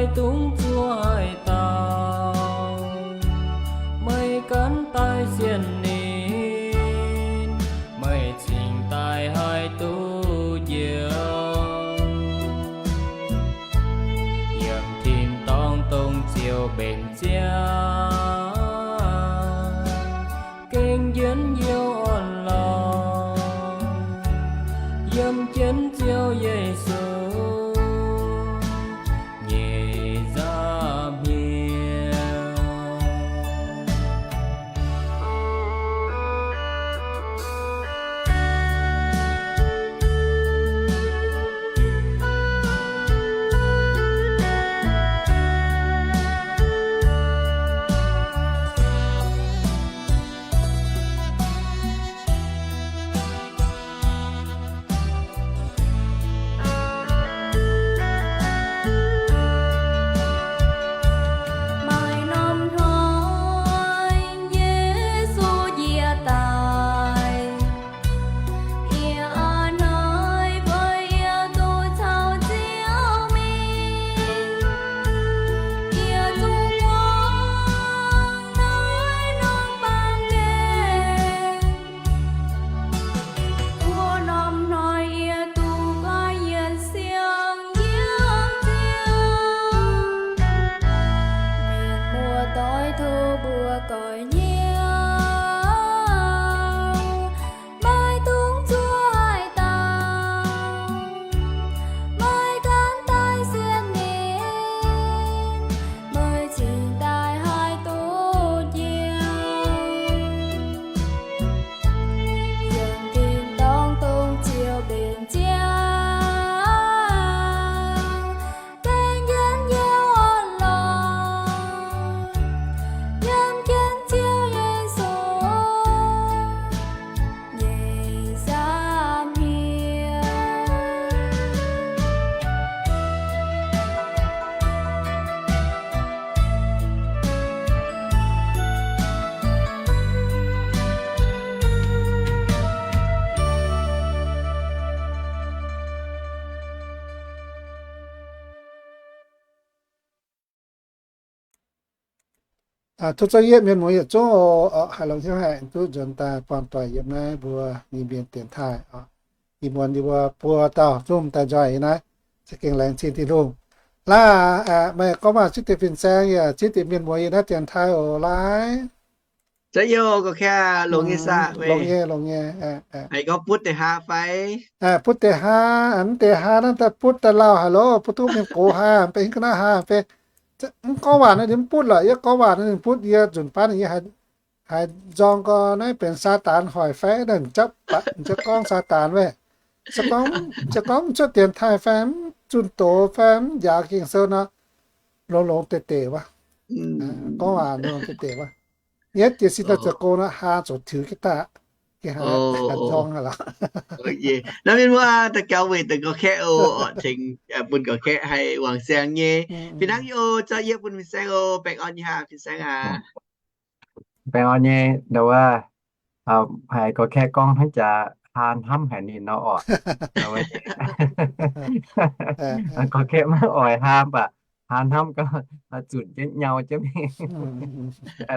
Meih dungx zuov haaix dauh, meih ganh daaih sienx ninh, meih cingx daaih haih duqv njoux. Yiem tin-dorngh dongh ziouc mbenc ziangx, gengh njien-youh orn-lorqc, yiem jienv Ziouv Yesu nyei nza'hmien. Maaih norm hnoi Yesu yie daaih, yie a'hneiv bun yie duqv caux Ziouv mingh. Yie zungv muangx naaiv norm baamh gen. Wuov norm hnoi yie duqv goiv yienx siang yiem Ziouv mienh muoz-doic tov mbuo goiv hnyouv. Maiv dungx zuov haaix dauh, meih ganh daaih sienx ninh, meih cingx daaih haih duqv njoux. Yiem tin-dorngh dongh ziouc mbenc ziangx, gengh njien-youh orn-lorqc, yiem jienv Ziouv Yesu nyei nza'hmien. Tov za'gengh mienh muoz yietc zungv oc, haiz longx hnyouv haic duqv nzuonx daaih buangh doic yiem naaiv mbuo Iu-Mienh dienx taaih oc. Ih muonz yie mbuo buo dauh zungv daaih nzoih yiem naaiv, za'gengh laengz zingh Tin-Hungh. Laaix, meih gorngv waac zipv deix fin-saeng yaac zipv deix mienh muoz yiem naaiv dienx taaih oc. Laaix, longx nyei, longx nyei. Haiz gorngv butv deix haa fai? Butv deix haa, mv deix haa naaiv daaih butv daaih lauh haic loh, butv duqv mienh gox haa, mv baac ga'naaiv haa, mv baac mv gorngv waac naaiv ninh mv butv lorqc. Yie gorngv waac naaiv ninh butv, yie nzunc baav ninh yie haiz nzorng gorngv naaiv benx Saadaan hoic fai, naaiv m'japv gorngv Saadaan wuov. Se gorngv, se gorngv mv cuotv dienx taaih fai mv zunh doz fai mv njaaux Ging-Sou nor, longx-longx deix deix wuov. Gorngv waac longx-longx deix deix wuov. Yie jiex sin daaih zoux gong nor, haa zoux tiux jienv daaih, nzorng aqv lorqc. Naaiv mienh muoz daux gaux weic deix gorx-kaeqv oc, tengx bun gorx-kaeqv haih wangc siang nyei. Fih hnangv nyei oc, zorqv yie bun fin-saeng oc, baengh orn nyei haa fin-saeng aac. Baengh orn nyei, ndau wuov, haiz gorx-kaeqv gorngv hnangv jaax haa hnamv haic ninh nor oc. Gorx-kaeqv maiv oix haa, mv baac haa hnamv gau, zunc jienv nyau jienv mingh.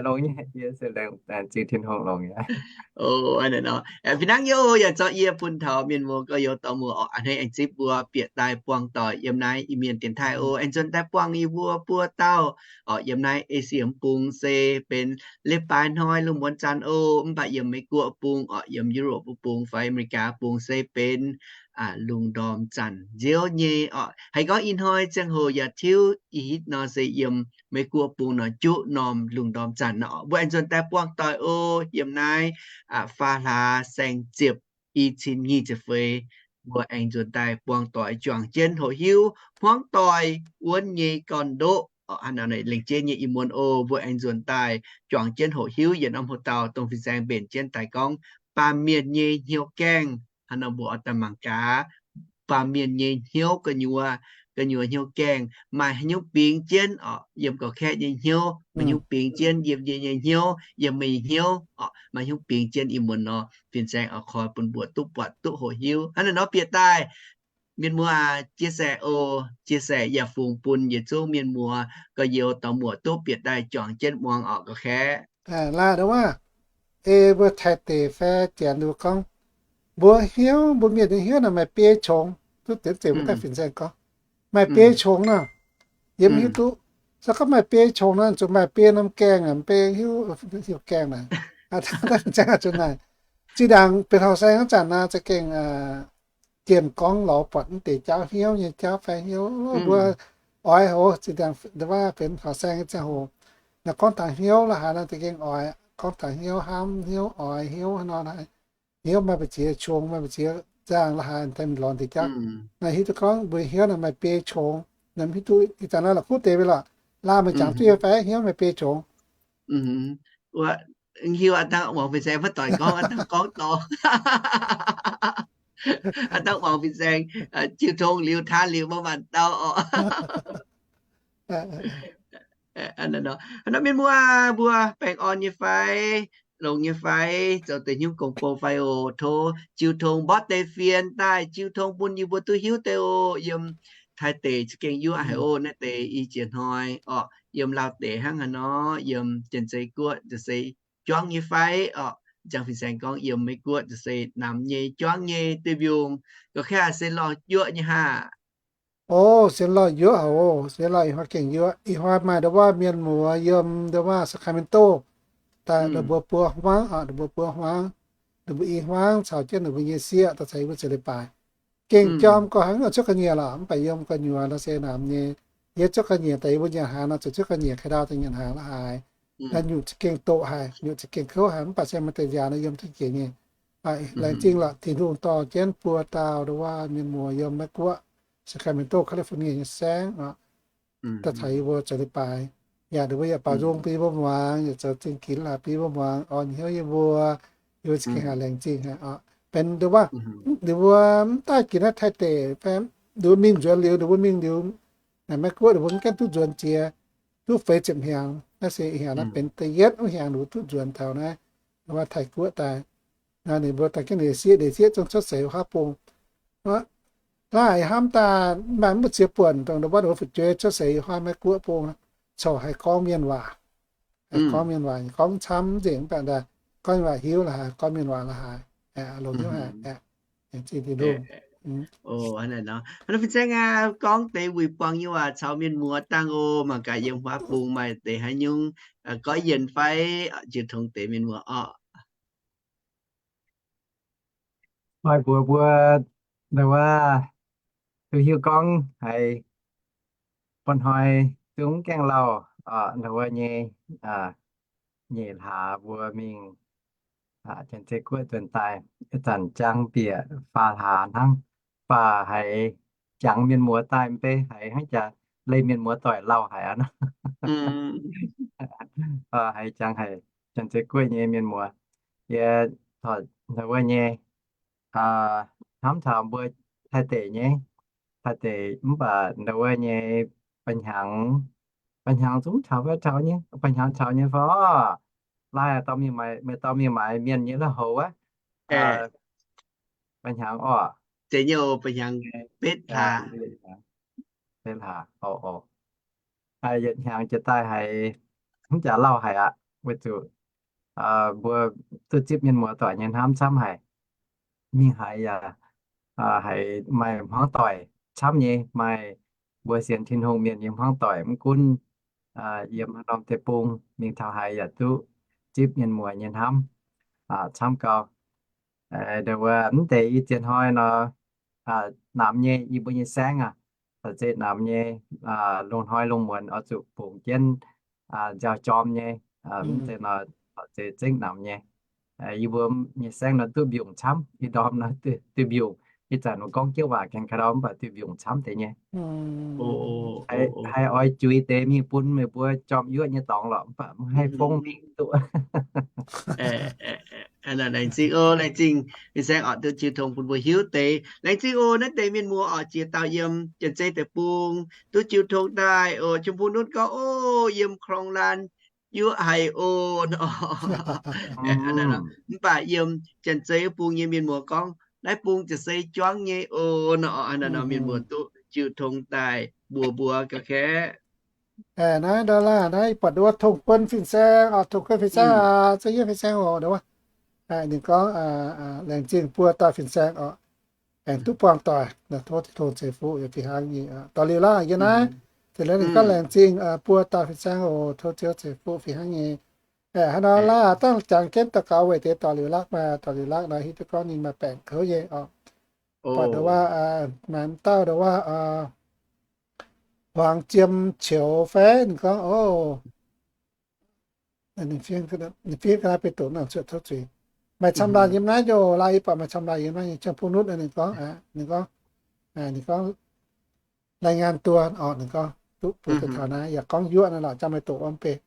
Longx nyei, yie se laengz zingh Tin-Hungh longx nyei. Fih hnangv nyei oc, yaac zorqv yie bun taux mienh muoz gorx-youz dorh muoz oc, a'hneiv aengx zipv mbuo bieqc daaih buangh doic yiem naaiv Iu-Mienh dienx taaih oc. Aengx nzuonx daaih buangh yie mbuo buo dauh oc, yiem naaiv Esie bung se benx leiz-baaix hnoi lungh muonz zanc oc, mv baac yiem Meiv Guoqv bung oc, yiem Europe bung fai America bung se benx lungh ndorm zanc nziouv nyei oc. Haiz gorngv ih hnoi ziangh hoc yaac tiuv ih hitv nor se yiem Meiv Guoqv bung nor juqv norm lungh ndorm zanc nor. Mbuo aengx nzuonx daaih buangh doic oc, yiem naaiv faam hlaax saeng-ziepc, i cin nyic ziepc feix, mbuo aengx nzuonx daaih buangh doic juangc jienv hoqc hiuv hmuangv doic wuonv nyei gorn-ndoqv. Hnangv naaiv lengc jeiv nyei ih muonz oc, mbuo aengx nzuonx daaih juangc jienv hoqc hiuv yietc norm hoc dauh dongh fin-saeng mbenc jienv daaih gorngv baamh mienh nyei hnyouv gaengh. Hnangv nor mbuo oix daaih mangc gaax baamh mienh nyei hnyouv gu'nyuoz, gu'nyuoz hnyouv gaengh maaih haaix nyungc bingx jienv oc, yiem gorx-kaeqv nyei hnyouv, maaih haaix nyungc bingx jienv yiem yie nyei hnyouv, yiem meih nyei hnyouv oc, maaih haaix nyungc bingx jienv ih muonz nor, fin-saeng oix koi bun mbuo duqv buatc duqv hoqc hiuv. Hnangv naaiv nor bieqc daaih Mienh muoz chia sẻ oc, chia sẻ yaac fungx bun yietc zungv mienh muoz gorx-youz dorh muoc duqv bieqc daaih juangc jienv muangx orqc, gorx-kaeqv. Laaix ndau wuov, ei mbuo Taiv deic fai Janx ninh mbuo gorngv, mbuo hnyouv, mbuo mienh nyei hnyouv naaic maaih biei qongx. Duqv deix mbuo daaih fin-saeng gorngv maaih biei qongx nor, yie mv hiuv duqv. Se gorngv maaih biei qongx nor, zuqc maaih biei norm gaengh aqv, biei hiuv, hiuv gaengh naaic. Fin-saeng zuqc naaic, zinh ndaangc benx horqc saeng wuov zanc naaic za'gengh jienh gorngv lorz buatc mv deix jauv, hnyouv nyei jauv fai hnyouv mbuo oix hoc, zinh ndaangc waac benx horqc saeng nyei ziangh hoc, naaiv gorngv taux hnyouv la'haaix nor za'gengh oix gorngv taux hnyouv, hnamv hnyouv, oix hnyouv nor, hnyouv maaih mbu'ziex qongx, maaih mbu'ziex nzangc la'haaix, daaih lorz deix jauv. Naaiv hiuv duqv gorngv mbuo hnyouv naaic maaih biei qongx. Naaiv hiuv duqv ih zanc naaiv la'kuqv deix mbuo lorqc, laaix meih jangx duqv fai hnyouv maaih biei qongx. Hiuv aqv, dangh muangx fin-saeng maiv doic gorngv, aqv dangh gorngv dorngx. Aqv dangh muangx fin-saeng jiu tong liuz, taan liuz maiv maanc dau orqc. Hnangv naaiv mienh muoz mbuo baengh orn nyei fai, longx nyei fai, zoux deix hnyouv gong-bou fai oc, tov jiu tong mborqv deix fienx daaih jiu tong bun yie mbuo duqv hiuv deix oc. Yiem Taiv deic za'gengh yuoqv haic oc. Naaiv deix i jiex hnoi orqc, yiem Laauv deic hnangv haaix nor, yiem Janx-Zei Guoqv, Janx-Zei juangv nyei fai orqc, jangx fin-saeng gorngv yiem Meiv Guoqv, Janx-Zei namx nyei, juangv nyei, duih mbiungc, gorx-kaeqv se lorh yuoqv nyei haah? O, sienx lorh yuoqv oc. Sienx lorh ih hnoi gengh yuoqv. Ih hnoi maaih ndau wuov mienh muoz yiem ndau wuov Sacramento, daaih ndau mbuo buo hmuangv orqc, ndau mbuo buo hmuangv, ndau mbuo i hmuangv caux jienv ndau mbuo nyei sieqv daaih caux yie mbuo zoux leiz-baaix. Gengh jorm gorx hnangv, zuov ga'nyiec lorqc, mv baac yiem gu'nyuoz nor se namx nyei. Yie zuov ga'nyiec daaih yie mbuo nyanc hnaangx nor zuqc zuov ga'nyiec ka'ndau daaih nyanc hnaangx la'haaix. Naaiv nyutc za'gengh doqc haic, nyutc za'gengh kouv haic, mv baac se maaih deix nziaaux nor yiem duqv njiec nyei. Laengz zingh lorqc, Tin-Hungh dorh jienv buo dauh ndau wuov mienh muoz yiem Meiv Guoqv, Sacramento, California nyei saengv orqc, daaih caux yie mbuo zoux leiz-baaix. Yaac ninh mbuo yaac baaux nzung bun yie mbuo muangx, yaac zoux zingh ginx laaix bun yie mbuo muangx, orn hnyouv yie mbuo, yie mbuo za'gengh haiz laengz zingh haic orqc. Benx ndau wuov, ninh mbuo mv daaih ginx naaiv Taiv deic fai, ninh mbuo mingh nzuonx liuz, ninh mbuo mingh liuz, naaic Meiv Guoqv ninh mbuo mv gaengh duqv nzuonx jiex, duqv feix ziepc hnyangx. Naaiv se hnyangx naaiv benx da'yietv wuov hnyangx ninh mbuo duqv nzuonx taux naaiv, wuov Taiv Guoqv daaih. Ninh mbuo daaih jienv ninh sieqv, ninh sieqv zungv cuotv seix wuov haav bung. Laaix hnamv daaih maaih mv baac ziex buonc dongh ndau wuov ninh mbuo fu'jueiv cuotv seix wuov haav Meiv Guoqv bung, corc haih gorngv mienh waac. Haih gorngv mienh waac, gorngv camv nzengc, mv baac daaih gorngv mienh waac hiuv la'haaix, gorngv mienh waac la'haaix, longx haic. Laengz zingh Tin-Hungh. Hnangv naaiv fin-saeng aac, gorngv deix wuic buangh nyei waac caux mienh muoz dangh oc. Mangc gaax yiem huaav bung maaih deix haaix nyungc goiv yienc fai, jiu tong deix mienh muoz orqc. Maaih mbuox mbuo, ndau wuov, duqv hiuv gorngv haiz mba'hnoi zungv gaengh lauh, ndau wuov nyei, nyeic hlaax mbuo mingh Janx-Zei Guoqv nzuonx daaih, ih zanc jangx bieqc faam hlaax hnangv, mv baac haiz jangx mienh muoz daaih mv bei, haiz hnangv jaax leih mienh muoz doic lauh haic aqv. Haiz jangx haic Janx-Zei Guoqv nyei mienh muoz. Yie taux ndau wuov nyei, hnamv taux mbuo Taiv deic nyei, Taiv deic mv baac ndau wuov nyei, ba'hnyangx, ba'hnyangx zungv taux fai taux nyei, ba'hnyangx taux nyei fai? Laaix dorh mingh maaiz, meih dorh mingh maaiz mienh nyei la'houc wuov. Ba'hnyangx orqc? Zeiz nyei oc, ba'hnyangx betv hlaax. Betv hlaax, o, o. Yietc hnyangx jiex daaih haiz mv jaax lauh haic aqv, weic zuqc mbuo duqv zipv mienh muoz doic nyei hnamv camv haic. Mingh haaix yaac haiz maaih hmuangv doic camv nyei, maaih mbuo sienx Tin-Hungh mienh nyei hmuangv doic mv gunv yiem haaix norm deic-bung, mingh taux haaix yaac duqv zipv mienh muoz nyei hnamv camv gau. Ndau wuov mv deix i ziex hnoi nor, namx nyei, yie mbuo nyei saengv aac, se namx nyei, lungh hnoi lungh muonz oix zuqc bungx jienv nziaaux jorm nyei, mv deix nor, se zengv namx nyei. Yie mbuo nyei saengv nor duqv mbiungc camv, ih ndorm nor duqv mbiungc. Ih zanc mbuo gorngv jienv waac gengh ka'ndau mv baac duqv mbiungc camv deix nyei. Haih oix juix deix mingh bun meih mbuo jorm yuoqv nyei dorngx lorqc, mv baac mv haih fongv mingh duqv. Laengz zingh oc, laengz zingh fin-saeng orqc, duqv jiu tong bun mbuo hiuv deix. Laengz zingh oc, naaiv deix mienh muoz orqc, ziex dauh yiem Janx-Zei deic-bung duqv jiu tong daaih oc. Jiem bung nunv gorngv, o, yiem Klong Lan yuoqv haic oc. Mv baac yiem Janx-Zei bung nyei mienh muoz gorngv, naaiv bung ziouc se juangv nyei oc. Nor, nor mienh muoz duqv jiu tong daaih mbuox mbuo ga'kaeqv. Naaiv ndau laah, naaiv buatc nduov tong guon fin-saeng oc, tong guon fin-saeng aac, za'yietv fin-saeng oc. Ninh gorngv, laengz zingh buo dauh fin-saeng oc, aengx duqv buangh doic, tov Tin-Hungh ceix fuqv yaac fih hnangv nyei. Dor liuz laah, yie naaiv, deix leiz ninh gorngv laengz zingh buo dauh fin-saeng oc, tov Ziouv ceix fuqv fih hnangv nyei. Hnangv nor laah, dangh jangx jienv daux gaux weic deix dor liuz laah, maaih dor liuz laah nor hiuv duqv gorngv ninh maaih baengc kouv nyei oc. Buatc nduov waac, maaih dauh nduov waac, huangx jiem qioux fai ninh gorngv, o, ninh fiev ga'naaiv beiv doqc nor cuotv tov zuiz. Maaih camv laanh yiem naaiv njoh, laah, yie buatc maaih camv laanh yiem naaiv nyei, ziangh bung nutv ninh gorngv, ninh gorngv, ninh gorngv รายงานตัว oc, ninh gorngv duqv bun deix taux naaiv, yaac gorngv yuoqv naaiv lorqc, jangx maaih doqc wuov beiv.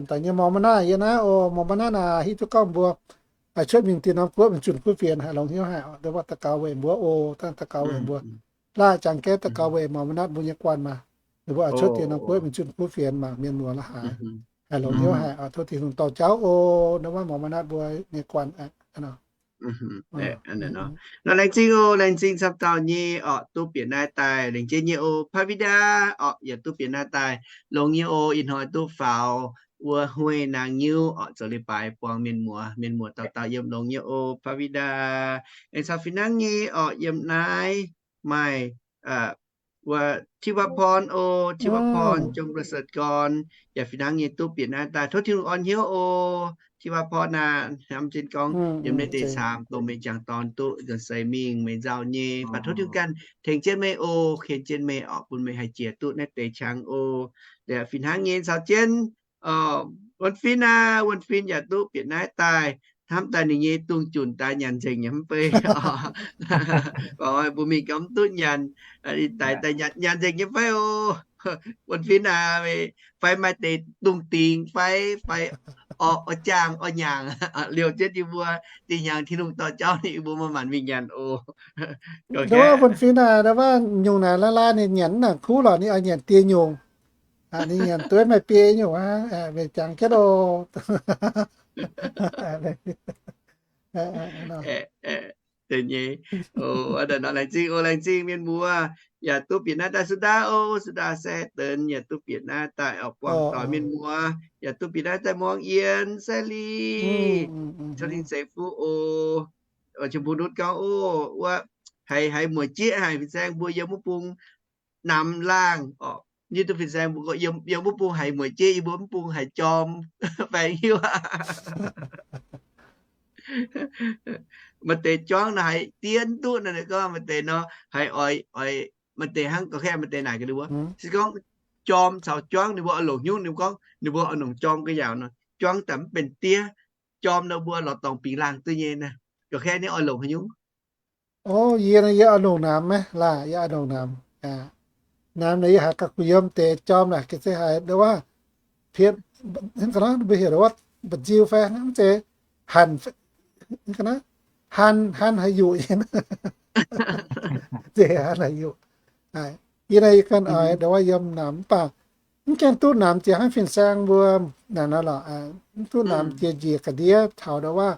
Daaih nyei mormon naaiv yie naaiv, o, mormon naaiv naaic hiuv duqv gorngv mbuo cuotv mingh tin norm guoqv mingh zunh kuv fienx haih longx hnyouv haic, nduov waac daux gaux weic mbuo, o, dangh daux gaux weic mbuo. Laah, jangx jienv daux gaux weic mormon naaiv mbuo nyei guanh maah. Ninh mbuo cuotv tin norm guoqv mingh zunh kuv fienx maah, mienh muoz la'haaix haih longx hnyouv haic, tov Tin-Hungh dorh jauv, o, nduov waac mormon naaiv mbuo nyei guanh. Nor laengz zingh oc, laengz zingh camv dauh nyei oc, duqv bieqc naaiv daaih. Laengz zingh nyei oc, Pavida oc, yaac duqv bieqc naaiv daaih. Longx nyei oc, ih hnoi duqv faaux wuov huei naang nyiuv oc, zoux leiz-baaix buangh mienh muoz. Mienh muoz dauh dauh yiem, longx nyei oc, Pavida. Aengx caux fih hnangv nyei oc, yiem naaiv maaih wuov ธิวพร oc, ธิวพร Jong Blasic Gorn, yaac fih hnangv nyei duqv bieqc naaiv daaih. Tov Tin-Hungh orn hnyouv oc, ธิวพร aac. Hnamv jienv gorngv yiem naaiv deix caam dongh meih jangx dorn duqv nzuonx seix mingh meih nzauh nyei, baac tov Tin-Hungh ganh tengx jienv meih oc, ken jienv meih oc, bun meih haih jiex duqv naaiv deix qangx oc. Liuz fih hnangv nyei caux jienv wuonh fin aac, wuonh fin yaac duqv bieqc naaiv daaih. Hnamv daaih ninh nyei dungz junc daaih nyanc nzengc nyei mv bei oc. Mbuo mingh gau mv duqv nyanc, daaih daaih nyanc nzengc nyei fai oc? Wuonh fin aac, fai maaih deix dungz dingx fai, fai orqv, orqv jaangh orqv nyaangc, liouh jienv yie mbuo, dinh hnyangx Tin-Hungh dorh jauv ninh yie mbuo maaih maanc mingh nyanc oc. Wuonh fin aac, wuonh nyungc naaic laa laa ninh nyanc mv nangc kuv lorqc, ninh oix nyanc dieh nyungc. Ninh nyanc dueiv maaih biei nyungc hnangv, mingh jangx jienv oc. Nyei, laengz zingh oc, laengz zingh mienh muoz, yaac duqv bieqc naaiv daaih. Sudaa oc, Sudaa se Deix yaac duqv bieqc naaiv daaih oc, buangh doic. Mienh muoz yaac duqv bieqc naaiv daaih. Muangx Yien, Sai Li, Tov Tin-Hungh ceix fuqv oc. Jiem Bung Nutv gorngv oc, wuov, haiz, haiz mueic jieqv haic, fin-saeng mbuo yiem wuov bung namx laangh oc. Yie duqv fin-saeng mbuo gorngv yiem, yiem wuov bung haiz mueic jieqv, yie mbuo wuov bung haiz jorm baengc hiuv. Maaih deix juangv nor haiz dien duqv nor, ninh gorngv maaih deix nor haiz oix, oix, maaih deix hnangv gorqv-kaeqv, maaih deix naaic gaax ninh mbuo se gorngv jorm caux juangv ninh mbuo oix longc hnyouv, ninh mbuo gorngv ninh mbuo oix longc jorm ga'yaauc nor, juangv daaih mv benx diev. Jorm nor mbuo lorz dorngx bingx laangh duqv nyei naaiv. Gorqv-kaeqv ninh oix longc haaix nyungc? O, yie, yie oix longc namx maiv laah, yie oix longc namx. Namx naaic yie haiz gauh gu'nyuoz deix jorm naaic ga'sie haiz nduov waac, pietv, mbuo heuc nduov waac mba'nziu fai mv zeiz, hanc, han, han haaix yuqc, zeiz han haaix yuqc. Yie naaiv yie ganh oix nduov waac yiem namx mv baac mv gaengh duqv namx jiex hnangv fin-saeng mbuo naaic nor lorqc. Mv duqv namx jiex njiec ga'ndiev taux nduov waac,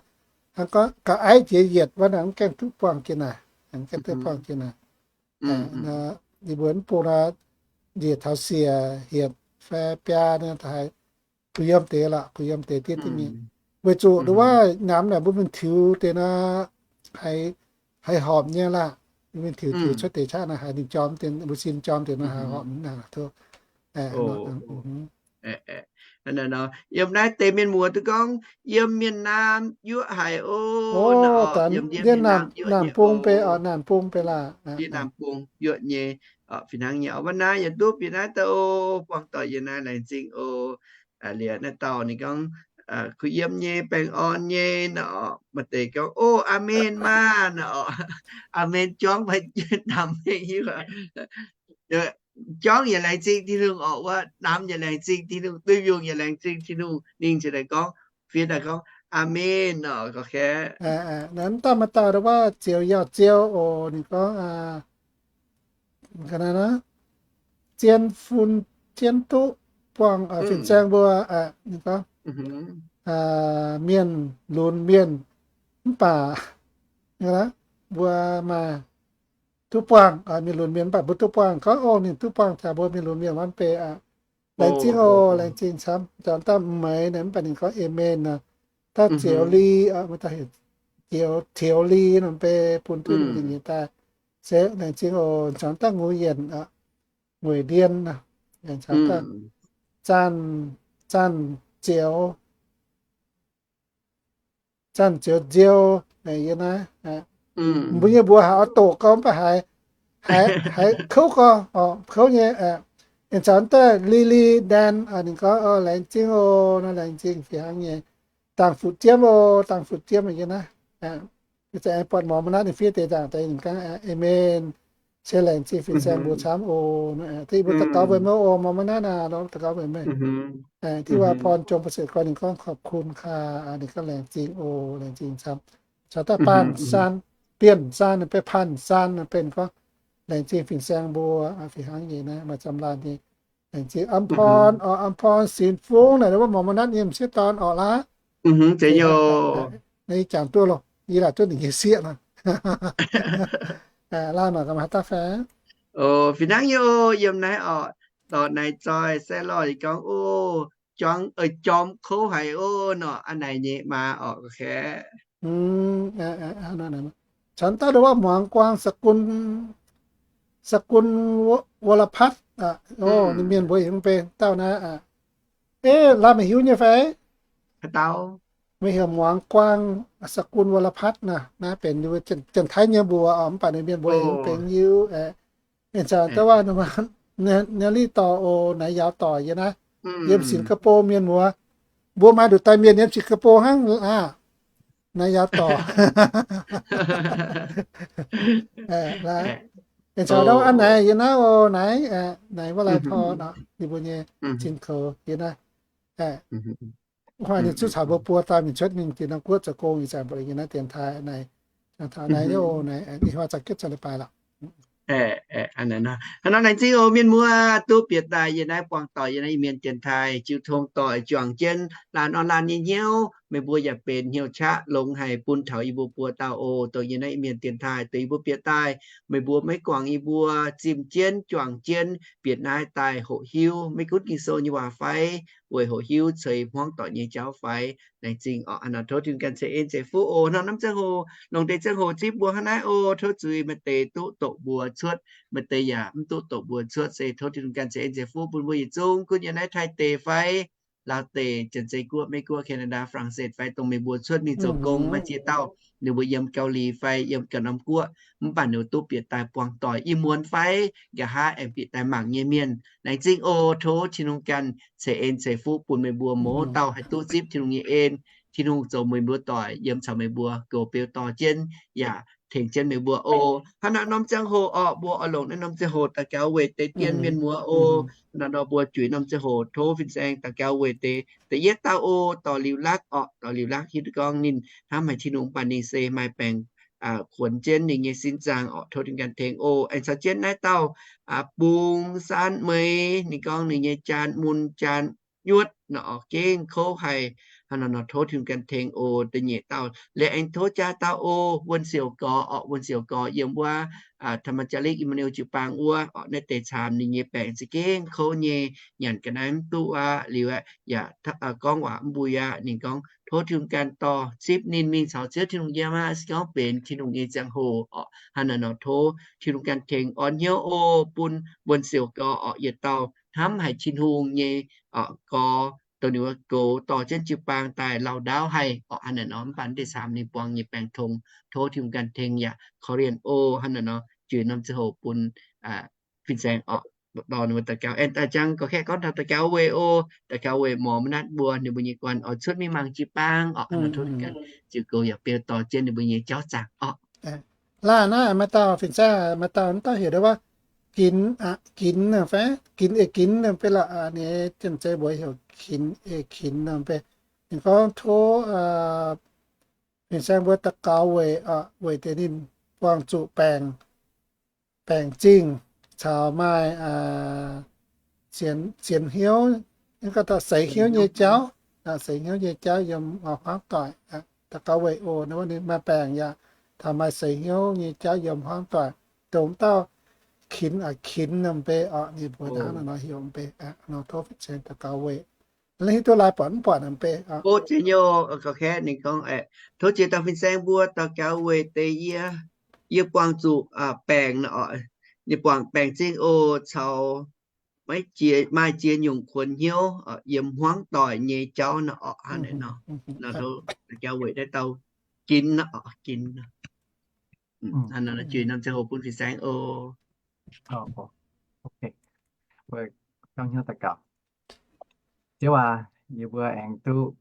hnangv gorngv ga'aiv jiex yietc wuov naaic mv gaengh duqv buangh jiex naaic, mv gaengh duqv buangh jiex naaic. Ninh mbuo mv bung nor, njiec taux siec hietc fai biaa nor haiz gu'nyuoz deix lorqc, gu'nyuoz deix diev diev mingh. Weic zuqc nduov waac namx naaic mbuo mingh tiux deix nor, haiz, haiz horpc nyei laah. Mingh tiux tiux cuotv deix qaqv naaic haiz ninh jorm deix, mbuo sin jorm deix nor haiz horpc nyei naaic. Yiem naaiv deix mienh muoz duqv gorngv yiem Mienh Naamh yuoqv haic oc. Yiem Mienh Naamh, Naamh Bung bei oc, Naamh Bung bei laah. Yiem Naamh Bung yuoqv nyei. Fih hnangv nyei oc. Wuov naaiv yaac duqv bieqc naaiv daaih oc. Buangh doic yiem naaiv, laengz zingh oc. Liuz naaiv dauh ninh gorngv, kuh yiem nyei, baengh orn nyei nor. Maaih deix gorngv, o, aamen maah nor. Aamen juangv maiv namx mingh hiuv. Juangv yaac laengz zingh Tin-Hungh oc, wuov namx yaac laengz zingh Tin-Hungh, duih mbiungc yaac laengz zingh Tin-Hungh. Ninh ziouc daaih gorngv, fiev daaih gorngv, aamen oc, gorqv-kaeqv. Naaiv daaih maaih dauh wuov ziouc yaac ziouc oc, ninh gorngv, zien fun zien duqv buangh fin-saeng mbuo, ninh gorngv, mienh lunx mienh, mv baac mbuo maaih duqv buangh, mienh lunx mienh mv baac mbuo duqv buangh, gorngv, O, ninh duqv buangh taux mbuo mienh lunx mienh mv bei aqv. Laengz zingh oc, laengz zingh camv. Zanc daaih mv meix naaic mv baac ninh gorngv Amen nor, daaih zioux li, ziouc, zioux li nor mv bei bun duqv ninh nyei daaih. Se laengz zingh oc. Zanc daaih Ngux Yienc, Ngueic Ndien, zanc daaih Zanc, Zanc Zioux, Zanc Zioux Nziou, yie naaiv, mbuo nyei mbuox haiz oix doqc gorngv mv baac haiz, haiz kouv gorngv, kouv nyei. Aengx caux daaih Li Li Ndan, ninh gorngv, Laengz zingh oc, nor laengz zingh fih hnangv nyei. Dangh fu'jueiv ziemv oc, dangh fu'jueiv ziemv yie naaiv. Buatc morz maiv naaiv ninh fiev deix nzaangc deix ninh gorngv, Amen. Se laengz zingh fin-saeng mbuo camv oc. Da'yietv mbuo daux gaux weic meih oc, morz maiv naaiv naaic, daux gaux weic meih. ที่ว่าพรจงประเสริฐ gorngv ninh gorngv ขอบคุณค่ะ, ninh gorngv laengz zingh oc, laengz zingh camv. Caux daaih Banh San, Bienh San, ninh benx Banh San, ninh benx gorngv laengz zingh fin-saeng mbuo fih hnangv nyei naaiv, maaih camv laanh nyei. Laengz zingh Am Porn, Am Porn Sinx Fungx naaic, wuov morz maiv naaiv nyei m'sieqv dorn orqc laav. Naaiv yie jangx duqv loh, yie laaic duqv ninh nyei sieqv nor. Laanh mangc gaax maaih haaix dauh fai? Fih hnangv nyei oc, yiem naaiv orqc, dorh naaiv zoih sai lorh gorngv, O, jorm kouv haic oc nor, a'naaic nyei maa orqc, kaeqv. Caux dauh wuov muangx guang, สกุล วรพัฒน์, ninh mienh mbuox yie mv bei dauh naaiv. Ei, laanh meih hiuv nyei fai? Meih heuc muangx guang, สกุล วรพัฒน์ naaiv, naaiv benx janx-taiv nyei mbuox, mv baac ninh mienh mbuox yie mv benx hiuv. Ih zanc da'waaih naaiv liuz dorh oc, naaiv yaauc dorc yie naaiv, yiem Singapore mienh muoz, mbuo maaih nduqc daaih mienh yiem Singapore hnangv aqv. Naaiv yaauc dorc. Ih zanc da'waaih a'naaic yie naaiv oc, naaiv, naaiv wuov lai tor nor, ninh mbuo nyei zinh koux yie naaiv. Hnoi ninh zuqc caux mbuo buo daaih mingh cuotv mingh Diuh Nam Guoqv zoux gong, ih zanc mbuo yie naaiv dienx taaih naaiv, naaiv, ih hnoi zaqc jienv caux leiz-baaix lorqc. Hnangv nor laengz zingh oc mienh muoz, duqv bieqc daaih yie naaiv buangh doic yie naaiv Iu-Mienh dienx taaih jiu tong doic juangc jienv laanh orn laanh nyei hnyouv. Meih mbuo yaac benx hnyouv qaqv longx haic bun taux yie mbuo buo dauh oc. Dongh yie naaiv Iu-Mienh dienx taaih dongh yie mbuo bieqc daaih, meih mbuo maiv guangc yie mbuo, zimh jienv juangc jienv bieqc naaiv daaih hoqc hiuv maiv gunv Ging-Sou nyei waac fai, weic hoqc hiuv ceix hmuangv doic nyei jauv fai. Laengz zingh oc. Hnangv nor tov Tin-Hungh ganh ceix en ceix fuqv oc. Hnangv norm ziangh hoc, longc deix ziangh hoc zipv mbuo hnangv naaiv oc. Tov zuiz maaih deix duqv doqc mbuox cuotv, maaih deix yaac mv duqv doqc mbuox cuotv, se tov Tin-Hungh ganh ceix en ceix fuqv bun mbuo yietc zungv, gunv yiem naaiv Taiv deic fai, Laauv deic, Janx-Zei Guoqv, Meiv Guoqv, Canada, France fai, dongh meih mbuo cuotv mingh zoux gong maaih ziex dauh, ninh mbuo yiem Gau Lee fai yiem Ganh Norm Guoqv, mv baac ninh mbuo duqv bieqc daaih buangh doic ih muonz fai, nqa'haav aengx bieqc daaih mangc nyei mienh. Laengz zingh oc. Tov Tin-Hungh ganh ceix en ceix fuqv bun meih mbuo mouz dauh haih duqv zipv Tin-Hungh nyei en. Tin-Hungh zoux meih mbuo doic, yiem caux meih mbuo goux beu dorh jienv yaac tengx jienv meih mbuo oc. Hnangv naaiv norm ziangh hoc orqc, mbuo oix longc naaiv norm ziangh hoc daux gaux weic deix dien mienh muoz oc. Hnangv nor mbuo juix norm ziangh hoc tov fin-saeng daux gaux weic deix da'yietv dauh oc, dorh Liuz Lakv orqc. Dorh Liuz Lakv hiuv duqv gorngv ninh hnamv haic Tin-Hungh, mv baac ninh se maaih baengc kuonx jienv ninh nyei sin zaangc orqc. Tov Tin-Hungh ganh tengx oc. Aengx caux jienv naaiv dauh Bung San Meix, ninh gorngv ninh nyei jaan mun jaan nyuotv nor orqc, gengh kouv haic. Hnangv nor nor tov Tin-Hungh ganh tengx oc. Da'nyeic dauh liuz aengx tov jaa dauh oc, Wuonh Siouc Gorx orqc. Wuonh Siouc Gorx yiem wuov ธรรมจาริก Immanuel jiu-baang wuov orqc. Naaiv deix camv ninh nyei baengc za'gengh kouv nyei, nyanc ga'naaiv mv duqv aqv. Liuz aqv yaac gorngv waac mv mbui aqv. Ninh gorngv tov Tin-Hungh ganh dorh zipv ninh mingh caux Ziouv Tin-Hungh yiem aqv. Se gorngv benx Tin-Hungh nyei ziangh hoc orqc. Hnangv naaic nor tov Tin-Hungh ganh tengx orn hnyouv oc bun Wuonh Siouc Gorx orqc, yietc dauh hnamv haic Tin-Hungh nyei orqc, gorx dongh ninh mbuo goux dorh jienv jiu-baang daaih lauh ndaauv haic orqc. Hnangv naaic nor mv baac deix camv ninh buangh nyei baengc tong, tov Tin-Hungh ganh tengx yaac korv-lienh oc. Hnangv naaic nor juix norm ziangh hoc bun fin-saeng orqc, dorh ninh mbuo daux gaux. Aengx daaih jangx gorqv-kaeqv gorngv taux daux gaux weic oc. Daux gaux weic morz maiv natv mbuo, ninh mbuo nyei guanh oix cuotv mingh mangc jiu-baang orqc. Hnangv naaic tov Tin-Hungh ganh ziux goux yaac beu dorh jienv ninh mbuo nyei jauv zaangc orqc. Laanh naaiv maaih dauh fin-saeng, maaih dauh mv dauh heuc ndau wuov Ginx, Ginx fai Ginx, ei Ginx nor mv bei lorqc. Ninh nyei janx-zei mbuox heuc Ginx, ei Ginx nor mv bei. Ninh gorngv tov fin-saeng mbuo daux gaux weic, weic deix ninh buangh zuqc baengc, baengc zingh caux maaih sienx hnyouv, seix hnyouv nyei jauv, seix hnyouv nyei jauv yiem hmuangv doic. Daux gaux weic oc, ninh maaih baengc yaac maaih seix hnyouv nyei jauv yiem hmuangv doic, dongh dauh kinx aqv, kinx norm bei oc, ninh mbuo hnangv nor heuc mv bei. Nor tov fin-saeng daux gaux weic, hiuv duqv laaix buatc mv buatc norm bei oc. Ninh gorngv, tov ziex dauh fin-saeng mbuo daux gaux weic deix yie, yie buangh zuqc baengc, ninh buangh baengc zingh oc, caux maiv jiex, maaih ziex nyungc kuonx hnyouv yiem hmuangv doic nyei jauv nor oc. Hnangv naaiv nor, daux gaux weic naaiv dauh ginx oc, ginx. Hnangv naaiv nor juix norm ziangh hoc bun fin-saeng oc. Ziouv aac, yie mbuo aengx duqv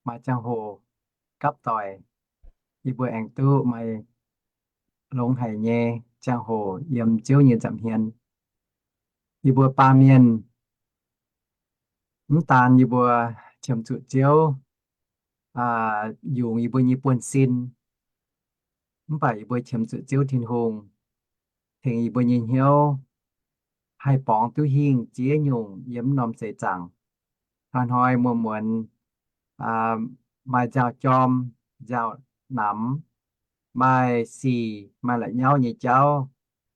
maaih ziangh hoc gapv doic, yie mbuo aengx duqv maaih longx haic nyei ziangh hoc yiem Ziouv nyei nza'hmien. Yie mbuo baamh mienh mv daan yie mbuo qiemx zuqc Ziouv yungz yie mbuo nyei buonv-sin, mv baac yie mbuo qiemx zuqc Ziouv Tin-Hungh tengx yie mbuo nyei hnyouv haih borngz duqv hingh ziex nyungc yiem norm seix zaangc. Hnoi-hnoi muonz-muonz maaih nziaaux-jorm, nziaaux-namx, maaih sic, maaih la'nyauv nyei jauv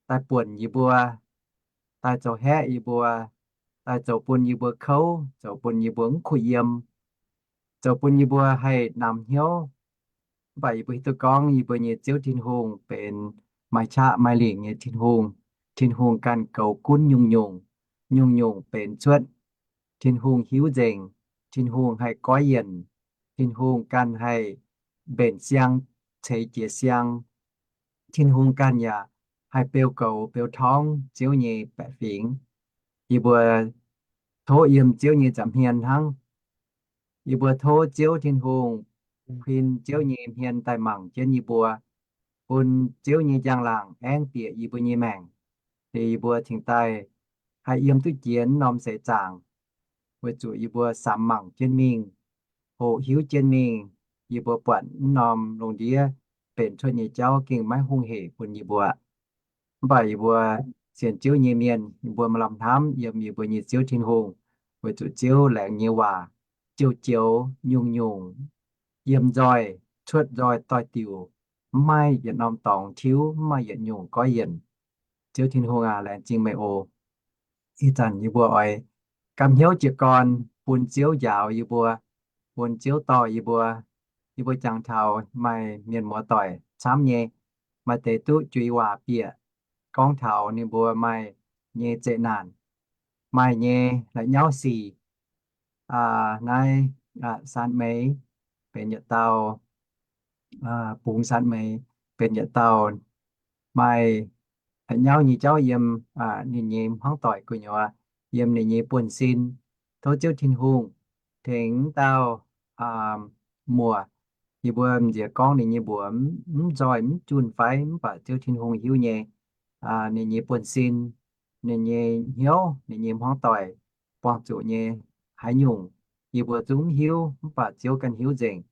daaih buonc yie mbuo, daaih zoux haeqv yie mbuo, daaih zoux bun yie mbuo kouv, zoux bun yie mbuo mv kuh yiem, zoux bun yie mbuo haih namx hnyouv. Mv baac yie mbuo hiuv duqv gorngv yie mbuo nyei Ziouv Tin-Hungh benx maaih qaqv maaih lingc nyei Tin-Hungh. Tin-Hungh ganh goux gunv nyungc-nyungc, nyungc-nyungc benx cuotv. Tin-Hungh hiuv nzengc. Tin-Hungh haih goiv yienc. Tin-Hungh ganh haih mbenc siang, ceix jiez siang. Tin-Hungh ganh yaac haih beu goux beu torngv Ziouv nyei baeqc fingx. Yie mbuo tov yiem Ziouv nyei nza'hmien hnangv. Yie mbuo tov Ziouv Tin-Hungh huin Ziouv nyei hmien daaih mangc jienv yie mbuo, bun Ziouv nyei njang-laangc aengv bieqc yie mbuo nyei maengc, liuz yie mbuo cingx daaih haih yiem duqv jiex norm seix zaangc, weic zuqc yie mbuo samx mangc jienv mingh, hoqc hiuv jienv mingh, yie mbuo buatc mv norm lungh ndiev benx cuotv nyei jauv gengh maiv hungh hec bun yie mbuo. Mv baac yie mbuo sienx Ziouv nyei mienh, yie mbuo maaih lamh hnamv yiem yie mbuo nyei Ziouv Tin-Hungh, weic zuqc Ziouv laengz nyei waac joux-joux nyungc-nyungc yiem nzoih, cuotv nzoih doix-diuc, mv maaih yietc norm dorngx tiuv, mv maaih yietc nyungc goiv yienc. Ziouv Tin-Hungh aac, laengz zingh meih oc. Ih zanc yie mbuo oix gamh hnyouv jiez gorn bun Ziouv njaaux yie mbuo, bun Ziouv dorh yie mbuo. Yie mbuo jangx taux maaih mienh muoz-doic camv nyei, maaih deix duqv juiz waac bieqc gorngv taux ninh mbuo maaih nyei zeqc naanc, maaih nyei la'nyauv sic. Naaiv Saan Meix benx yietc dauh, Bungx Saan Meix benx yietc dauh maaih la'nyauv nyei jauv yiem ninh nyei hmuangv doic gu'nyuoz, yiem ninh nyei buonv-sin. Tov Ziouv Tin-Hungh tengx dauh muoc, yie mbuo m'nziex gorngv ninh nyei mbuox mv nzoih mv junh fai, mv baac Ziouv Tin-Hungh hiuv nyei, ninh nyei buonv-sin, ninh nyei hnyouv, ninh nyei hmuangv doic buangh zuqc nyei haaix nyungc, yie mbuo zungv mv hiuv, mv baac Ziouv ganh hiuv nzengc.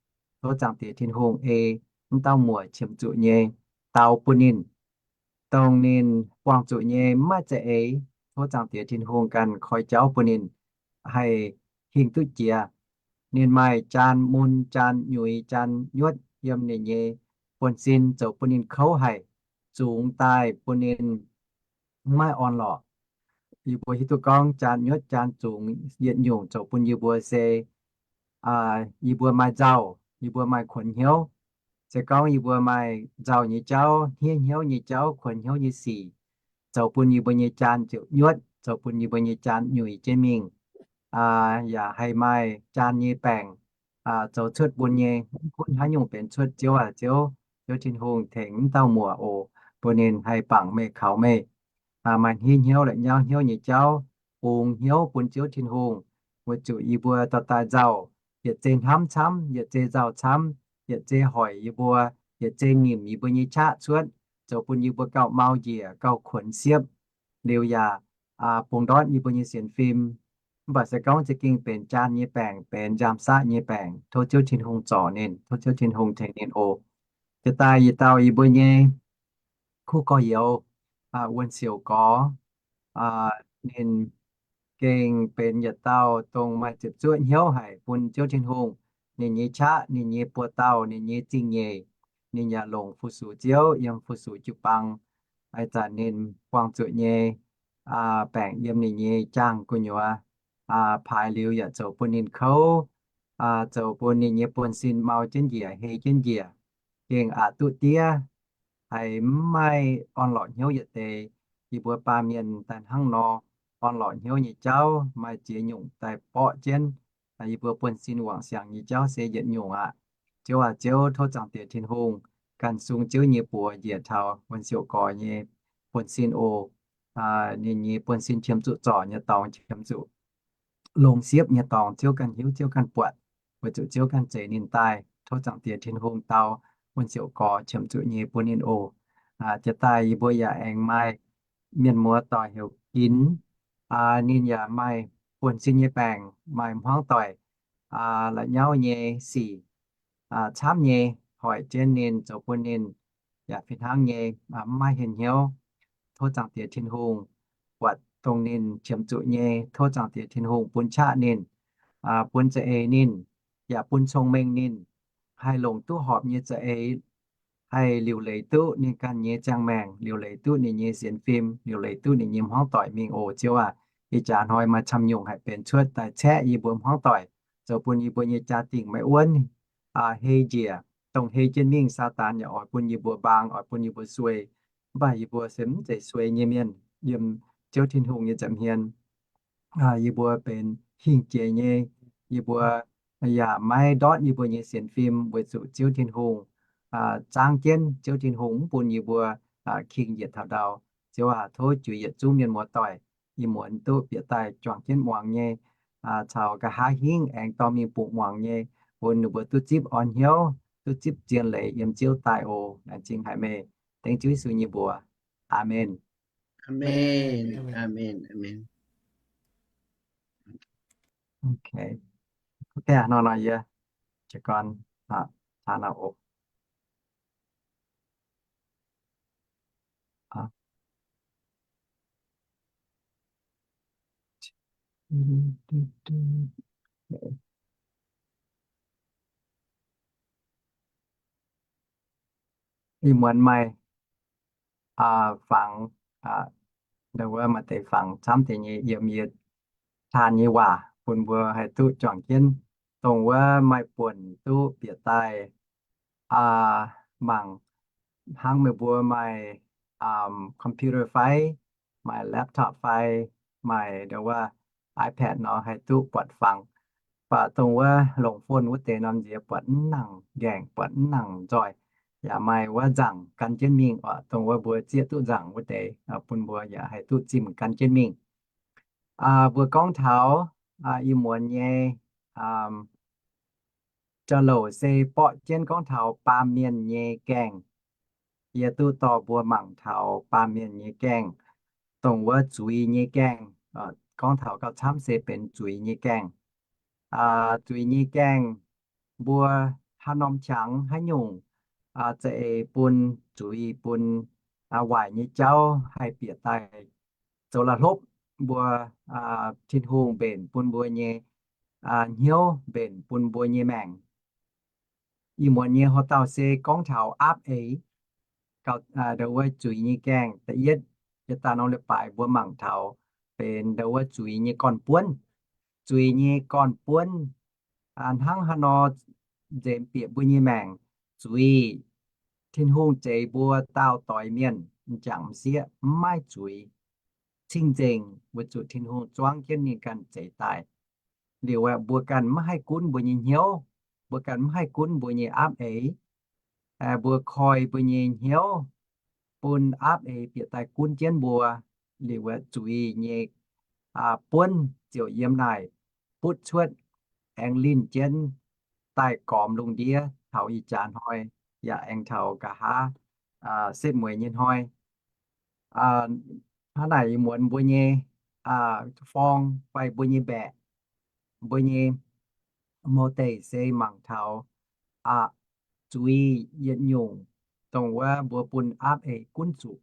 Tov Zaangc Diex Tin-Hungh ei mv dauh muoc qiemx zuqc nyei daux bun ninh, dongh ninh buangh zuqc nyei mv maaih za'eix. Tov Zaangc Diex Tin-Hungh ganh koi jauv bun ninh haih hingh duqv jiex. Ninh maaih jaan mun, jaan nyuix, jaan nyuotv yiem ninh nyei buonv-sin zoux bun ninh kouv haic, zungx daaih bun ninh mv maaih orn-lorqc. Yie mbuo hiuv duqv gorngv jaan nyuotv jaan zungx yietc nyungc zoux bun yie mbuo se yie mbuo maaih nzauh, yie mbuo maaih kuonx hnyouv. Se gorngv yie mbuo maaih nzauh nyei jauv, hniev hnyouv nyei jauv, kuonx hnyouv nyei sic, zoux bun yie mbuo nyei jaan ziouc nyuotv, zoux bun yie mbuo nyei jaan nyuix jienv mingh, yaac haih maaih jaan nyei baengc zoux cuotv bun nyei. Mv gunv haaix nyungc benx cuotv, Ziouv aac, Ziouv, Ziouv Tin-Hungh tengx mv dauh muoc oc, bun ninh haih bangc meih, kaux meih, maaih hniev hnyouv, la'nyauv hnyouv nyei jauv, bungx hnyouv bun Ziouv Tin-Hungh, weic zuqc yie mbuo dorh daaih nzauh, yietc zei hnamv camv, yietc zei nzauh camv, yietc zei hoic yie mbuo, yietc zei nimc yie mbuo nyei qaqv cuotv, zoux bun yie mbuo gauh mau njiec, gauh kuonx siepv, liuz yaac bungx ndortv yie mbuo nyei sienx fim. Mv baac se gorngv za'gengh benx jaan nyei baengc, benx nziaamv-saqv nyei baengc, tov Ziouv Tin-Hungh zorc ninh, tov Ziouv Tin-Hungh tengx ninh oc. Jiex daaih yietc dauh yie mbuo nyei kuv gorx-youz, Wuonh Siouc Gorx, ninh gengh benx yietc dauh dongh maaih ziepc zuoqv hnyouv haic bun Ziouv Tin-Hungh. Ninh nyei qaqv, ninh nyei buoz-dauh, ninh nyei zingh nyeic, ninh yaac longc fu-sux Ziouv yiem fu-sux jiu-baang. Ih zanc ninh buangh zuqc nyei baengc yiem ninh nyei jaang gu'nyuoz paaix liuz yaac zoux bun ninh kouv, zoux bun ninh nyei buonv-sin mau jienv njiec, hei jienv njiec, gengh aqc duqv diev, haiz mv maaih orn-lorqc hnyouv yietc deix. Yie mbuo baamh mienh daaih hnangv nor, orn-lorqc hnyouv nyei jauv maaih ziex nyungc daaih borqv jienv yie mbuo buonv-sin wangc siangx nyei jauv se yietc nyungc aqv. Ziouv aac, Ziouv, tov Zaangc Diex Tin-Hungh ganh sung Ziouv nyei buoz njiec taux wuonh siouc gorx nyei buonv-sin oc. Ninh nyei buonv-sin qiemx zuqc zorc nyei dorngx, qiemx zuqc longx siepv nyei dorngx, Ziouv ganh hiuv, Ziouv ganh buatc, weic zuqc Ziouv ganh zeix ninh daaih. Tov Zaangc Diex Tin-Hungh dau wuonh siouc gorx qiemx zuqc nyei bun ninh oc. Jiex daaih yie mbuo yaac aengx maaih mienh muoz doic heuc Ginx. Ninh yaac maaih buonv-sin nyei baengc, maaih hmuangv doic la'nyauv nyei sic camv nyei, hoic jienv ninh, zoux bun ninh yaac fih hnangv nyei mv maaih hienh hnyouv. Tov Zaangc Diex Tin-Hungh buatc dongh ninh qiemx zuqc nyei. Tov Zaangc Diex Tin-Hungh bun qaqv ninh, bun za'eix ninh, yaac bun cong-mengh ninh, haih longc duqv horpc nyei za'eix, haih liuc leiz duqv ninh ganh nyei ziangh maengc, liuc leiz duqv ninh nyei sienx fim, liuc leiz duqv ninh nyei hmuangv doic mingh oc. Ziouv aac, ih jaax hnoi maaih camv nyungc haih benx cuotv daaih caeqv yie mbuo hmuangv doic, zoux bun yie mbuo nyei jaa-dingh maiv wuonv, hei njiec, dongh hei jienv mingh Saadaan yaac oix bun yie mbuo mbaang, oix bun yie mbuo suei. Mv baac yie mbuo se mv zeiz suei nyei mienh yiem Ziouv Tin-Hungh nyei nza'hmien. Yie mbuo benx hingh jiex nyei, yie mbuo yaac maiv ndortv yie mbuo nyei sienx fim weic zuqc Ziouv Tin-Hungh zaangv jienv. Ziouv Tin-Hungh mv bun yie mbuo king yietc taux ndau. Ziouv aac, tov juix yietc zungv mienh muoz doic ih muonz duqv bieqc daaih juangc jienv muangx nyei, caux nqa'haav hingv aengx dorh mingh bungx muangx nyei, bun ninh mbuo duqv zipv orn hnyouv, duqv zipv zien leiz yiem Ziouv daaih oc. Laengz zingh haic meih. Dengv Ziouv Yesu nyei mbuox. Aamen. Nor nor yie jiez gorn taux naaiv oc. Ih muonz maaih fangx, ndau wuov maaih deix fangx camv deix nyei yiem yie taan nyei waac bun mbuo haih duqv juangc jienv. Dongh wuov maaih buonc duqv bieqc daaih mangc, hnangv meih mbuo maaih computer fai, maaih laptop fai, maaih ndau wuov iPad nor haih duqv buatc fangx. Mv baac dongh wuov longc phone wuov deix norm nziex buatc mv nangc nqaengc, buatc mv nangc nzoih. Yaac maaih wuov nzangc gan jienv mingh oc. Dongh wuov mbuo zieqv duqv nzangc wuov deix bun mbuo yaac haih duqv zimh gan jienv mingh. Mbuo gorngv taux ih muonz nyei jauv-louc se borqv jienv gorngv taux baamh mienh nyei gaengh. Yie duqv dorh mbuo mangc taux baamh mienh nyei gaengh, dongh wuov zuiz nyei gaengh. Gorngv taux gauh camv se benx zuiz nyei gaengh. Zuiz nyei gaengh, mbuo haaix norm qangx haaix nyungc za'eix bun zuiz, bun waaic nyei jauv haih bieqc daaih zoux la'hlopv mbuo, Tin-Hungh mbenc bun mbuo nyei hnyouv, mbenc bun mbuo nyei maengc. Ih muonz nyei houx-dauh se gorngv taux aapv eix, ndau wuov zuiz nyei gaengh. Da'yietv, yietc daaih norm leiz-baaix mbuo mangc taux benx ndau wuov zuiz nyei gorn-buonv. Zuiz nyei gorn-buonv hnangv haaix nor nzemx bieqc mbuo nyei maengc. Zuiz, Tin-Hungh zeix mbuo daauh doix mienh m'jangc m'sieqv mv maaih zuiz, cing-nzengc weic zuqc Tin-Hungh zuangv jienv ninh ganh zeix daaih. Liuz aeqv, mbuo ganh maiv haih gunv mbuo nyei hnyouv, mbuo ganh maiv haih gunv mbuo nyei aapv eix. Mbuo koi mbuo nyei hnyouv bun aapv eix bieqc daaih gunv jienv mbuo. Liuz aeqv, zuiz nyei buonv ziouc yiem naaic butv cuotv, aengx linh jienv daaih gormx lungh ndiev taux ih jaax hnoi, yaac aengx taux nqa'haav setv mueiz nyei hnoi. Hnangv naaic ih muonz mbuo nyei forng fai mbuo nyei mbaeqc, mbuo nyei mouc deic se mangc taux zuiz yietc nyungc, dongh wuov mbuo bun aapv eix gunv zuqc.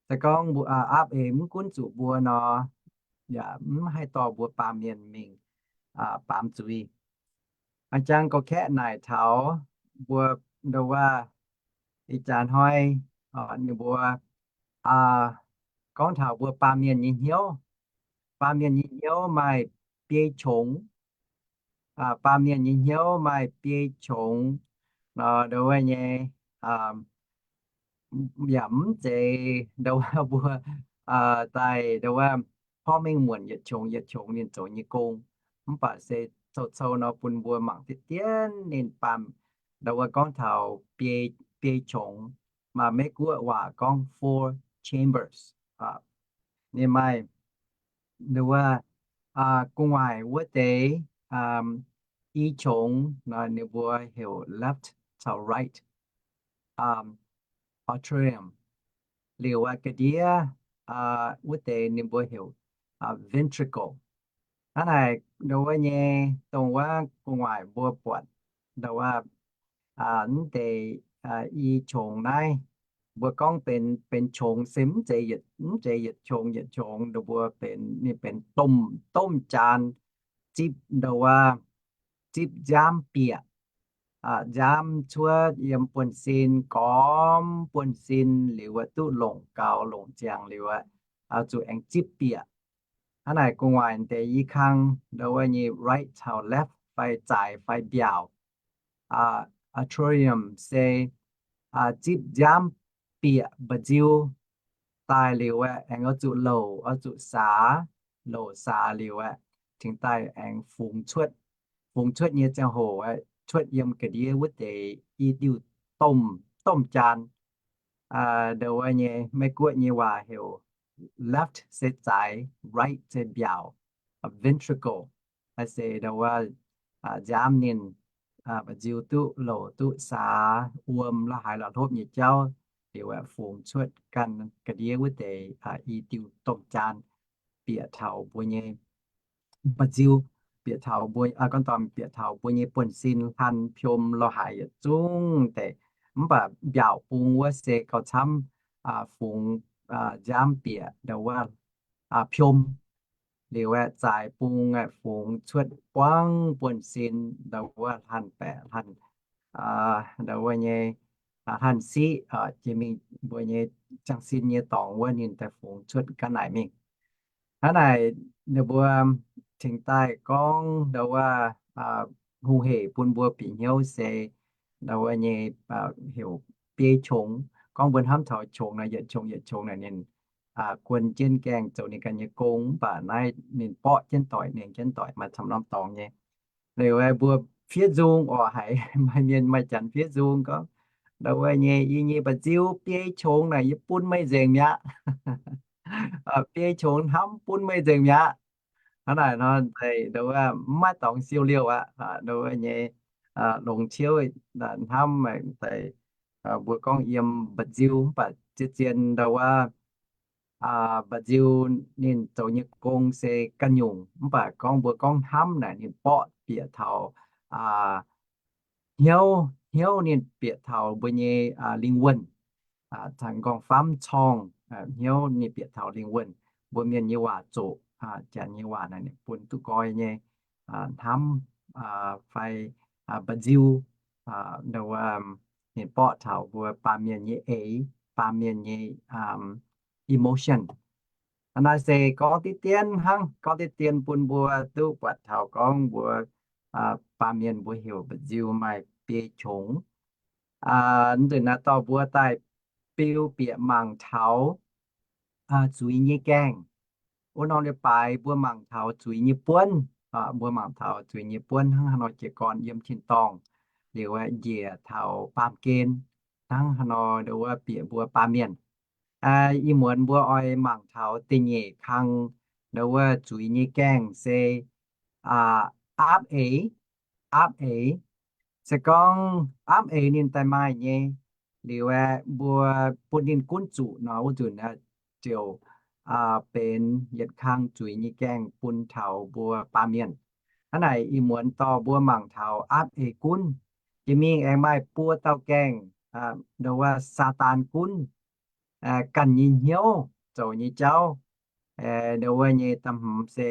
Se gorngv aapv eix mv gunv zuqc mbuo nor, yaac mv haih dorh mbuo baamh mienh mingh baamz zuiz. A'jang gorqv-kaeqv naaic taux mbuo ndau wuov Ih jaax hnoi ninh mbuo gorngv taux mbuo baamh mienh nyei hnyouv. Baamh mienh nyei hnyouv maaih biei qongx. Baamh mienh nyei hnyouv maaih biei qongx nor, ndongc wuov nyei, yaac mv zeiz ndongc wuov mbuo daaih ndongc wuov porv mengh muonc yietc qongx yietc qongx ninh zoux nyei gong. Mv baac se cou-cou nor bun mbuo mangc diqv dien ninh baamh, ndongc wuov gorngv taux biei qongx, maaih Meiv-Guoqv waac gorngv four chambers. Ninh maaih ndongc wuov gu'nguaaic wuov deix i qongx nor ninh mbuo heuc left caux right atrium. Liuz aqv ga'ndiev wuov deix ninh mbuo heuc ventricle. Hnangv naaic ndongc wuov nyei, dongh wuov gu'nguaaic mbuo buatc ndongc wuov mv deix i qongx naaiv, mbuo gorngv benx, benx qongx se mv zeiz yietc, mv zeiz yietc qongx yietc qongx, ninh mbuo benx, ninh benx domh, domh jaan zipv ndongc wuov, zipv nziaamv bieqc. Nziaamv cuotv yiem buonv-sin, gormx buonv-sin liuz aeqv, duqv longc gaux longc ziangx liuz aeqv, zuqc aengx zipv bieqc. Hnangv naaic gu'nguaaic deix i kang ndongc wuov nyei right caux left fai zaaix fai mbiaauc, atrium se zipv nziaamv bieqc mba'nziu daaih liuz aeqv, aengx oix zuqc louc, oix zuqc saax, louc saax liuz aeqv, cingx daaih aengx fungx cuotv. Fungx cuotv nyei ziangh hoc aeqv, cuotv yiem ga'ndiev wuov deix i diuh domh, domh jaan. Ndongc wuov nyei Meiv-Guoqv nyei waac heuc left se zaaix, right se mbiaauc, ventricle. Naaiv se ndongc wuov nziaamv ninh mba'nziu duqv louc duqv saax, wuom la'haaix la'hlopv nyei jauv liuz aeqv, fungx cuotv ganh ga'ndiev wuov deix i diuh domh jaan, bieqc taux mbuo nyei mba'nziu, bieqc taux mbuo, gorngv dorngc bieqc taux mbuo nyei buonv-sin, hlan, piom, la'haaix yietc zungv deix. Mv baac mbiaauc bung wuov se gauh camv, fungx nziaamv bieqc ndongc wuov piom. Liuz aeqv, zaaix bung aeqv, fungx cuotv buangv buonv-sin ndongc wuov hlan baeqc, hlan, ndongc wuov nyei, hlan siqv, jiex mingh mbuo nyei ziangh sin nyei dorngx wuov ninh daaih fungx cuotv ga'naaiv mingh. Hnangv naaic ninh mbuo cingx daaih gorngv ndongc wuov hungh hec bun mbuo bieqc hnyouv se ndongc wuov nyei heuc biei qongx. Gorngv mbuo hnamv taux qongx naaic, yietc qongx yietc qongx naaic ninh guon jienv gaengh zoux ninh ganh nyei gong, mv baac naaiv ninh borqv jienv doic, nengx jienv doic, maaih camv norm dorngx nyei. Liuz aeqv, mbuo fiev nzung oc, haiz maaih mienh maaih janx fiev nzung gorngv, ndongc wuov nyei, yie nyei mba'nziu biei qongx naaic, yie bun meih nzengc mi'aqv. Biei qongx hnamv bun meih nzengc mi'aqv. Hnangv naaic nor, ndongc wuov mv maaih dorngx siou liouh aqv. Ndongc wuov nyei longx ciouv hnamv daaih, mbuo gorngv yiem mba'nziu, mv baac zien-zien ndongc wuov mba'nziu ninh zoux nyei gong se ganh nyungc, mv baac gorngv mbuo gorngv hnamv naaic ninh borqv bieqc taux hnyouv, hnyouv ninh bieqc taux mbuo nyei lingh wuonh. Caux nqorngv-famv corngh, hnyouv ninh bieqc taux lingh wuonh. Mbuo mienh nyei waac zoqc, janx nyei waac naaic ninh bun duqv nqoi nyei hnamv fai mba'nziu, ninh borqv taux mbuo baamh mienh nyei eix, baamh mienh nyei emotion. Naaiv se gorngv diqv dien hnangv, gorngv diqv dien bun mbuo duqv buatc taux gorngv mbuo baamh mienh mbuo heuc mba'nziu maaih biei qongx. Nzunc naaiv dorh mbuo daaih biu bieqc mangc taux zuiz nyei gaengh. Wuov norm leiz-baaix mbuo mangc taux zuiz nyei buonv. Mbuo mangc taux zuiz nyei buonv hnangv haaix nor jiez gorn yiem tin-dorngh liuz aeqv, njiec taux baamh gen hnangv haaix nor ndongc wuov bieqc mbuo baamh mienh. Ih muonz mbuo oix mangc taux da'nyeic kang ndongc wuov zuiz nyei gaengh se aapv eix. Aapv eix se gorngv aapv eix ninh daaih maaih nyei. Liuz aeqv, mbuo bun ninh gunv zuqc nor, wuov nzunc aeqv, ziouc benx yietc kang zuiz nyei gaengh bun taux mbuo baamh mienh. Hnangv naaic ih muonz dorh mbuo mangc taux aapv eix gunv. Jiex mingh aengx maaih buo dauh gaengh, ndongc wuov Saadaan gunv, ganh nyei hnyouv zoux nyei jauv, ndongc wuov nyei da'hmz se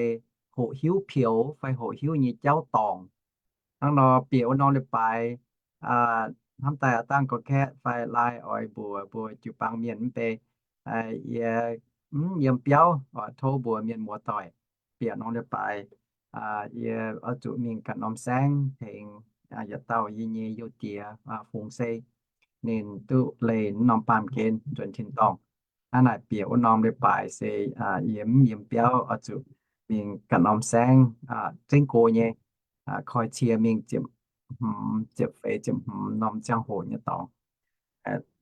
hoqc hiuv pioux fai hoqc hiuv nyei jauv dorngc. Hnangv nor bieqc wuov norm leiz-baaix hnamv daaih aav dangh gorqv-kaeqv fai laai oix mbuox mbuo jiu-baang mienh mv bei, yie mv yiem biauv oix tov mbuox mienh muoz-doic bieqc norm leiz-baaix, yie oix zuqc mingh ganh norm saengv tengx yietc dauh yie nyei youz-diex fungx sei, ninh duqv leih norm baamh gen nzuonx tin-dorngh. Hnangv naaic bieqc wuov norm leiz-baaix se yie mv yiem biauv oix zuqc mingh ganh norm saengv zengv go nyei, koi cie mingh ziepc hmz, ziepc feix ziepc hmz norm ziangh hoc nyei dorngx.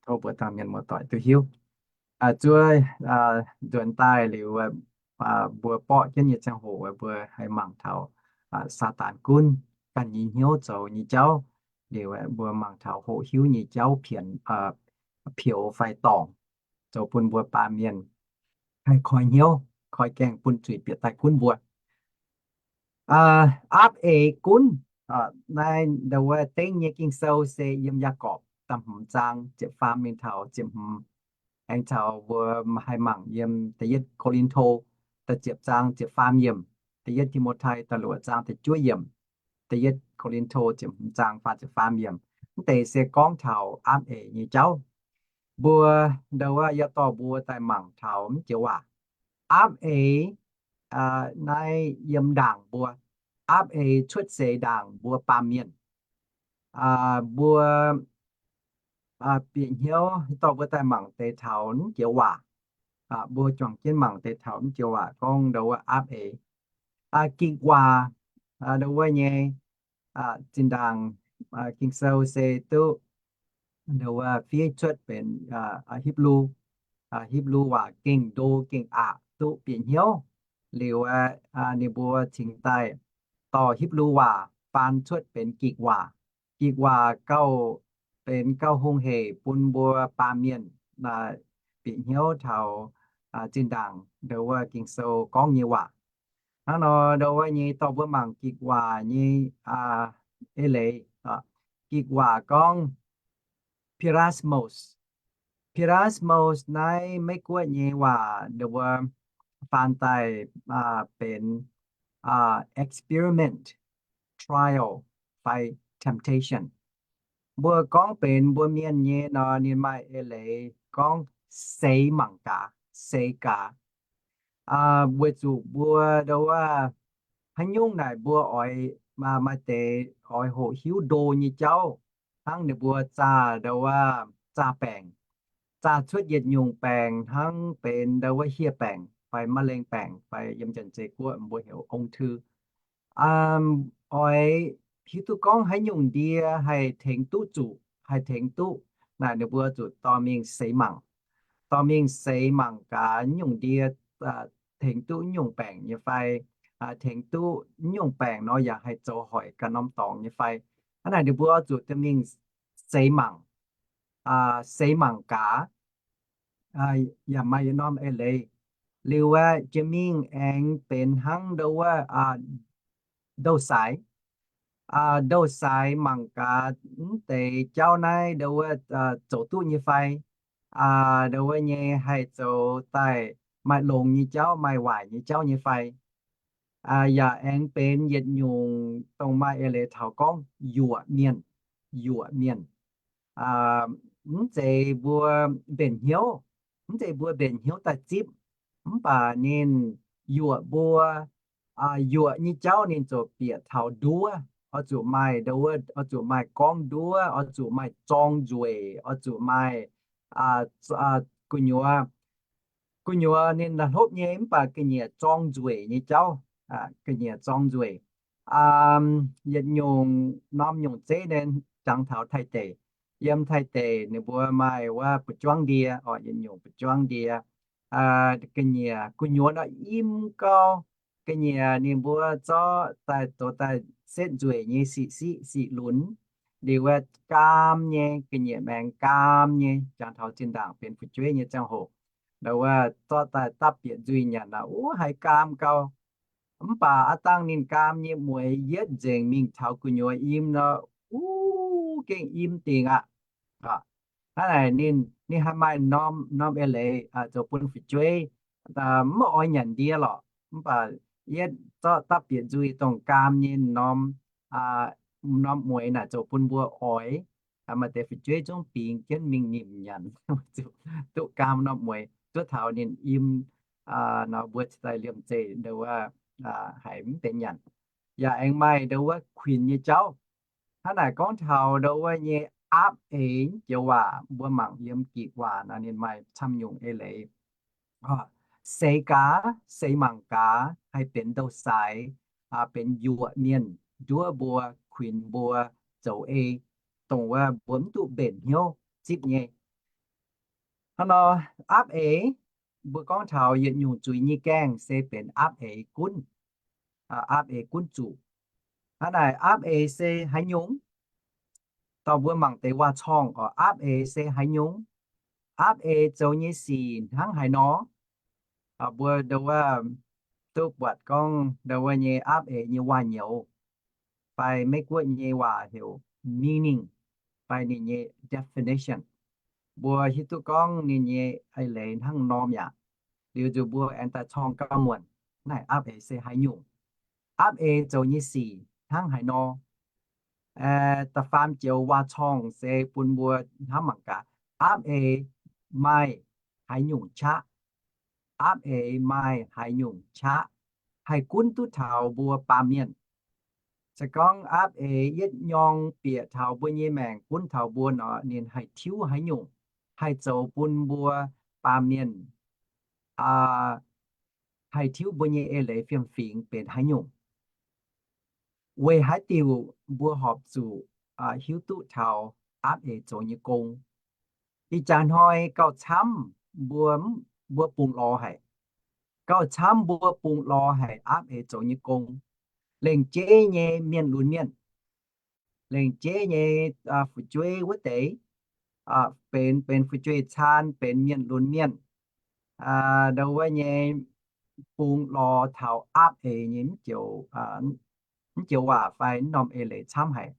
Tov mbuo dangh mienh muoz-doic duqv hiuv. Zuov nzuonx daaih liuz, mbuo borqv jienv nyei ziangh hoc mbuo haih mangc taux Saadaan gunv ganh nyei hnyouv zoux nyei jauv. Liuz mbuo mangc taux hoqc hiuv nyei jauv pienx, peux fai dorngc, zoux bun mbuo baamh mienh haih koi hnyouv, koi gaengh bun zuiz bieqc daaih gunv mbuo. Aapv eix gunv, naaiv ndau wuov dengv nyei Ging-Sou se yiem Yaagorpc da'hmz zaang ziepc faam mingh taux ziepc hmz. Aengx caux mbuo haih mangc yiem da'yietv Ko^lin^to da'ziepc zaang ziepc faam yiemc, da'yietv Ti^mo^tai da'luoqc zaang da'juov yiemc, da'yietv Ko^lin^to ziepc hmz zaang faah ziepc faam yiemc. Mv deix se gorngv taux aapv eix nyei jauv. Mbuo ndau wuov yaac dorh mbuo daaih mangc taux mv joux waac. Aapv eix naaiv yiem ndaangc mbuo, aapv eix cuotv seix ndaangc mbuo baamh mienh. Mbuo bieqc hnyouv dorh mbuo daaih mangc deix taux mv joux waac. Mbuo juangc jienv mangc deix taux mv joux waac gorngv ndau wuov aapv eix. Gikc waac ndau wuov nyei zinh ndaangc Ging-Sou se duqv ndau wuov fiev cuotv benx Hipv^lu. Hipv^lu waac gengh ndo gengh aqc duqv bieqc hnyouv. Liuz ninh mbuo cingx daaih dorh Hipv^lu waac faan cuotv benx gikc waac. Gikc waac gauh benx gauh hungh heic bun mbuo baamh mienh bieqc hnyouv taux zinh ndaangc ndau wuov Ging-Sou gorngv nyei waac. Hnangv nor ndau wuov nyei dorh mbuo mangc gikc waac nyei eix leiz. Gikc waac gorngv peirasmos. Peirasmos naaiv Meiv-Guoqv nyei waac ndau wuov faan daaih benx experiment, trial, fai temptation. Mbuo gorngv benx mbuo mienh nyei nor, ninh maaih eix leiz gorngv seix mangc gaax, seix gaax. Weic zuqc mbuo ndau wuov haaix nyungc naaic mbuo oix maaih deix oix hoqc hiuv ndo nyei jauv, hnangv ninh mbuo zaah ndau wuov zaah baengc, zaah cuotv yietc nyungc baengc hnangv benx ndau wuov hieh baengc fai มะเร็ง baengc fai yiem Janx-Zei Guoqv mbuo heuc ung thư. Oix hiuv duqv gorngv haaix nyungc ndie haih tengx duqv zuqc, haih tengx duqv, naaic ninh mbuo zuqc dorh mingh seix mangc. Dorh mingh seix mangc gaax nyungc ndie tengx duqv nyungc baengc nyei fai, tengx duqv nyungc baengc nor yaac haih zoux hoic ganh norm dorngx nyei fai. Hnangv naaic ninh mbuo zuqc dorh mingh seix mangc, seix mangc gaax. Yaac maaih yietc norm eix leiz. Liuz aeqv, jiex mingh aengx benx hnangv ndau wuov ndou-saaix. Ndou-saaix mangc gaax mv deix jauv naaiv ndau wuov zoux duqv nyei fai, ndau wuov nyei haih zoux daaih maaih longx nyei jauv, maaih waaic nyei jauv nyei fai. Yaac aengx benx yietc nyungc dongh maaih eix leiz taux gorngv yuoqc mienh, yuoqc mienh. Mv zeiz mbuo mbenc hnyouv, mv zeiz mbuo mbenc hnyouv daaih zipv, mv baac ninh yuoqc mbuo, yuoqc nyei jauv ninh ziouc bieqc taux nduov, oix zuqc maaih nduov, oix zuqc maaih gorngv nduov, oix zuqc maaih zorng nzueic, oix zuqc maaih gu'nyuoz, gu'nyuoz ninh la'hlopv nyei mv baac ga'nyiec zorng nzueic nyei jauv, ga'nyiec zorng nzueic. Yietc nyungc norm nyungc zeiv nen, jangx taux Taiv deic. Yiem Taiv deic ninh mbuo maaih wuov buoz-juangv ndie, oc, yietc nyungc buoz-juangv ndie. Ga'nyiec gu'nyuoz nor im gau, ga'nyiec ninh mbuo zorqv daaih zoux daaih setv nzueic nyei siqv siqv siqv lunx, liuz wuov gaam nyei, ga'nyiec maengx gaam nyei, jangx taux zinh ndaangc benx fu'jueiv nyei ziangh hoc, ndau wuov zorqv daaih dapv bieqc nzuih nyanc aqv, wuov haiz gaam gau. Mv baac aav dangh ninh gaam nyei mueix yietv nzengc mingh taux gu'nyuoz im nor, wuov gengh im dingc aqv. Hnangv naaic ninh, ninh haih maaih norm, norm eix leiz zoux bun fu'jueiv mv oix nyanc ndie lorqc. Mv baac yietv zorqv dapv bieqc nzuih dongh gaam nyei norm, norm mueix naaic zoux bun mbuo oix Maaih deix fu'jueiv zungv bingx jienv mingh nimc nyanc, zuqc duqv gaam norm mueiz zuov taux ninh im nor mbuo cingx daaih liemh zeih ndo wuov haiz mv benx nyanc. Yaac aengx maaih ndo wuov kuinx nyei jauv. Hnangv naaic gorngv taux ndo wuov nyei aapv eix joux waac mbuo mangc yiem Gikc waac nor ninh maaih camv nyungc eix leiz. Seix gaax, seix mangc gaax, haih benx ndou-saaix, benx yuoqc mienh nduov mbuo, kuinx mbuo zoux ei, dongh wuov mbuo mv duqv mbenc hnyouv zipv nyei. Hnangv nor, aapv eix, mbuo gorngv taux yietc nyungc zuiz nyei gaengh se benx aapv eix gunv, aapv eix gunv zuqc. Hnangv naaic aapv eix se haaix nyungc? Dorh mbuo mangc deix waac-corngh oc. Aapv eix se haaix nyungc? Aapv eix zoux nyei sic hnangv haaix nor? Mbuo ndo wuov duqv buatc gorngv ndo wuov nyei aapv eix nyei waac-nyouz, fai Meiv Guoqv nyei waac heuc meaning, fai ninh nyei definition. Mbuo hiuv duqv gorngv ninh nyei eix leiz hnangv norm yaac liuz nzunc mbuo aengx daaih corng gauh muonc naaic aapv eix se haaix nyungc. Aapv eix zoux nyei sic hnangv haaix nor? Da'faam joux waac-corngh se bun mbuo hnamv mangc gaax, aapv eix maaih haaix nyungc qaqv? Aapv eix maaih haaix nyungc qaqv haih gunv duqv taux mbuo baamh mienh? Se gorngv aapv eix yietv nyorng bieqc taux mbuo nyei maengc gunv taux mbuo nor, ninh haih tiuv haaix nyungc, haih zoux bun mbuo baamh mienh haih tiuv mbuo nyei eix leiz fiem-fingx benx haaix nyungc. Weic haaix diuc mbuo horpc zuqc hiuv duqv taux aapv eix zoux nyei gong? Ih jaax hnoi gauh camv mbuo, mbuo bungx lorz haic. Gauh camv mbuo bungx lorz haic aapv eix zoux nyei gong. Lengc jeiv nyei mienh lunx mienh, lengc jeiv nyei fu'jueiv wuov deix, benx, benx fu'jueiv caan, benx mienh lunx mienh, ndo wuov nyei bungx lorz taux aapv eix nyei mv joux waac fai mv norm eix leiz camv haic.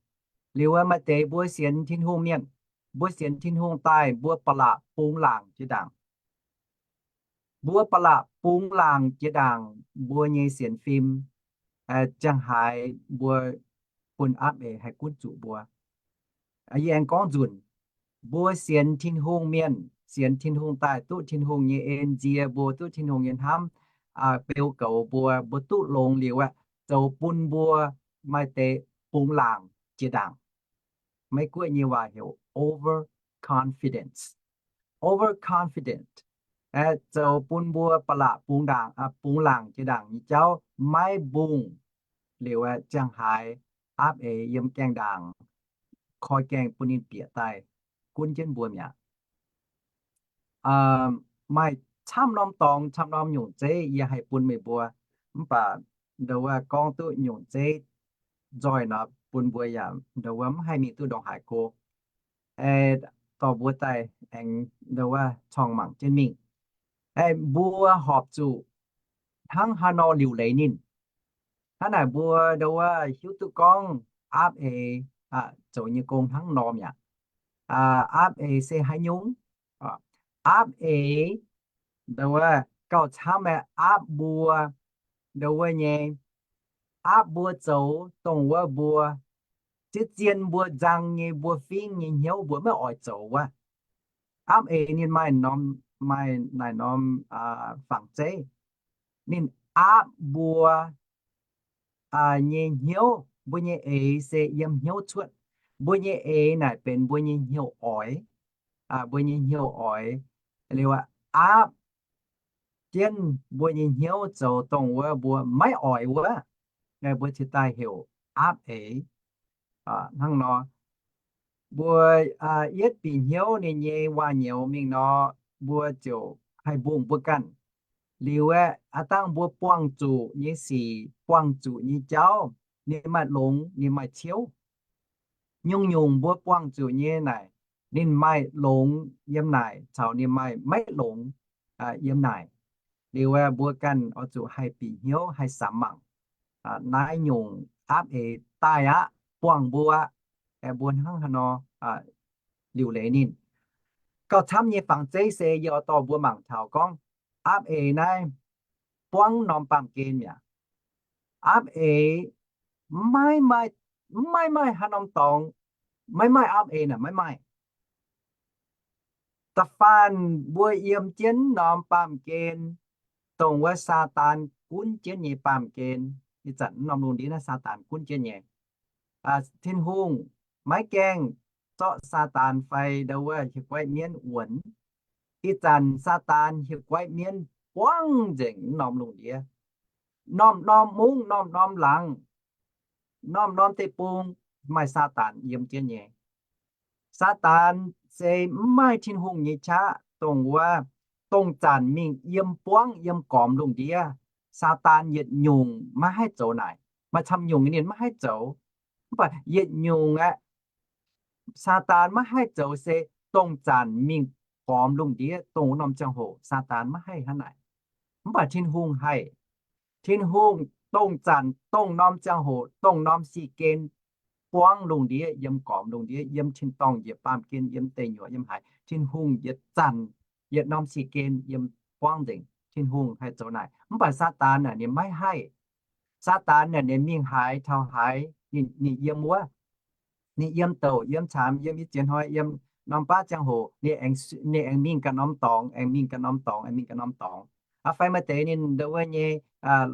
Liuz wuov maaih deix mbuo sienx Tin-Hungh mienh, mbuo sienx Tin-Hungh daaih mbuo ba'laqc bungx laangc jiex ndaangc. Mbuo ba'laqc bungx laangc jiex ndaangc mbuo nyei sienx fim, ziangh haaix mbuo bun aapv eix haih gunv zuqc mbuo. Yie aengx gorngv nzunc, mbuo sienx Tin-Hungh mienh, sienx Tin-Hungh daaih duqv Tin-Hungh nyei en nzie mbuo, duqv Tin-Hungh nyei hnamv beu goux mbuo, mbuo duqv longx liuz aeqv, zoux bun mbuo maaih deix bungx laangc jiex ndaangc. Meiv Guoqv nyei waac heuc overconfidence. Overconfident, zoux bun mbuo ba'laqc bungx ndaangc, bungx laangc jiex ndaangc nyei jauv maiv mbungh liuz aeqv, ziangh haaix aapv eix yiem gaengh ndaangc koi gaengh bun ninh bieqc daaih gunv jienv mbuo mi'aqv. Maaih camv norm dorngx, camv norm nyungc zeiv yie haih bun meih mbuo, mv baac ndo wuov gorngv duqv nyungc zeiv nzoih nor bun mbuo yaac ndo wuov mv haih mingh duqv ndongc haaix go. Dorh mbuo daaih aengx ndo wuov corng mangc jienv mingh. Mbuo horpc zuqc hnangv haaix nor liuc leiz ninh? Hnangv naaic mbuo ndo wuov hiuv duqv gorngv aapv eix zoux nyei gong hnangv nor mi'aqv. Aapv eix se haaix nyungc? Aapv eix ndo wuov gauh camv aeqv, aapv mbuo ndo wuov nyei, aapv mbuo zoux dongh wuov mbuo zien zien mbuo nzang nyei, mbuo fingv nyei hnyouv mbuo maiv oix zoux wuov. Aapv eix ninh maaih norm, maaih naaic norm fangx zeiv. Ninh aapv mbuo nyei hnyouv. Mbuo nyei eix se yiem hnyouv cuotv. Mbuo nyei eix naaic benx mbuo nyei hnyouv oix. Mbuo nyei hnyouv oix liuz aapv jienv mbuo nyei hnyouv zoux dongh wuov mbuo maiv oix wuov. Mbuo cingx daaih heuc aapv eix. Hnangv nor, mbuo yietv bieqc hnyouv ninh nyei waac-nyouz mingh nor, mbuo ziouc haih mbungh mbuo ganh. Liuz aeqv, aav dangh mbuo buangh zuqc nyei sic, buangh zuqc nyei jauv, ninh maaih longx, ninh maaih ciouv. Nyungc-nyungc mbuo buangh zuqc nyei naaic, ninh maaih longx yiem naaic caux ninh maaih maiv longx yiem naaic. Liuz aeqv, mbuo ganh oix zuqc haih bieqc hnyouv, haih samx mangc naaiv nyungc aapv eix daaih aqv, buangh mbuo aqv, aeqv, mbuo hnangv haaix nor liuc leiz ninh. Gauh camv nyei fangx zeiv se yie oix dorh mbuo mangc taux gorngv aapv eix naaiv buangv norm baamh gen mi'aqv. Aapv eix maiv maaih, maiv maaih haaix norm dorngx Maiv maaih aapv eix naaic, maiv maaih. Da'faanh mbuo yiem jienv norm baamh gen, dongh wuov Saadaan gunv jienv nyei baamh gen, ih zanc norm lungh ndiev naaiv Saadaan gunv jienv nyei. Tin-Hungh maiv gaengh zorqv Saadaan fai ndau wuov hieh guaiv mienv wuonx. Ih zanc Saadaan hieh guaiv mienv buangv nzengc norm lungh ndiev. Norm-norm mungv, norm-norm laangz, norm-norm deic-bung maaih Saadaan yiem jienv nyei. Saadaan se mv maaih Tin-Hungh nyei qaqv, dongh wuov, dongh zanc mingh yiem buangv yiem gormx lungh ndiev. Saadaan yietc nyungc maiv haih zoux naaic. Maaih camv nyungc ninh maiv haih zoux. Mv baac yietc nyungc aeqv, Saadaan maiv haih zoux se dongh zanc mingh gormx lungh ndiev, dongh wuov norm ziangh hoc Saadaan maiv haih hnangv naaic. Mv baac Tin-Hungh haih. Tin-Hungh dongh zanc dongh norm ziangh hoc dongh norm sic gen buangv lungh ndiev, yiem gormx lungh ndiev, yiem tin-dorngh, yiem baamh gen, yiem deic nyuoqc, yiem haaix, Tin-Hungh yietc zanc, yietc norm sic gen yiem buangv nzengc. Tin-Hungh haih zoux naaic. Mv baac Saadaan naaic ninh maiv haih. Saadaan naaic ninh mingh haaix taux haaix ninh yiem wuov. Ninh yiem douc yiem caamx, yiem i ziex hnoi, yiem norm baav ziangh hoc, ninh aengx mingh ganh norm dorngx, aengx mingh ganh norm dorngx, aengx mingh ganh norm dorngx. Aa, fai maaih deix ninh ndau wuov nyei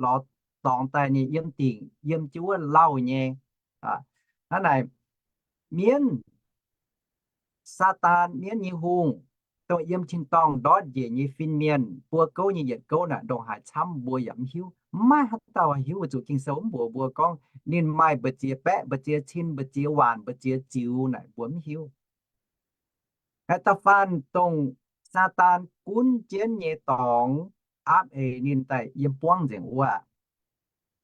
lorz dorngx daaih ninh yiem dingc, yiem jienv wuov lauh nyei. Hnangv naaic, mienv, Saadaan mienv nyei hungh, dongh yiem tin-dorngh ndortv njiec nyei fin-mienh, buo gouv nyei yietc gouv naaic ndongc haaix camv mbuo yaac mv hiuv. Mv maaih haaix dauh hiuv, weic zuqc Ging-Sou mv mbuox mbuo gorngv ninh maaih mbu'ziex baeqv, mbu'ziex cin, mbu'ziex waanc, mbu'ziex ziux naaic mbuo mv hiuv. Da'faanh dongh Saadaan gunv jienv nyei dorngx, aapv eix ninh daaih yiem buangv nzengc wuov.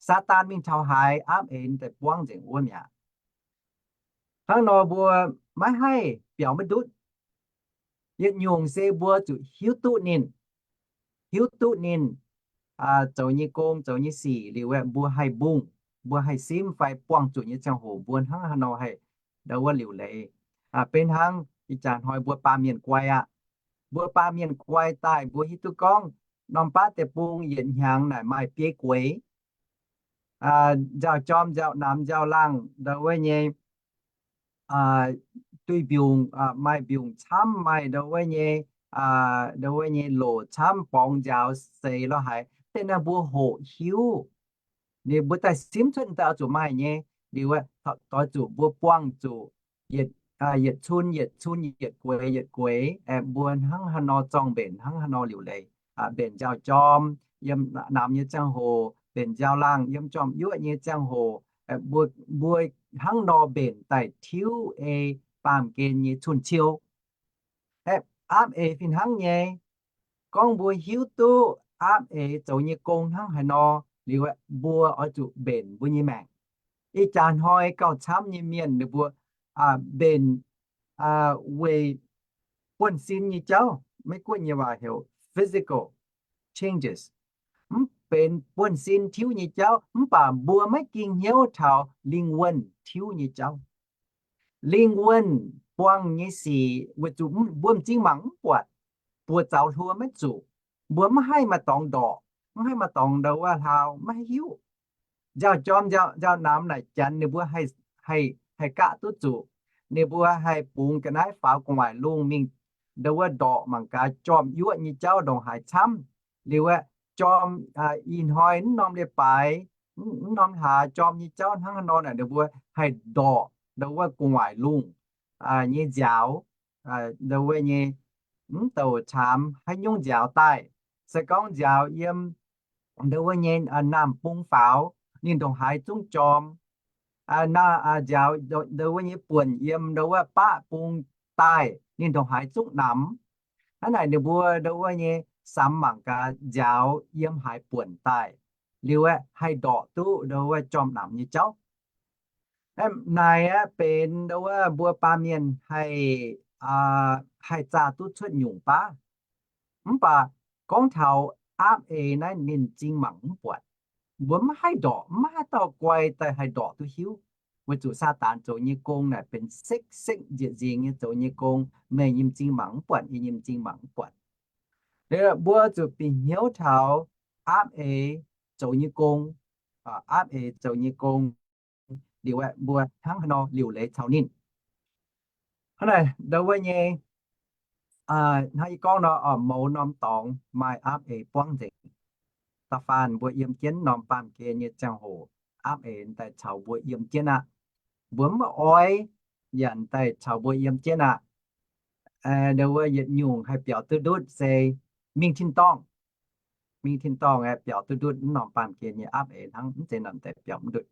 Saadaan mingh taux haaix, aapv eix ninh daaih buangv nzengc wuov mi'aqv. Hnangv nor mbuo maiv haih biaux maiv ndutv. Yietc nyungc se mbuo zuqc hiuv duqv ninh, hiuv duqv ninh zoux nyei gong, zoux nyei sic liuz, mbuo haih mbungh, mbuo haih simv fai buangh zuqc nyei ziangh hoc mbuo hnangv haaix nor haih ndau wuov liuc leiz. Benx hnangv ih jaax hnoi mbuo baamh mienh guai aqv. Mbuo baamh mienh guai daaih mbuo hiuv duqv gorngv norm baav deic-bung yietc hnyangx naaic maaih biei gueix, nziaaux jorm, nziaaux namx, nziaaux laangh, ndau wuov nyei duih mbiungc, maaih mbiungc camv, maaih ndau wuov nyei, ndau wuov nyei loc camv, borngz nziaaux seix lo haic. Deix naaiv mbuo hoqc hiuv. Ninh mbuo daaih simv cuotv daaih oix zuqc maaih nyei. Liuz doix zuqc mbuo buangh zuqc yietc cun yietc cun, yietc gueix yietc gueix, mbuo hnangv haaix nor zorng mbenc, hnangv haaix nor liuc leiz, mbenc nziaaux jorm yiem namx nyei ziangh hoc, mbenc nziaaux laangh yiem jorm-yuoqv nyei ziangh hoc, mbuo hnangv nor mbenc daaih tiuv ei baamh gen nyei cun-ciou. Aapv eix fih hnangv nyei. Gorngv mbuo hiuv duqv aapv eix zoux nyei gong hnangv haaix nor liuz, mbuo oix zuqc mbenc mbuo nyei maengc. Ih jaax hnoi gauh camv nyei mienh ninh mbuo mbenc weic buonv-sin nyei jauv, Meiv-Guoqv nyei waac heuc physical changes. Mv benx buonv-sin tiuv nyei jauv, mv baac mbuo maiv ging hnyouv taux lingh wuonh tiuv nyei jauv. Lingh wuonh buangh nyei sic weic zuqc mbuo m'zing mangc mv buatc, buoz zaux hluo maiv zuqc, mbuo mv haih maaih dorngx ndorqc, mv haih maaih dorngx ndau wuov hlaau, maiv hiuv. Nziaaux jorm, nziaaux namx naaic janx ninh mbuo haih gaqv duqv zuqc. Ninh mbuo haih bungx ga'naaiv faaux gu'nguaaic lungh mingh ndau wuov ndorqc mangc gaax jorm-yuoqv nyei jauv ndongc haaix camv. Liuz aeqv, jorm ih hnoi mv norm leiz-baaix, mv norm hlaax jorm nyei jauv hnangv haaix nor naaic, ninh mbuo haih ndorqc ndau wuov gu'nguaaic lungh nyei nziaaux, ndau wuov nyei mv douc caamx haaix nyungc nziaaux daaih. Se gorngv nziaaux yiem ndau wuov nyei naamh bung faaux, ninh ndongc haaix zungv jorm. Nziaaux ndau wuov nyei buonc yiem ndau wuov baqv bung daaih, ninh ndongc haaix zungv namx. Hnangv naaic ninh mbuo ndau wuov nyei samx mangc gaax nziaaux yiem haaix buonc daaih, liuz aeqv, haih ndorqc duqv ndau wuov jorm namx nyei jauv. Naaic aeqv, benx ndau wuov mbuo baamh mienh haih, haih zaah duqv cuotv nyungc baav. Mv baac gorngv taux aapv eix naaiv ninh m'zing mangc mv buatc. Mbuo mv haih ndorqc, mv maaih haaix dauh guai daaih haih ndorqc duqv hiuv. Weic zuqc Saadaan zoux nyei gong naaic benx sekv-sekv njiec nzingx nyei zoux nyei gong, meih nyei m'zing mangc mv buatc, yie nyei m'zing mangc mv buatc. Mbuo zuqc bieqc hnyouv taux aapv eix zoux nyei gong, aapv eix zoux nyei gong, liuz aeqv, mbuo hnangv haaix nor liuc leiz caux ninh. Hnangv naaic ndau wuov nyei, hnangv yie gorngv nor, mouz norm dorngx maaih aapv eix buangv nzengc. Da'faanh mbuo yiem jienv norm baamh gen nyei ziangh hoc, aapv eix daaih caux mbuo yiem jienv aqv. Mbuo mv oix yaac daaih caux mbuo yiem jienv aqv. Ndau wuov yietc nyungc haih biaux duqv ndutv se mingh tin-dorngh. Mingh tin-dorngh aeqv, biaux duqv ndutv mv norm baamh gen nyei aapv eix hnangv, mv zeiz norm deix biaux mv ndutv.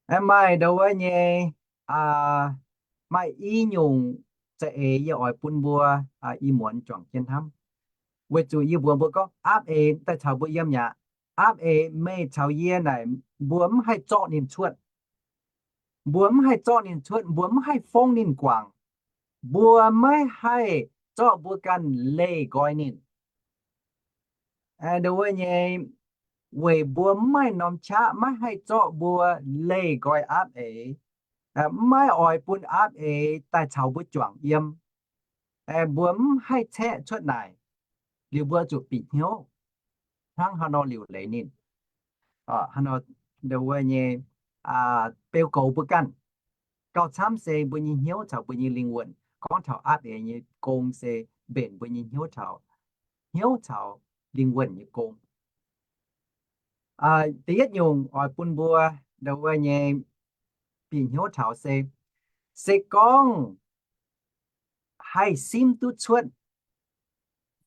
Aeqv, maaih ndau wuov nyei, maaih i nyungc za'eix yie oix bun mbuo i muonz juangc jienv hnamv. Weic zuqc yie mbuox mbuo gorngv aapv eix daaih caux mbuo yiem aqv. Aapv eix meih caux yie naaic, mbuo mv haih zorqv ninh cuotv. Mbuo mv haih zorqv ninh cuotv, mbuo mv haih fongv ninh guangc. Mbuo maiv haih zorqv mbuo ganh leih nqoi ninh. Ndau wuov nyei, weic mbuo mv maaih norm qaqv maiv haih zorqv mbuo leih nqoi aapv eix, mv maaih oix bun aapv eix daaih caux mbuo juangc yiem. Mbuo mv haih caeqv cuotv naaic, liuz mbuo zuqc bieqc hnyouv hnangv haaix nor liuc leiz ninh. Ndau wuov nyei, beu goux mbuo ganh. Gauh camv se mbuo nyei hnyouv caux mbuo nyei lingh wuonh. Gorngv taux aapv eix nyei gong se mbenc mbuo nyei hnyouv caux, hnyouv caux lingh wuonh nyei gong. Da'yietv nyungc oix bun mbuo ndau wuov nyei bieqc hnyouv taux se, se gorngv haih simv duqv cuotv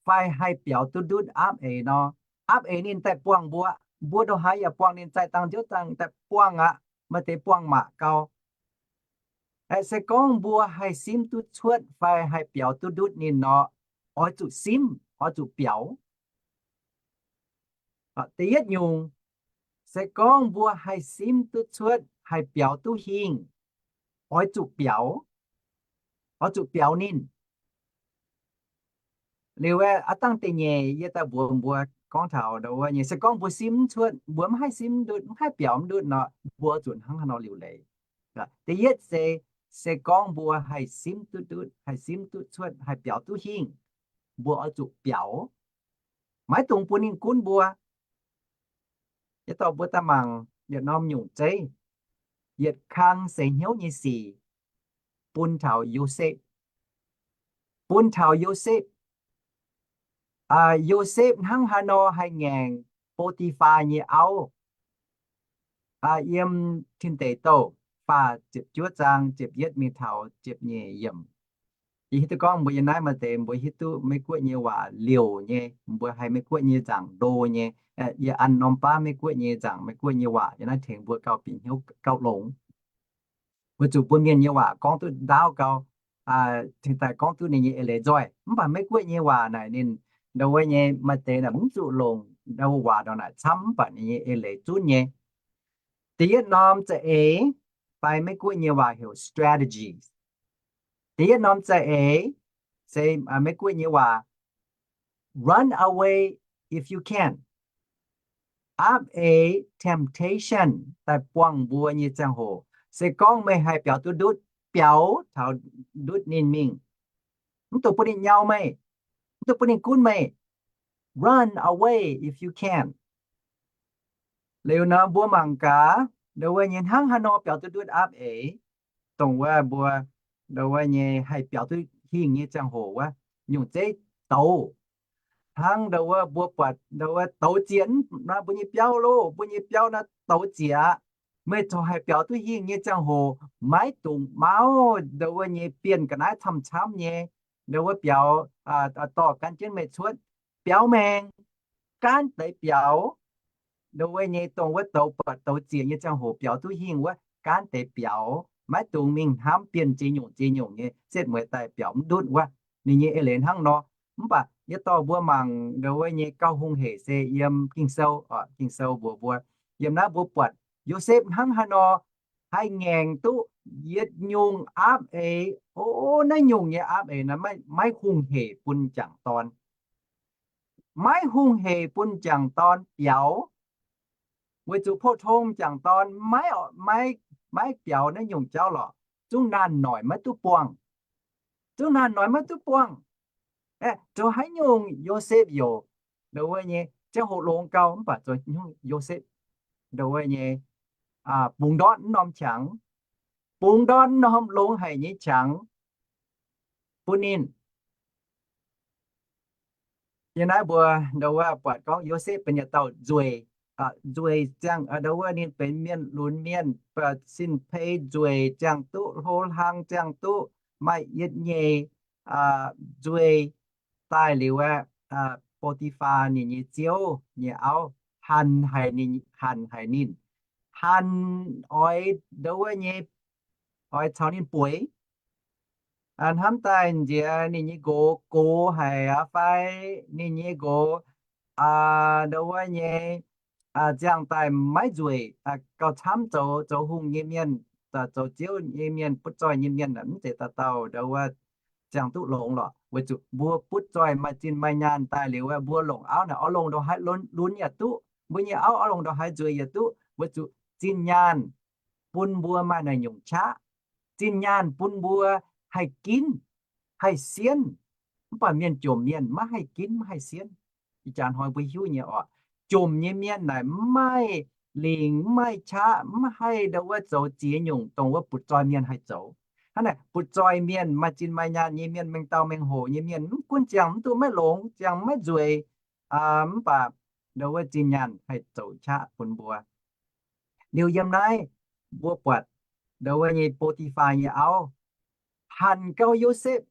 fai haih biaux duqv ndutv aapv eix nor, aapv eix ninh daaih buangh mbuo, mbuo ndongc haaix yaac buangh ninh, zaih dangh nziouv dangh daaih buangh aqv, maaih deix buangh mangc gau. Se gorngv mbuo haih simv duqv cuotv fai haih biaux duqv ndutv ninh nor, oix zuqc simv, oix zuqc biaux. Da'yietv nyungc, se gorngv mbuo haih simv duqv cuotv, haih biaux duqv hingh, oix zuqc biaux, oix zuqc biaux ninh. Liuz aeqv, aav dangh da'nyeic yie daaih mbuox mbuo gorngv taux ndau wuov nyei, se gorngv mbuo simv mv cuotv, mbuo mv haih simv mv ndutv, mv haih biaux mv ndutv nor, mbuo zuqc hnangv haaix nor liuc leiz? Da'yietv se, se gorngv mbuo haih simv duqv ndutv, haih simv duqv cuotv, haih biaux duqv hingh, mbuo oix zuqc biaux. Maiv dungx bun ninh gunv mbuo. Yie dorh mbuo daaih mangc yietc norm nyungc zeiv, yietc kang seix hnyouv nyei sic, bun taux Yosepv. Bun taux Yosepv. Yosepv hnangv haaix nor haih ngaengc Bo^ti^faa nyei auv, yiem Tin Deic Douh faah ziepc juov zaang ziepc yietv mingh taux ziepc nyeic yiemc. Yie hiuv duqv gorngv mbuo yiem naaiv maaih deix mbuo hiuv duqv Meiv Guoqv nyei waac liouc nyei, mbuo haih Meiv Guoqv nyei nzaangc ndo nyei. Yie an norm baav Meiv Guoqv nyei nzaangc, Meiv Guoqv nyei waac yiem naaiv tengx mbuo gauh bieqc hnyouv gauh longx. Weic zuqc mbuo Mienh nyei waac gorngv duqv ndaauv gau, cingx daaih gorngv duqv ninh nyei eix leiz nzoih. Mv baac Meiv Guoqv nyei waac naaic ninh ndau wuov nyei maaih deix naaic mv zuqc longc ndau wuov waac ndau naaic camv, mv baac ninh nyei eix leiz zunv nyei. Da'yietv norm za'eix fai Meiv Guoqv nyei waac heuc strategies. Da'yietv norm za'eix se Meiv Guoqv nyei waac, run away if you can. Aapv eix temptation daaih buangh mbuo nyei ziangh hoc, se gorngv meih haih biaux duqv ndutv, biaux taux ndutv ninh mingh. Mv dungx bun ninh nyau meih, mv dungx bun ninh gunv meih. Run away if you can. Liuz nor mbuo mangc gaax ndau wuov nyei hnangv haaix nor biaux duqv ndutv aapv eix, dongh wuov mbuo ndau wuov nyei haih biaux duqv hingh nyei ziangh hoc wuov, nyungc zeiv douz. Hnangv ndau wuov mbuo buatc ndau wuov douz zieqc, mbuo nyei biauv loh, mbuo nyei biauv naaiv douz zieqc aqv. Meih corc haih biaux duqv hingh nyei ziangh hoc, maiv dungx mauv ndau wuov nyei bienh ga'naaiv camv-camv nyei ndau wuov biaux dorh gan jienv meih cuotv. Biaux maengx, gaanv deix biaux. Ndau wuov nyei dongh wuov douz buatc douz zieqc nyei ziangh hoc biaux duqv hingh wuov, gaanv deix biaux. Maiv dungx mingh hnamv bienh ziex nyungc ziex nyungc nyei setv mueiz daaih biaux mv ndutv wuov. Ninh nyei eix leiz hnangv nor. Mv baac yie dorh mbuo mangc ndau wuov nyei gauh hungh hec se yiem Ging-Sou, Ging-Sou mbuox mbuo, yiem naaiv mbuo buatc Yosepv hnangv haaix nor haih ngaengc duqv yietc nyungc aapv eix. O, naaiv nyungc nyei aapv eix naaiv maiv hungh hec bun m'jangc dorn. Maiv hungh hec bun m'jangc dorn biaux. Weic zuqc pou-tong m'jangc dorn maiv, maiv biaux naaiv nyungc jauv lorqc, zungv naanh noic maiv duqv buangh. Zungv naanh noic maiv duqv buangh. Aeqv, zoux haaix nyungc Yosepv youc ndau wuov nyei ziangh hoc longx gau, mv baac zoux haaix nyungc Yosepv ndau wuov nyei bungx ndortv mv norm qangx, bungx ndortv mv norm longx haic nyei qangx, bun ninh. Yiem naaiv mbuo ndo wuov buatc gorngv Yosepv benx yietc dauh nzueic, nzueic ziangh, ndo wuov ninh benx mienh lunx mienh, sin-peix nzueic ziangh duqv, hlo hlang ziangh duqv, maaih yietc nyeic nzueic daaih liuz aeqv, Bo^ti^faa ninh nyei ziouv nyei auv hanc haic ninh, hanc haic ninh, hanc oix ndo wuov nyei, oix caux ninh bueix. Hnamv daaih nziex ninh nyei nqox gox haic aqv fai, ninh nyei nqox ndo wuov nyei ziangh daaih maiv nzueic, gauh camv zoux, zoux hungh nyei mienh, zoux ziouv nyei mienh, butv zoih nyei mienh mv zeiz dauh dauh ndo wuov ziangh duqv longx lorqc. Weic zuqc mbuo butv zoih maaih zinh maaih nyaanh daaih liuz aeqv, mbuo longc auv naaic oix longc ndongc haaix lunx yaac duqv, mbuo nyei auv oix longc ndongc haaix nzueic yaac duqv, weic zuqc zinh nyaanh bun mbuo maaih naaic nyungc qaqv. Zinh nyaanh bun mbuo haih ginv, haih sienv. Mv baac mienh jomc mienh maiv haih ginv, maiv haih sienv. Ih jaax hnoi mbuo hiuv nyei oc, jomc nyei mienh naaic mv maaih lingc, mv maaih qaqv, mv haih ndo wuov zoux ziex nyungc dongh wuov butv zoih mienh haih zoux. Hnangv naaic butv zoih mienh, maaih zinh maaih nyaanh nyei mienh, mengh dauh mengh hoc nyei mienh, mv gunv ziangh mv duqv maiv longx, ziangh maiv nzueic, mv baac ndo wuov zinh nyaanh haih zoux qaqv bun mbuo. Liuz yiem naaiv mbuo buatc ndo wuov nyei Bo^ti^faa nyei auv hanc gau Yosepv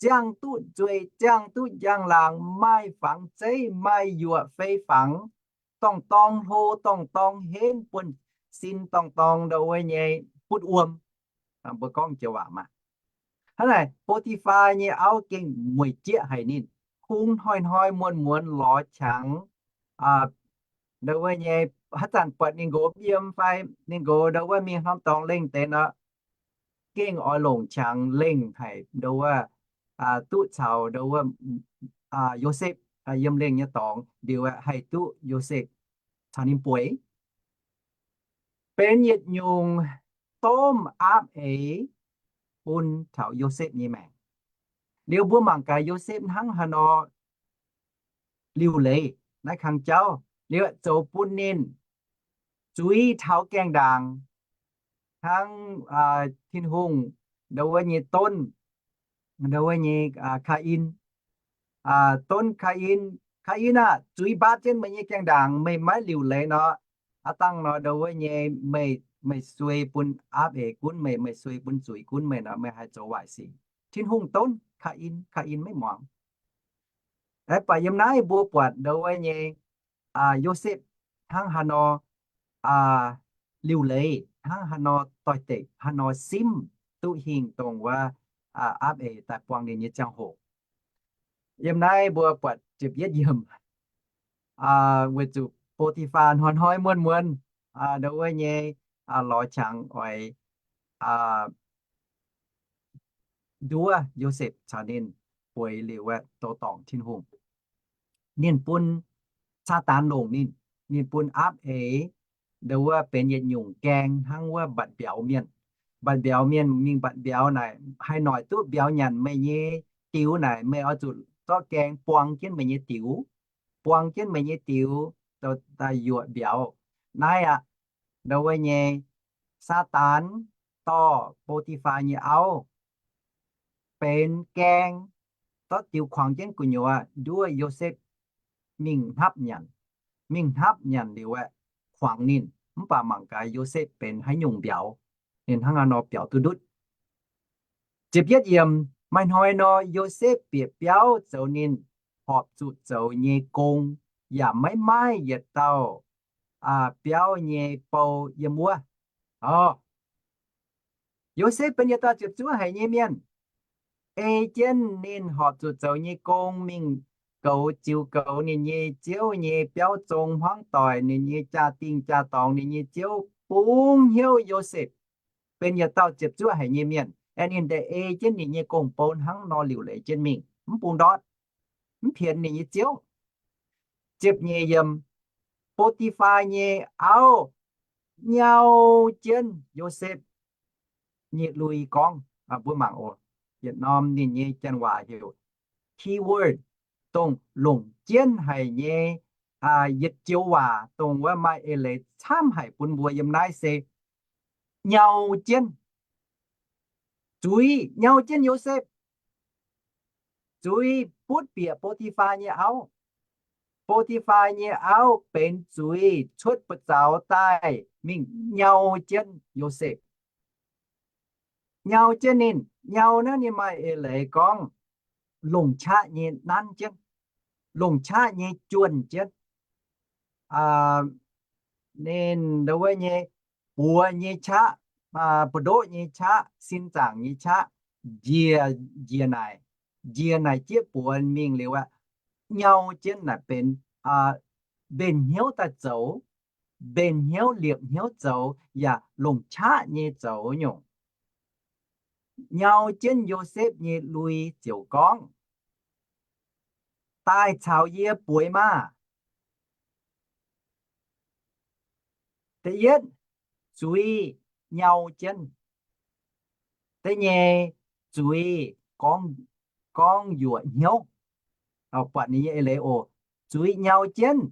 ziangh duqv nzueic, ziangh duqv njang-laangc, maaih fangx zeiv, maaih yuoqc fei fangx, dorngh dorng hlo, dorngh dorng henv, buonv-sin dorngh dorng ndo wuov nyei butv wuom. Mbuo gorngv joux waac maah. Hnangv naaic Bo^ti^faa nyei auv gengh mueic jieqv haic ninh, kungx hnoi-hnoi muonz-muonz lorz qangx ndo wuov nyei, haaix zanc buatc ninh nqox yiem fai ninh nqox ndo wuov mingh norm dorngx lengh deix nor, gengh oix longc qangx lengh haic ndo wuov, duqv caux ndo wuov Yosepv yiem lengh nyei dorngx liuz haih duqv Yosepv caux ninh bueix. Benx yietc nyungc domh aapv eix bun taux Yosepv nyei maengc. Liuz mbuo mangc gaax Yosepv hnangv haaix nor liuc leiz naaiv kang jauv, liuz zoux bun ninh zuiz taux gaengh ndaangc hnangv Tin-Hungh ndo wuov nyei donv, ndo wuov nyei Kaa^in. Donv Kaa^in, Kaa^in aah! Zuiz mbaatv jienv meih nyei gaengh ndaangc, meih maiv liuc leiz nor, aav dangh nor ndo wuov nyei meih, meih suei bun aapv eix gunv meih, meih suei bun zuiz gunv meih nor, meih haih zoux waaic sic. Tin-Hungh donv Kaa^in, Kaa^in maiv muangx. Mv baac yiem naaiv mbuo buatc ndo wuov nyei Yosepv hnangv haaix nor liuc leiz, hnangv haaix nor doix-dekc, haaix nor simv duqv hingh dongh wuov aapv eix daaih buangh ninh nyei ziangh hoc. Yiem naaiv mbuo buatc ziepc yietv yiemc, weic zuqc Bo^ti^faa hnoi-hnoi muonz-muonz ndo wuov nyei lorz qangx oix nduov Yosepv caux ninh bueix liuz aeqv, zoux dorngc Tin-Hungh. Ninh bun Saadaan longc ninh, ninh bun aapv eix ndo wuov benx yietc nyungc gaeng hnangv wuov mbatc mbiauz mienh. Mbatc mbiauz mienh mingh mbatc mbiauz naaic haih noic duqv mbiauz nyanc meih nyei diux naaic, meih oix zuqc zorqv gaeng buang jienv meih nyei diux, buang jienv meih nyei diux daaih yuoqc mbiauz. Naaiv aqv, ndo wuov nyei Saadaan dorh Bo^ti^faa nyei auv benx gaeng, zorqv diux kuangx jienv gu'nyuoz nduov Yosepv mingh hnapv nyanc. Mingh hnapv nyanc liuz aeqv, kuangx ninh, mv baac mangc gaax Yosepv benx haaix nyungc mbiauz, ninh hnangv haaix nor biaux duqv ndutv. Ziepc yietv yiemc, maaih hnoi nor Yosepv bieqc biauv zoux ninh horpc zuqc zoux nyei gong, yaac maiv maaih yietc dauh biauv nyei bou yiem wuov. Yosepv benx yietc dauh ziepc zuoqv haic nyei mienh. Ei jienv ninh horpc zuqc zoux nyei gong mingh goux, ziux goux ninh nyei ziouv nyei biauv zong hmuangv doic, ninh nyei jaa-dingh jaa-dorngx, ninh nyei ziouv bungx hnyouv Yosepv benx yietc dauh ziepc zuoqv haic nyei mienh, aeqv, ninh daaih ei jienv ninh nyei gong-bou hnangv nor liuc leiz jienv mingh, mv bungx ndortv, mv pienx ninh nyei ziouv. Ziepc nyeic yiemc, Bo^ti^faa nyei auv nyau jienv Yosepv nyei lui gorngv, mbuo mangc oc. Yietc norm ninh nyei janx waac heuc keyword, dongh longc jienv haic nyei yietc joux waac, dongh wuov maaih eix leiz camv haic bun mbuo yiem naaiv se nyau jienv, zuiz nyau jienv Yosepv. zuiz butv bieqc Bo^ti^faa nyei auv. Bo^ti^faa nyei auv benx zuiz cuotv buoz-zaux daaih mingh nyau jienv Yosepv. Nyau jienv ninh, nyau naaiv ninh maaih eix leiz gorngv longc qaqv nyei nanv jienv, longc qaqv nyei juonh jienv. Ninh ndo wuov nyei buoz nyei qaqv, buoz-ndoqv nyei qaqv, sin zaangc nyei qaqv, njiec, njiec naaic, njiec naaic jieqv buoz mingh liuz aqv, nyau jienv naaic benx mbenc hnyouv daaih zoux, mbenc hnyouv liepc hnyouv zoux yaac longc qaqv nyei zoux nyungc. Nyau jienv Yosepv nyei lui ziouc gorngv, daaih caux yie bueix maah! Da'yietv, zuiz nyau jienv. Da'nyeic, zuiz gorngv, gorngv yuoqc hnyouv. Buatc ninh nyei eix leiz oc. Zuiz nyau jienv.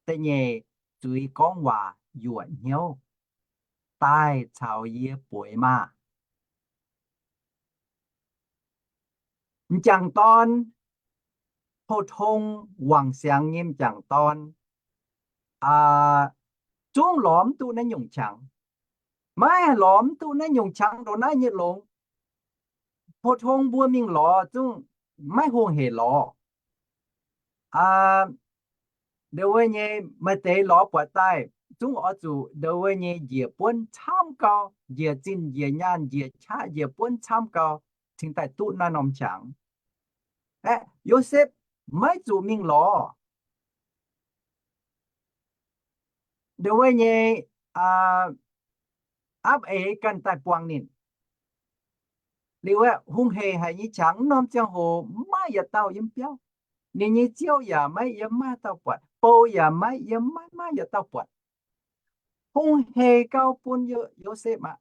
Da'nyeic, zuiz gorngv waac yuoqc hnyouv. Daaih caux yie bueix maah! M'jangc dorn, pou-tong wangc siangx nyei m'jangc dorn, zungv lorz mv duqv naaiv nyungc qangx. Maiv lorz mv duqv naaiv nyungc qangx ndongc naaiv nyei longx. Pou-tong mbuo mingh lorz zungv maiv hungh hec lorz. Ndo wuov nyei maaih deix lorz buatc daaih zungv oix zuqc ndo wuov nyei njiec buonv camv gau, njiec zinh njiec nyaanh njiec qaqv njiec buonv camv gau, cingx daaih duqv naaiv norm qangx. Aeqv, Yosepv maiv zuqc mingh lorz. Ndo wuov nyei aapv eix ganh daaih buangh ninh. Liuz aeqv, hungh hec haic nyei qangx, mv norm ziangh hoc maiv maaih yietc dauh yiem biauv. Ninh nyei ziouv yaac maiv yiem, maiv dauh buatc. Bou yaac maiv yiem, maiv maaih yietc dauh buatc. Hungh hec gau bun Yosepv aqv.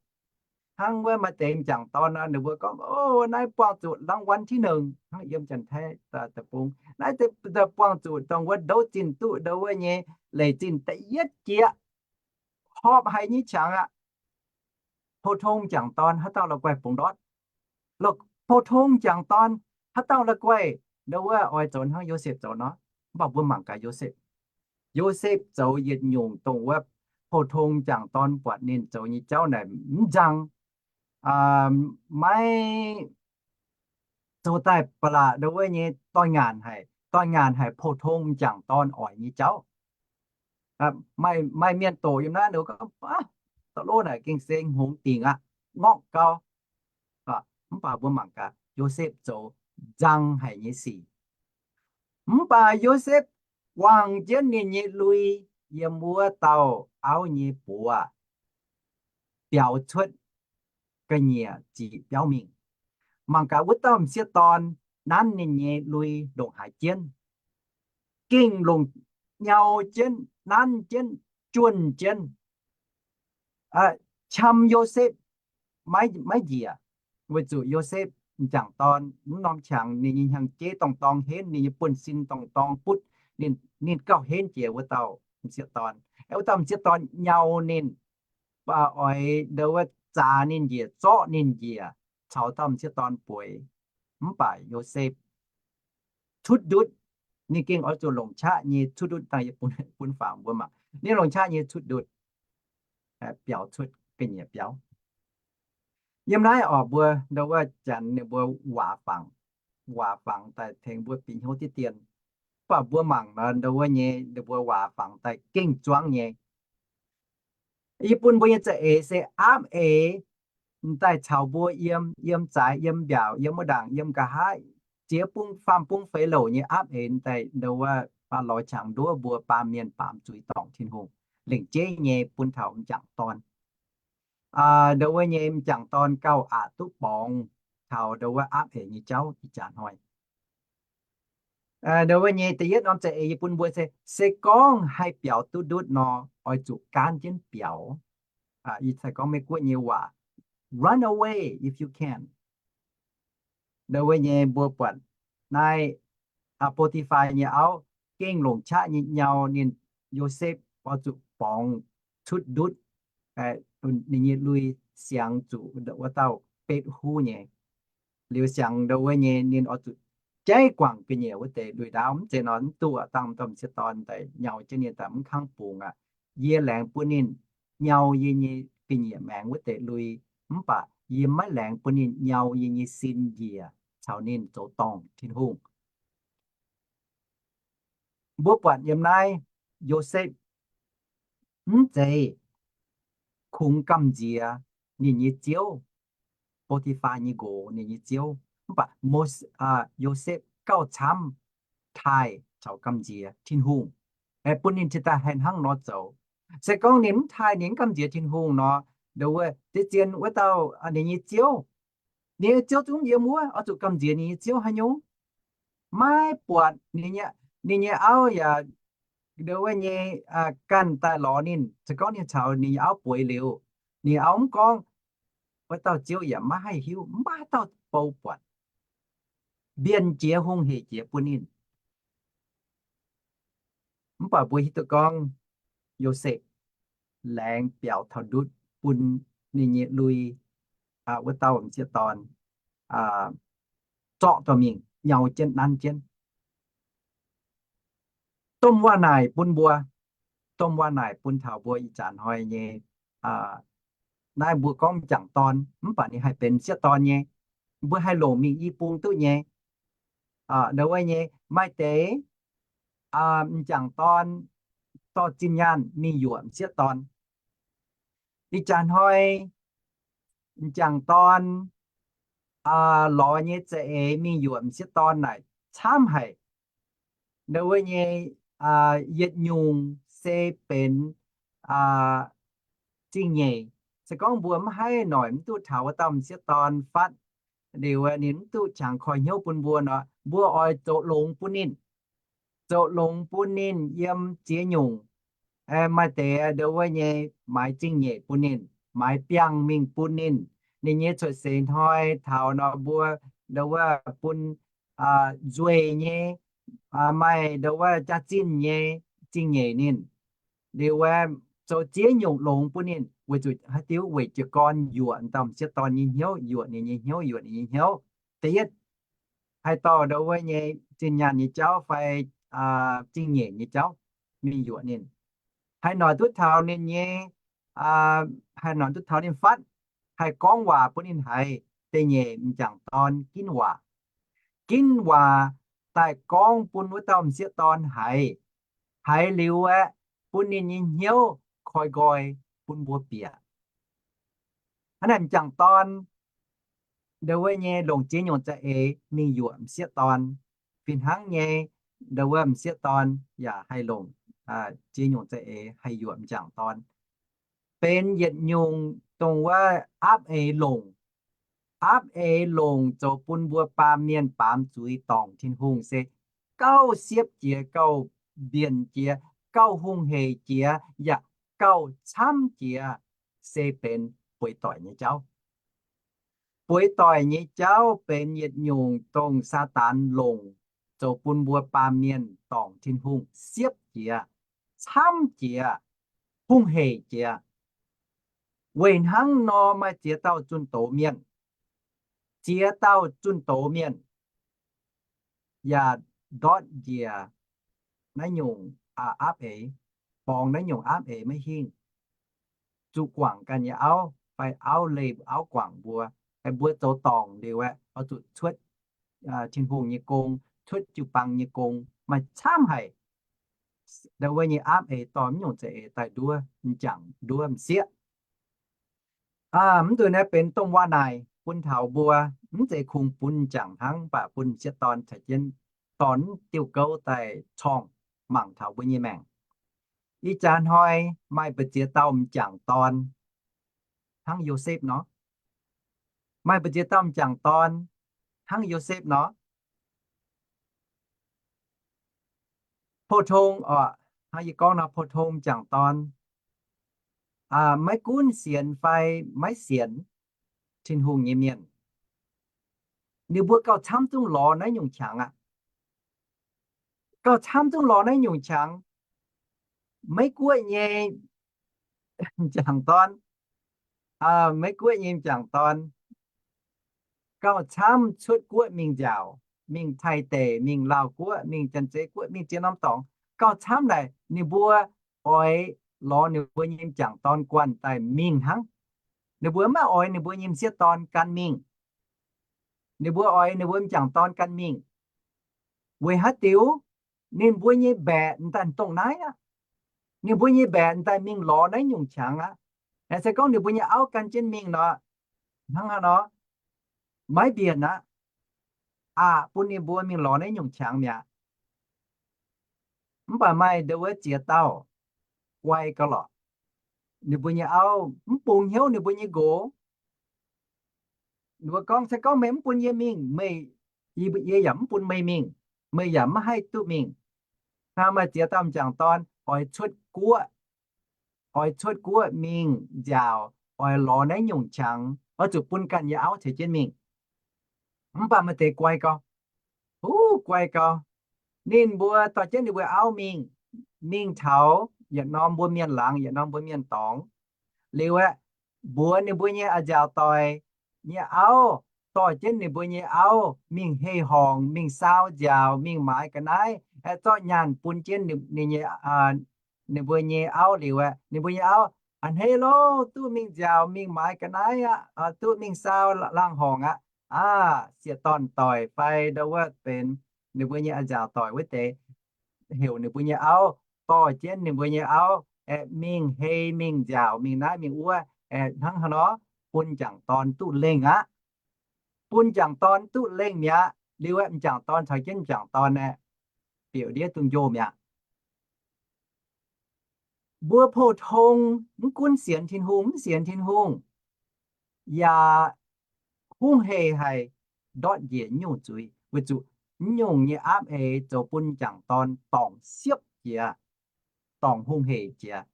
Hnangv wuov maaih deix m'jangc dorn nor, ninh mbuo gorngv, o, naaiv buangh zuqc รางวัลที่หนึ่ง hnangv yiem Janx-Taiv deic-bung. Naaiv buangh zuqc dongh wuov ndouv zinh duqv ndo wuov nyei leic zinh da'yietv jieqv, horpc haic nyei qangx aqv. Pou-tong m'jangc dorn haaix dauh la'guaih bungx ndortv? Pou-tong m'jangc dorn haaix dauh la'guaih ndo wuov oix zoux hnangv Yosepv zoux nor? Mv baac mbuo mangc gaax Yosepv. Yosepv zoux yietc nyungc dongh wuov pou-tong m'jangc dorn buatc ninh zoux nyei jauv naaic mv nzang, maiv zoux daaih ba'laqc ndo wuov nyei doix-ngaanc haic, doix-ngaanc haic pou-tong m'jangc dorn oix nyei jauv. Maaih mienh doqc yiem naaiv ninh gorngv, da'lov naaic gengh se hngongx dingc aqv, ngorqv gau. Mv baac mbuo mangc gaax Yosepv zoux nzang haic nyei sic. Mv baac Yosepv wangc jienv ninh nyei lui yiem wuov dauh auv nyei buoz biaux cuotv ga'nyiec ziqc biauv mingh. Mangc gaax wuov dauh m'sieqv dorn nanv ninh nyei lui ndongc haaix jienv, gengh longc nyau jienv, nanv jienv, juonh jienv, qam Yosepv maiv njiec, weic zuqc Yosepv m'jangc dorn mv norm qangx, ninh nyei hnyangx-jeiv dorngh dorng henv, ninh nyei buonv-sin dorngh dorng butv, ninh gauh henv jiex wuov dauh m'sieqv dorn. Wuov dauh m'sieqv dorn nyau ninh, oix ndo wuov zaax ninh njiec, zorqv ninh njiec, caux dauh m'sieqv dorn bueix. Mv baac Yosepv cutv ndutv, ninh gengh oix zuqc longc qaqv nyei cutv ndutv dangh yie bun faam mbuo mangc. Ninh longc qaqv nyei cutv ndutv biaux cuotv ga'nyiec biauv. Yiem naaiv oc, mbuo ndo wuov Janx ninh mbuo waac fangx, waac fangx daaih tengx mbuo bieqc hnyouv diqv dien. Mv baac mbuo mangc nor, ndo wuov nyei ninh mbuo waac fangx daaih gengh zuangv nyei. Yie bun mbuo nyei za'eix se aapv eix m'daaih caux mbuo yiem, yiem zaaix, yiem mbiaauc, yiem wuov ndaangc, yiem nqa'haav, ziex bung faam bung feix louc nyei aapv eix m'daaih ndo wuov lorz qangx nduov mbuo baamh mienh baamz zuiz dorngc Tin-Hungh, lengc jeiv nyei bun taux m'jangc dorn. Ndo wuov nyei m'jangc dorn gauh aqc duqv borngz taux ndo wuov aapv eix nyei jauv ih jaax hnoi. Ndo wuov nyei da'yietv norm za'eix yie bun mbuo se, se gorngv haih biaux duqv ndutv nor, oix zuqc gaanv jienv biaux. Ih zanc gorngv Meiv Guoqv nyei waac, run away if you can. Ndo wuov nyei mbuo buatc naaiv Bo^ti^faa nyei auv gengh longc qaqv nyei nyau ninh, Yosepv oix zuqc borngz cutv ndutv ninh nyei lui, siangx zuqc wuov dauh betv huv nyei. Liuz siangx ndo wuov nyei ninh oix zuqc jaiv guangc ga'nyiec wuov deix lui-ndaauv. Mv zeiz nor, mv duqv dangh m'sieqv dorn daaih nyau jienv ninh daaih mv kangv bungx aqv. Yie laengz bun ninh nyau yie nyei ga'nyiec maengx wuov deix lui, mv baac yie maiv laengz bun ninh nyau yie nyei sin njiec caux ninh zoux dorngc Tin-Hungh. Mbuo buatc yiem naaiv Yosepv mv zeiz kungx gamh nziex ninh nyei ziouv, Bo^ti^faa nyei nqox, ninh nyei ziouv. Mv baac Mos-, Yosepv gauh camv taaih caux gamh nziex Tin-Hungh, bun ninh cingx daaih haih hnangv nor zoux. Se gorngv ninh mv taaih, ninh mv gamh nziex Tin-Hungh nor, ndo wuov deix zien wuov dauh ninh nyei ziouv, ninh nyei ziouv zungv yiem wuov, oix zuqc gamh nziex ninh nyei ziouv haaix nyungc? Maiv buatc ninh nyei, ninh nyei auv yaac ndo wuov nyei ganh daaih lorz ninh. Se gorngv ninh caux ninh nyei auv bueix liuz, ninh auv mv gorngv, wuov dauh ziouv yaac maiv haih hiuv, maiv maaih dauh bou buatc. Mbienc jiex hungh hec jiex bun ninh. Mv baac mbuo hiuv duqv gorngv Yosepv laengz biaux taux ndutv bun ninh nyei lui, wuov dauh m'sieqv dorn, zorqv dorh mingh nyau jienv nanv jienv. Domh waac-naaic bun mbuo, domh waac-naaic bun taux mbuo ih zanc hnoi nyei, naaiv mbuo gorngv m'jangc dorn, mv baac ninh haih benx m'sieqv dorn nyei. Mbuo haih longc mingh i bung duqv nyei. Ndo wuov nyei maaih deix m'jangc dorn dorh zinh nyaanh mingh yuoqc m'sieqv dorn. Ih jaax hnoi m'jangc dorn lorz nyei za'eix mingh yuoqc m'sieqv dorn naaic camv haic. Ndo wuov nyei yietc nyungc se benx zingh nyeic. Se gorngv mbuo mv haih noic, mv duqv taux wuov dauh m'sieqv dorn fatv liuz, ninh mv duqv qangx koi hnyouv bun mbuo nor, mbuo oix zoux longx bun ninh. Zoux longx bun ninh yiem ziex nyungc. Maaih deix ndo wuov nyei maaiz zingh nyeic bun ninh, maaiz biangh mingh bun ninh. Ninh nyei cuotv seix hnoi taux nor mbuo ndo wuov bun nzueic nyei, maaih ndo wuov jaax-zinh nyei zingh nyeic ninh. Liuz aeqv, zoux ziex nyungc longx bun ninh, weic zuqc haaix diuc? Weic jiez gorn yuoqc dauh m'sieqv dorn nyei hnyouv, yuoqc ninh nyei hnyouv, yuoqc ninh nyei hnyouv. Da'yietv, haih dorh ndo wuov nyei zinh nyaanh nyei jauv fai zingh nyeic nyei jauv mingh yuoqc ninh. Haih noic duqv taux ninh nyei, haih noic duqv taux ninh fatv, haih gorngv waac bun ninh haiz. Da'nyeic, m'jangc dorn ginv waac. Ginv waac daaih gorngv bun wuov dauh m'sieqv dorn haiz. Haiz liuz aeqv, bun ninh nyei hnyouv koi nqoi bun mbuo bieqc. Hnangv naaic m'jangc dorn ndo wuov nyei longc ziex nyungc za'eix mingh yuoqc m'sieqv dorn. Fih hnangv nyei, ndo wuov m'sieqv dorn yaac haih longc ziex nyungc za'eix haih yuoqc m'jangc dorn. Benx yietc nyungc dongh wuov aapv eix longc. Aapv eix longc zoux bun mbuo baamh mienh baamz zuiz dorngc Tin-Hungh se gauh siepv jiex, gauh mbienc jiex, gauh hungh hec jiex, yaac gauh camv jiex, se benx bueix doic nyei jauv. Bueix doic nyei jauv benx yietc nyungc dongh Saadaan longc zoux bun mbuo baamh mienh dorngc Tin-Hungh siepv jiex, camv jiex, hungh hec jiex. Weic hnangv nor maaih ziex dauh zunh doz mienh, ziex dauh zunh doz mienh yaac ndortv njiec naaiv nyungc aapv eix, borngz naaiv nyungc aapv eix maiv hingh, zuqc guangc ganh nyei auv fai auv leih auv guangc mbuo. Mbuo zoux dorngc liuz aeqv, oix zuqc cuotv Tin-Hungh nyei gong, cuotv jiu-baang nyei gong, maaih camv haic. Ndo wuov nyei aapv eix dorh mv nyungc za'eix daaih nduov m'jangc nduov m'sieqv. Mv deix naaiv benx domh waac-naaic bun taux mbuo, mv zeiz kungx bun m'jangc hnangv, mv baac bun m'sieqv dorn caux jienv dorh diuh gouv daaih corngh mangc taux mbuo nyei maengc. Ih jaax hnoi maaih mbu'ziex dauh m'jangc dorn hnangv Yosepv nor? Maaih mbu'ziex dauh m'jangc dorn hnangv Yosepv nor? Pou-tong oc, hnangv yie gorngv nor, pou-tong m'jangc dorn, maiv gunv sienx fai maiv sienx Tin-Hungh nyei mienh, ninh mbuo gauh camv zungv lorz naaiv nyungc qangx aqv. Gauh camv zungv lorz naaiv nyungc qangx. Maiv guoqv nyei m'jangc dorn, Maiv guoqv nyei m'jangc dorn gauh camv cuotv guoqv mingh nziaauc. mingh Taiv deic, mingh Laauh guoqv, mingh Janx-Zei guoqv, mingh ziex norm dorngx. Gauh camv naaic ninh mbuo oix lorz ninh mbuo nyei m'jangc dorn guanh daaih mingh hnangv. Ninh mbuo maiv oix ninh mbuo nyei m'sieqv dorn gan mingh. Ninh mbuo oix ninh mbuo m'jangc dorn gan mingh. Weic haaix diuc? Ninh mbuo nyei mbaeqc m'daaih dongh naaiv aqv. Ninh mbuo nyei mbaeqc m'daaih mingh lorz naaiv nyungc qangx aqv. Se gorngv ninh mbuo nyei auv gan jienv mingh nor, hnangv haaix nor, maiv mbienc aqv. Aqc bun ninh mbuo mingh lorz naaiv nyungc qangx mi'aqv. Mv baac maaih ndau wuov ziex dauh guai gauh lorqc. Ninh mbuo nyei auv mv bungx hnyouv ninh mbuo nyei nqox. Ninh mbuo gorngv, se gorngv meih mv bun yie mingh, meih, yie yaac mv bun meih mingh, meih yaac maiv haih duqv mingh. Hnangv maaih ziex dauh m'jangc dorn oix cuotv guoqv, oix cuotv guoqv mingh nziaauc, oix lorz naaiv nyungc qangx, oix zuqc bun ganh nyei auv ceix jienv mingh. Mv baac maaih deix guai gau, huv, guai gau. Ninh mbuo dorh jienv ninh mbuo auv mingh, mingh taux yietc norm mbuo mienh laangz, yietc norm mbuo mienh dorngx. Liuz aeqv, mbuox ninh mbuo nyei a'nziaauc doic nyei auv dorh jienv ninh mbuo nyei auv mingh heh horngc, mingh saau nziaauc, mingh maaiz ga'naaiv, aeqv, zorqv nyaanh bun jienv ninh, ninh nyei, ninh mbuo nyei auv liuz aeqv, ninh mbuo nyei auv, a'hneiv lorqc, duqv mingh nziaauc, mingh maaiz ga'naaiv aqv, duqv mingh saau laangh horngc aqv. Aav, sieqv dorn doic fai ndau wuov benx ninh mbuo nyei a'nziaauc doic wuov deix, heuc ninh mbuo nyei auv, dorh jienv ninh mbuo nyei auv, aeqv, mingh hei, mingh nziaauc, mingh naaiv mingh wuov, aeqv, hnangv haaix nor bun m'jangc dorn duqv lengh aqv. Bun m'jangc dorn duqv lengh mi'aqv. Liuz aeqv, m'jangc dorn caux jienv m'jangc dorn aeqv, bieqc ndiev dungx njoh mi'aqv. Mbuo pou-tong mv gunv sienx Tin-Hungh mv sienx Tin-Hungh, yaac hungh hec haic ndortv njiec nyungc zuiz, weic zuqc nyungc nyei apv eix zoux bun m'jangc dorn dorngc siepv jiex, dorngc hungh hec jiex.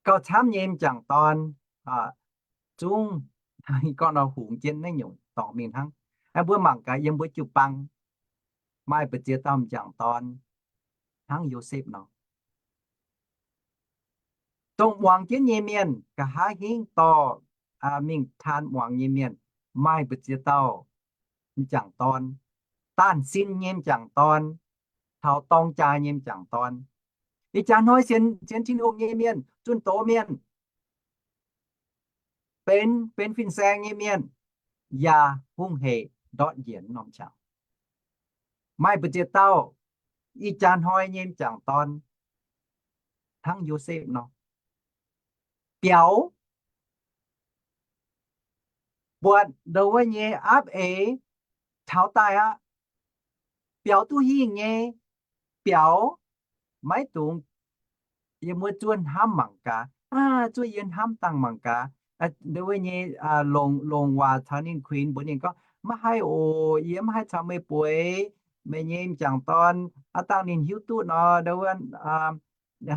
Gauh camv nyei m'jangc dorn zungv gorngv nor hungx jienv naaiv nyungc dorngc mingh hnangv. Mbuo mangc gaax yiem mbuo jiu-baang maaih mbu'ziex dauh m'jangc dorn hnangv Yosepv nor. Dongh muangx jienv nyei mienh, nqa'haav hingv dorh mingh taan muangx nyei mienh, maaih mbu'ziex dauh m'jangc dorn, daanh sin nyei m'jangc dorn, taux dorng jaa nyei m'jangc dorn. Ih jaax hnoi sienx, sienx Tin-Hungh nyei mienh, zunh doz mienh, benx, benx fin-saeng nyei mienh, yaac hungh hec ndortv njiec norm qangx. Maaih mbu'ziex dauh ih jaax hnoi nyei m'jangc dorn hnangv Yosepv nor, biaux, buatc ndau wuov nyei apv eix taux daaih aqv, biaux duqv hingh nyei, biaux, maiv dungx yiem wuov zuov hnamv mangc gaax, aav, zuov yie hnamv dangh mangc gaax, ndau wuov nyei longc, longc waac caux ninh kuinx mbuox ninh gorngv, maiv haih oc, yie mv haih caux meih bueix, meih nyei m'jangc dorn, aav dangh ninh hiuv duqv nor, ndau wuov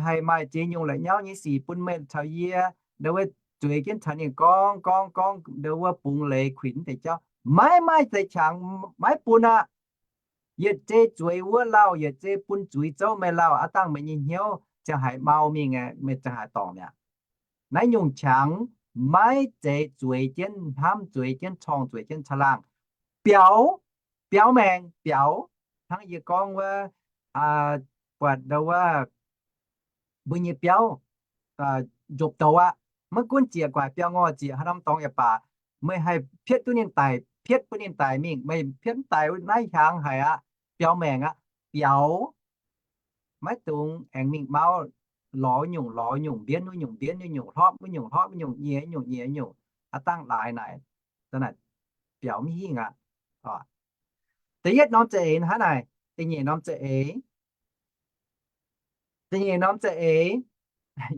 haih maaih ziex nyungc la'nyauv nyei sic bun meih caux yie, ndau wuov zueiz jienv caux ninh gorngv, gorngv, gorngv, ndau wuov bungx leiz kuinx deix jauv. Maiv maaih zeix qangx, maiv bun aqv. Yietc zei zueiz wuov lauh, yietc zei bun zuiz zouv meih lauh, aav dangh meih nyei hnyouv ziangh haaix mau mingh, meih ziangh haaix dorngc mi'aqv. Naaiv nyungc qangx maiv zeiz zueiz jienv hnamv, zueiz jienv corng, zueiz jienv caangh laangh. Biaux, biaux maengc, biaux. Hnangv yie gorngv wuov, buatc ndau wuov mbuo nyei biauv njopc douz aqv. Maiv gunv ziec gu'nguaaic biauv ngorh ziec haaix norm dorngx yaac baac, meih haih pietv duqv ninh daic, pietv bun ninh daic mingh. Meih pietv mv daic, naaiv hiaangx haic aqv, biaux maengc aqv. Biaux, maiv dungx aengx mingh mauv lorz wuov nyungc lorz wuov nyungc, mbienv wuov nyungc mbienv wuov nyungc, hlopv wuov nyungc hlopv wuov nyungc, nyie wuov nyungc nyie wuov nyungc, aav dangh laaix naaic, naaic biaux mv hingh aqv. Da'yietv norm za'eix hnangv naaic, da'nyeic norm za'eix, da'nyeic norm za'eix,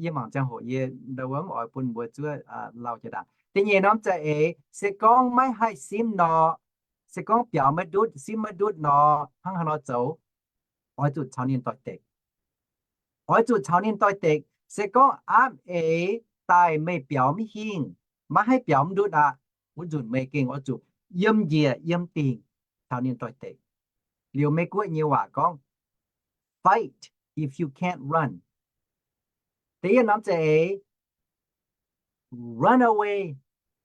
yie mangc ziangh hoc yie ndau wuov mv oix bun mbuo zuov lauh jiex ndaangc. Da'nyeic norm za'eix, se gorngv maiv haih simv nor, se gorngv biaux maiv ndutv, simv maiv ndutv nor, hnangv haaix nor zoux? Oix zuqc caux ninh doix-dekc. Oix zuqc caux ninh doix-dekc. Se gorngv apv eix daaih meih biaux mv hingh, maiv haih biaux mv ndutv aqv, wuov nzunc meih gengh oix zuqc yiem njiec yiem dingc caux ninh doix-dekc. Liuz Meiv Guoqv nyei waac gorngv, fight if you can't run. Da'yietv norm za'eix, run away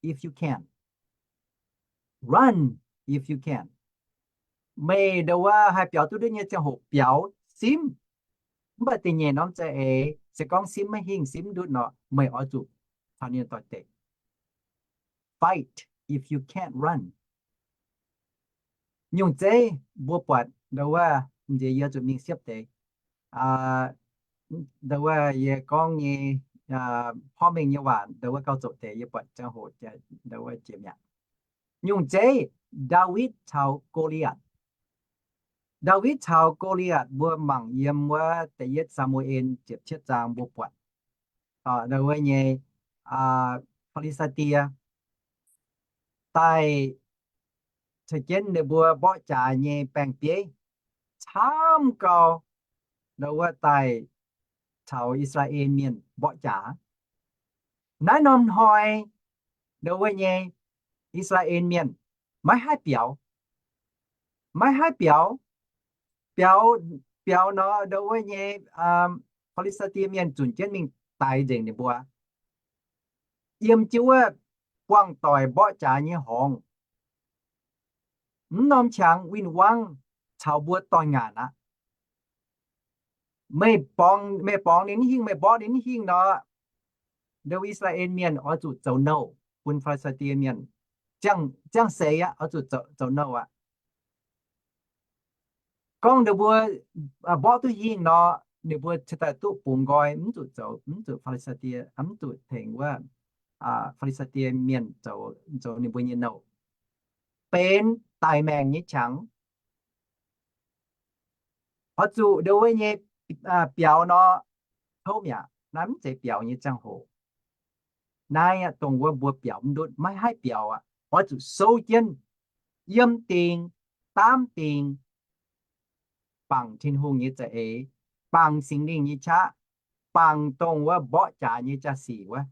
if you can. Run if you can. meih ndongc wuov haih biaux duqv ndutv nyei ziangh hoc biaux simv. Mv baac da'nyeic norm za'eix se gorngv simv maiv hingh, simv ndutv nor, meih oix zuqc caux ninh doix-dekc. Fight if you can't run. Nyungc zeiv mbuo buatc ndongc wuov, m'nziex yie zuqc mingh siepv deix, ndongc wuov yie gorngv nyei porv mengh nyei waac, ndongc wuov gauh zoqc deix yie buatc ziangh hoc ndongc wuov jiex mi'aqv. Nyungc zeiv, Ndaawitv caux Go^li^aatc. Ndaawitv caux Go^li^aatc mbuo mangc yiem wuov Da'yietv Saa^mu^en ziepc cietv zaang mbuo buatc, ndongc wuov nyei, Fi^li^saa^die daaih ceix jienv ninh mbuo mborqv jaax nyei baeng-bieiv camv gau, ndongc wuov daaih caux I^saa^laa^en Mienh mborqv jaax. Naaiv norm hnoi, ndongc wuov nyei, I^saa^laa^en Mienh maiv haih biaux, maiv haih biaux. Biaux, biaux nor, ndongc wuov nyei, Fi^li^saa^die Mienh zunc jienv mingh daix nzengc ninh mbuo, yiem jienv wuov buangh doic mborqv jaax nyei horngz. Mv norm qangx win-wangv caux mbuo doix-ngaanc aqv. Meih borngz, meih borngz ninh mv hingh, meih mborqv ninh mv hingh nor, ndongc wuov I^saa^laa^en Mienh oix zuqc zoux nouh bun Fi^li^saa^die Mienh. Ziangh, ziangh seix aqv, oix zuqc zoux, zoux nouh aqv. Gorngv ninh mbuo mborqv duqv hingh nor, ninh mbuo cingx daaih duqv bungx nqoi, mv zuqc zoux, mv zuqc Fi^li^saa^die, mv zuqc tengx wuov Fi^li^saa^die Mienh zoux, zoux ninh mbuo nyei nouh, benx daic maengc nyei qangx. Oix zuqc ndongc wuov nyei biaux nor, kouv mi'aqv. Naaiv mv zeiz biaux nyei ziangh hoc. Naaiv dongh wuov mbuo biaux mv ndutv, maiv haih biaux aqv. Oix zuqc souv jienv, yiem dingc, daamv dingc, bangc Tin-Hungh nyei za'eix, bangc Singx Lingh nyei qaqv, bangc dongh wuov mborqv jaax nyei jaa-sic wuov,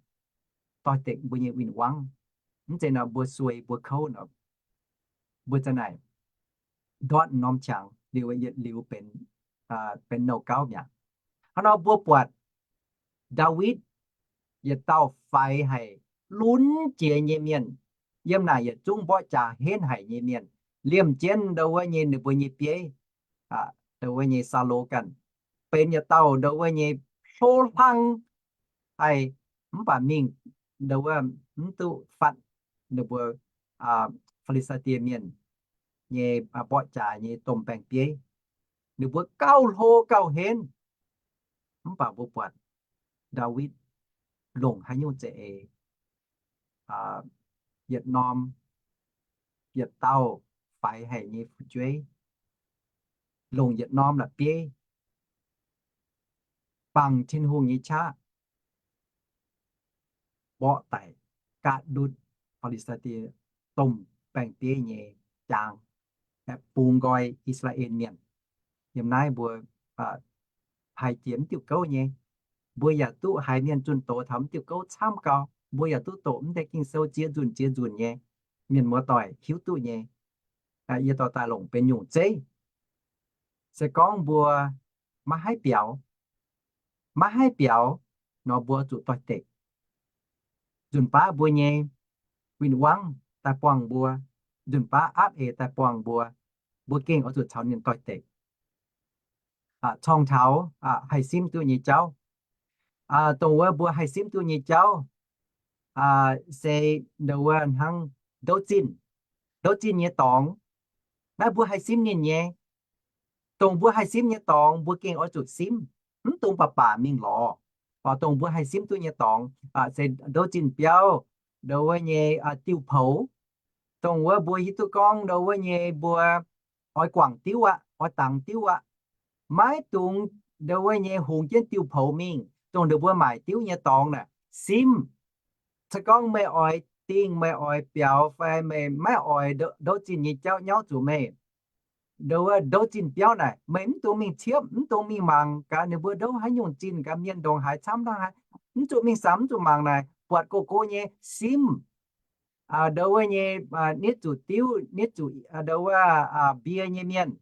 doix-dekc mbuo nyei win-wangv. Mv zeiz nor mbuo suei mbuo kouv nor, mbuo za'naaic ndortv norm qangx liuz yietc liuz benx, benx nouh gauv mi'aqv. Hnangv nor mbuo buatc Ndaawitv yietc dauh faix haic, lunx jiex nyei mienh, yiem naaic yietc zungv mborqv jaax henv haic nyei mienh, liemh jienv ndau wuov nyei ninh mbuo nyei bieiv, ndau wuov nyei Saulo ganh, benx yietc dauh ndau wuov nyei hlo hlang haih, mv baac mingh ndau wuov mv duqv fatv ninh mbuo Fi^li^saa^die mienh nyei mborqv jaax nyei domh baeng-bieiv. Ninh mbuo gauh hlo gauh henv. Mv baac mbuo buatc Ndaawitv longc haaix nyungc za'eix, yietc norm, yietc dauh faix haic nyei fu'jueiv, longc yietc norm la'bieiv, bangc Tin-Hungh nyei qaqv, mborqv daic, gaatv ndutv Fi^li^saa^die domh baeng-bieiv nyei jaang, bungx nqoi I^saa^laa^en Mienh. Yiem naaiv mbuo haiz jiex mv diuh gouv nyei. Mbuo yaac duqv haiz mienh zunh doz taux mv diuh gouv camv gau. Mbuo yaac duqv doqc mv deix Ging-Sou ziex nzunc ziex nzunc nyei. Mienh muoz-doic hiuv duqv nyei. Yie dorh daaih longc benx nyungc zeiv. Se gorngv mbuo maiv haih biaux, maiv haih biaux nor mbuo zuqc doix-dekc. Nzunc baav mbuo nyei win-wangv daaih buangh mbuo, nzunc baav aapv eix daaih buangh mbuo, mbuo gengh oix zuqc caux ninh doix-dekc. Corng taux haih simv duqv nyei jauv, dongh wuov mbuo haih simv duqv nyei jauv se ndau wuov hnangv ndouv zinh, ndouv zinh nyei dorngx. Naaiv mbuo haih simv ninh nyei. Dongh mbuo haih simv nyei dorngx mbuo gengh oix zuqc simv, mv dungx baac baac mingh lorz. Dongh mbuo haih simv duqv nyei dorngx se ndouv zinh biauv, ndau wuov nyei diuh poux. Dongh wuov mbuo hiuv duqv gorngv ndau wuov nyei mbuo oix guangc diuv aqv, oix dangx diuv aqv. Maiv dungx ndau wuov nyei hungx jienv diuh poux mingh. Dongh ndau mbuo maaic diuv nyei dorngx naaic, simv. Se gorngv meih oix dingh, meih oix biaux fai meih maiv oix ndouv zinh nyei jauv nyauv zuqc meih, ndau wuov ndouv zinh biauv naaic meih mv dungx mingh ciepv, mv dungx mingh mangc gaax ninh mbuo ndouv haaix nyungc zinh gaax, mienh ndongc haaix camv hnangv haaix. Mv zuqc mingh samx, mv zuqc mangc naaic, buatc gox gox nyei simv. Ndau wuov nyei nitv zuqc diuv, nitv zuqc ndau wuov mbie nyei mienh,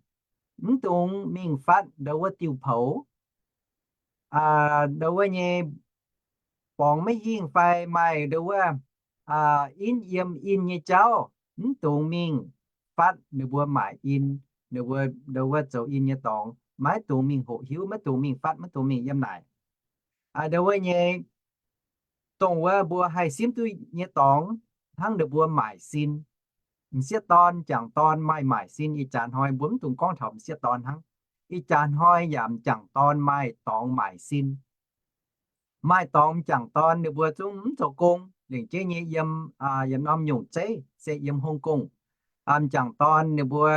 mv dungx mingh fatv ndau wuov diuh poux. Ndau wuov nyei borngz maiv hingh fai maaih ndau wuov in yiem in nyei jauv, mv dungx mingh fatv ninh mbuo maaic in. ninh mbuo, ninh mbuo zoux in nyei dorngx, maiv dungx mingh hoqc hiuv, maiv dungx mingh fatv, maiv dungx mingh yiem naaic. Aa, ninh mbuo nyei, dongh wuov mbuo haih simv duqv nyei dorngx hnangv ninh mbuo maaic sin. M'sieqv dorn, m'jangc dorn maaih maaic sin. Ih jaax hnoi mbuo mv dungx gorngv taux m'sieqv dorn hnangv. Ih jaax hnoi yaac m'jangc dorn maaih dorngx maaic sin. Maaih dorngx m'jangc dorn ninh mbuo zungv mv zoux gong, lengc jeiv nyei yiem, yiem norm nyungc zeiv se yiem Hong Kong. M'jangc dorn ninh mbuo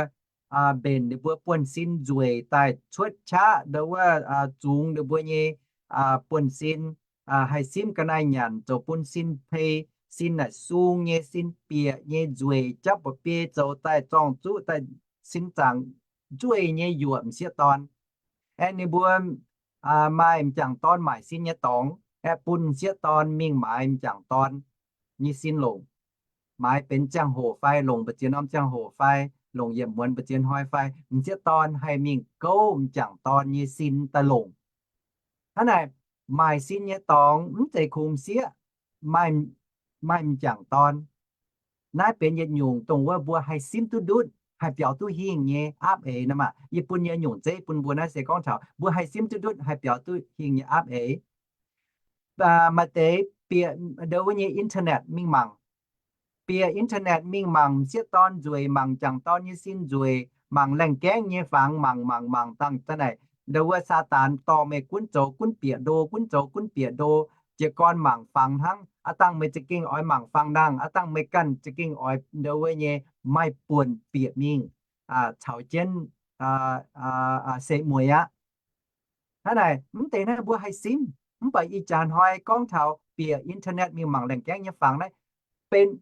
mbenc ninh mbuo buonv-sin nzueic daaih cuotv qaqv ndo wuov, zungx ninh mbuo nyei buonv-sin, haih simv ga'naaiv nyanc zoux bun sin pei, sin naaic sung nyei, sin bieqc nyei, nzueic japv mba'biei zoux daaih zorng-zuqv daaih, sin zaangc nzueic nyei yuoqc m'sieqv dorn. Aeqv, ninh mbuo maaih m'jangc dorn maaic sin nyei dorngx aeqv, bun m'sieqv dorn mingh maaiz m'jangc dorn nyei sin longc. Maaiz benx ziangh hoc fai longc mbu'ziex norm ziangh hoc fai longc yietc muonz mbu'ziex hnoi fai, m'sieqv dorn haih mingh gouv m'jangc dorn nyei sin daaih longc. Hnangv naaic, maaic sin nyei dorngx mv zeiz kungx m'sieqv, maaih, maaih m'jangc dorn. Naaiv benx yietc nyungc dongh wuov mbuo haih simv duqv ndutv, haih biaux duqv hingh nyei aapv eix nor maah. Yie bun nyei nyungc zeiv bun mbuo naaiv se gorngv taux mbuo haih simv duqv ndutv, haih biaux duqv hingh nyei aapv eix. Maaih deix bieqc ndo wuov nyei internet mingh mangc, bieqc internet mingh mangc m'sieqv dorn nzueic, mangc m'jangc dorn nyei sin nzueic, mangc laengh gaengv nyei fangx, mangc mangc mangc dangh za'naaic ndo wuov Saadaan dorh meih gunv zoux gunv bieqc ndo, gunv zoux gunv bieqc ndo, jiez gorn mangc fangx hnangv. Aav dangh meih za'gengh oix mangc fangx nangh, aav dangh meih ganh za'gengh oix ndo wuov nyei maaih buonc bieqc mingh caux jienv se mueiz aqv. Hnangv naaic, mv deix naaiv mbuo haih simv. Mv baac ih jaax hnoi gorngv taux bieqc internet mingh mangc laengh gaengv nyei fangx naaiv, benx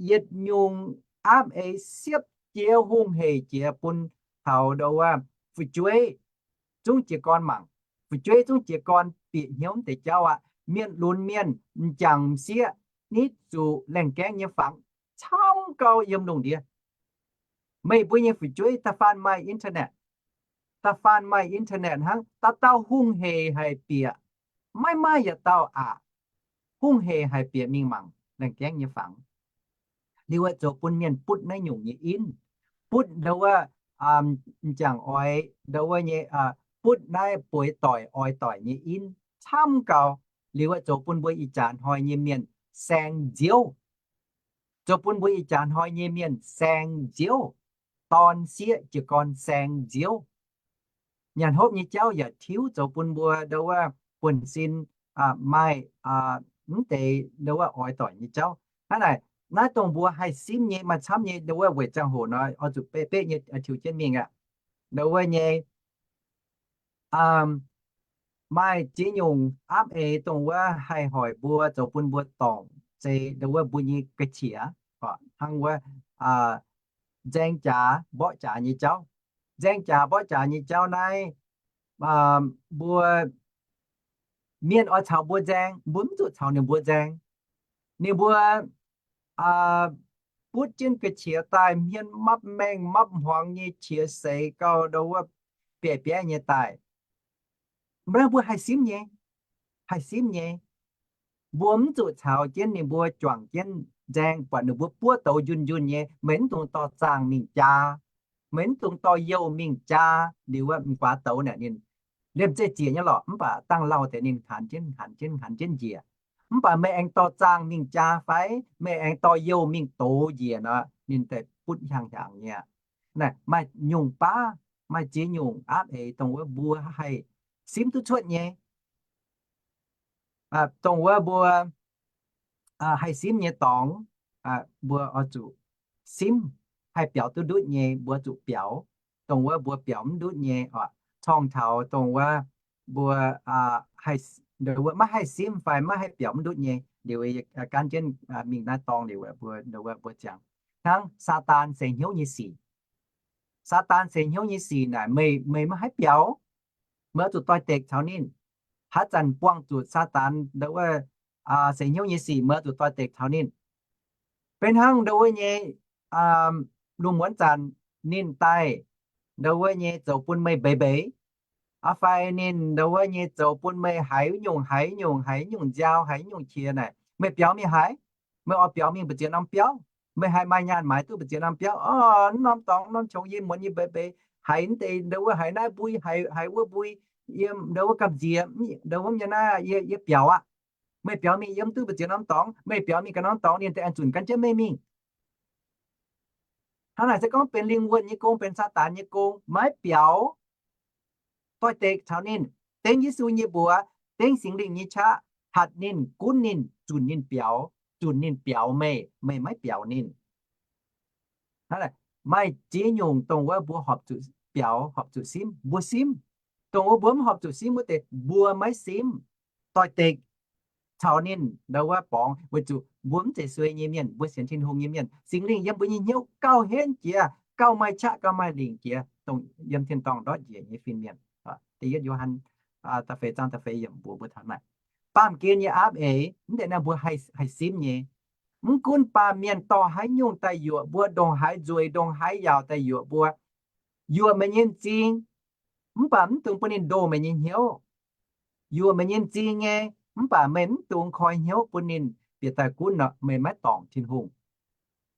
yietc nyungc aapv eix siepv jiex, hungh heic jiex bun taux ndo wuov fu'jueiv zungv jiez gorn mangc, fu'jueiv zungv jiez gorn bieqc hnyouv mv deix jauv aqv. Mienh lunx mienh, m'jangc m'sieqv, nitv zuqc laengh gaengv nyei fangx camv gau yiem lungh ndiev. Meih mbuo nyei fu'jueiv da'faanh maaih internet, da'faanh maaih internet hnangv, dauh dauh hungh heic haic bieqc, maiv maaih yietc dauh aqc, hungh heic haic bieqc mingh mangc laengh gaengv nyei fangx. Liuz aeqv, zoux bun mienh butv naaiv nyungc nyei inv, butv ndo wuov, m'jangc oix ndo wuov nyei, butv naaiv bueix doic oix doic nyei inv camv gau. Liuz aeqv, zoux bun mbuo ih jaax hnoi nyei mienh saeng nziouv, zoux bun mbuo ih jaax hnoi nyei mienh saeng nziouv, dorn sieqv jiez gorn saeng nziouv. Nyanc hopv nyei jauv yaac tiuv, zoux bun mbuo ndo wuov buonv-sin maaih mv deix ndo wuov oix doic nyei jauv. Hnangv naaic, naaiv dongh mbuo haih simv nyei maaih camv nyei ndo wuov weic ziangh hoc nor oix zuqc beqv beqv nyei tiux jienv mingh aqv. Ndo wuov nyei maaih ziex nyungc aapv eix dongh wuov haih hoic mbuo, zoux bun mbuo dorngc, se ndo wuov mbuo nyei ga'qiex, hnangv wuov nzaeng jaax mborqv jaax nyei jauv. Nzaeng jaax mborqv jaax nyei jauv naaiv, mbuo mienh oix caux mbuo nzaeng, mbuo mv zuqc caux ninh mbuo nzaeng. Ninh mbuo butv jienv ga'qiex daaih, hmien mapv maengh mapv hmuangx nyei qiex seix gauh ndo wuov bieiv bieiv nyei daaih. Mv baac mbuo haih simv nyei, haih simv nyei. Mbuo mv zuqc caux jienv ninh mbuo juangc jienv nzaeng, buatc ninh mbuo buov douz njunh njunh nyei, meih mv dungx dorh zaangh mingh jaa, meih mv dungx dorh youh mingh jaa. Liuz wuov m'guaax douz naaic ninh liemh zeih ziec nyei lorqc, mv baac dangh lauh deix ninh hanx jienv hanx jienv hanx jienv njiec. Mv baac meih aengx dorh zaangh mingh jaa fai meih aengx dorh youh mingh douz njiec nor, ninh daaih butv hiaangx hiaangx nyei aqv. Naaiv maaih nyungc baav, maaih ziex nyungc aapv eix dongh wuov mbuo haih simv duqv cuotv nyei. Dongh wuov mbuo haih simv nyei dorngx, mbuo oix zuqc simv. Haih biaux duqv ndutv nyei mbuo zuqc biaux. Dongh wuov mbuo biaux mv ndutv nyei, corng taux dongh wuov mbuo maiv haih simv fai maiv haih biaux mv ndutv nyei. Liuz gan jienv mingh naaiv dorngh liuz mbuo, mbuo ziangx hnangv Saadaan seix hnyouv nyei sic. Saadaan seix hnyouv nyei sic naaic meih, meih maiv haih biaux. Meih oix zuqc doix-dekc caux ninh. Haaix zanc buangh zuqc Saadaan ndo wuov seix hnyouv nyei sic, meih oix zuqc doix-dekc caux ninh. Benx hnangv ndo wuov nyei lungh muonz zanc ninh daaih ndo wuov nyei zoux bun meih mbeix mbeix, fai ninh ndo wuov nyei zoux bun meih haiz nyungc haiz nyungc haiz nyungc nziaaux haiz nyungc qiex naaic, meih biaux mingh haaix? Meih oix biaux mingh mbu'ziex norm biauv? Meih haih maaih nyaanh maaiz duqv mbu'ziex norm biauv? O, norm dorngx norm qongx yie muonz nyei mbeix mbeix, haiz mv deix ndau wuov, haiz naaiv mbui, haiz, haiz wuov mbui, yiem ndau wuov gamh nziex, ndau wuov nyei naaiv, yie, yie biaux aqv. Meih biaux mingh yiem duqv mbu'ziex norm dorngx, meih biaux mingh ganh norm dorngx, ninh deix aengx zunc gan jienv meih mingh. Hnangv naaic se gorngv benx lingh wuonh nyei gong, benx Saadaan nyei gong, maiv biaux doix-dekc caux ninh. Dengv Yesu nyei mbuox, dengv Singx Lingh nyei qaqv hatc ninh, gunv ninh, zunc ninh biaux, zunc ninh biaux meih, meih maiv biaux ninh. Maaih ziex nyungc dongh wuov mbuo horpc zuqc biaux, horpc zuqc simv, mbuo simv. Dongh wuov mbuo mv horpc zuqc simv wuov deix mbuo maiv simv. Doix-dekc caux ninh ndau wuov borngz, weic zuqc mbuo mv zeiz suei nyei mienh, mbuo sienx Tin-Hungh nyei mienh. Singx Lingh yiem mbuo nyei hnyouv gauh henv jiex, gauh maaih qaqv, gauh maaih lingc jiex, dongh yiem tin-dorngh ndortv njiec nyei fin-mienh. Da'yietv Yo^han da'feix zaang da'feix yiemc mbuox mbuo taux naaic. Baamh gen nyei aapv eix, mv deix naaiv mbuo haih simv nyei. Mv gunv baamh mienh dorh haaix nyungc daaih yuoqc mbuo, ndongc haaix nzueic, ndongc haaix yaauc daaih yuoqc mbuo, yuoqc meih nyei m'zing, mv baac mv dungx bun ninh ndoh meih nyei hnyouv. Yuoqc meih nyei m'zing nyei, mv baac meih mv dungx koi hnyouv bun ninh bieqc daaih gunv nor, meih maiv dorngc Tin-Hungh.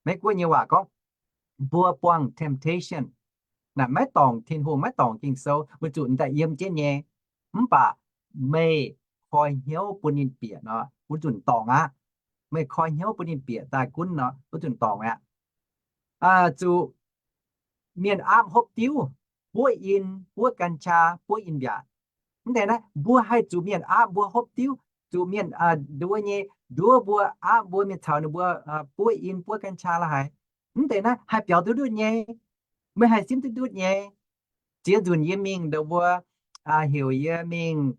Meiv Guoqv nyei waac gorngv, mbuo buangh temptation, naaic maiv dorngc Tin-Hungh, maiv dorngc Ging-Sou, weic zuqc daaih yiem jienv nyei. Mv baac meih koi hnyouv bun ninh bieqc nor, wuov nzunc dorngc aqv. Meih koi hnyouv bun ninh bieqc daaih gunv nor, wuov nzunc dorngc aqv. Zuqc mienh aapv hopv diuv, buov in, buov gan qaa, buov in mbiaatc. Mv deix naaiv mbuo haih zuqc mienh aapv mbuo hopv diuv, zuqc mienh nduov nyei, nduov mbuo, aapv mbuo, mienh caux ninh mbuo buov in, buov gan qaa la'haic. Mv deix naaiv haih biaux duqv ndutv nyei. Meih haih simv duqv ndutv nyei. Ziex nzunc yie mingh ndau wuov, heuc yie mingh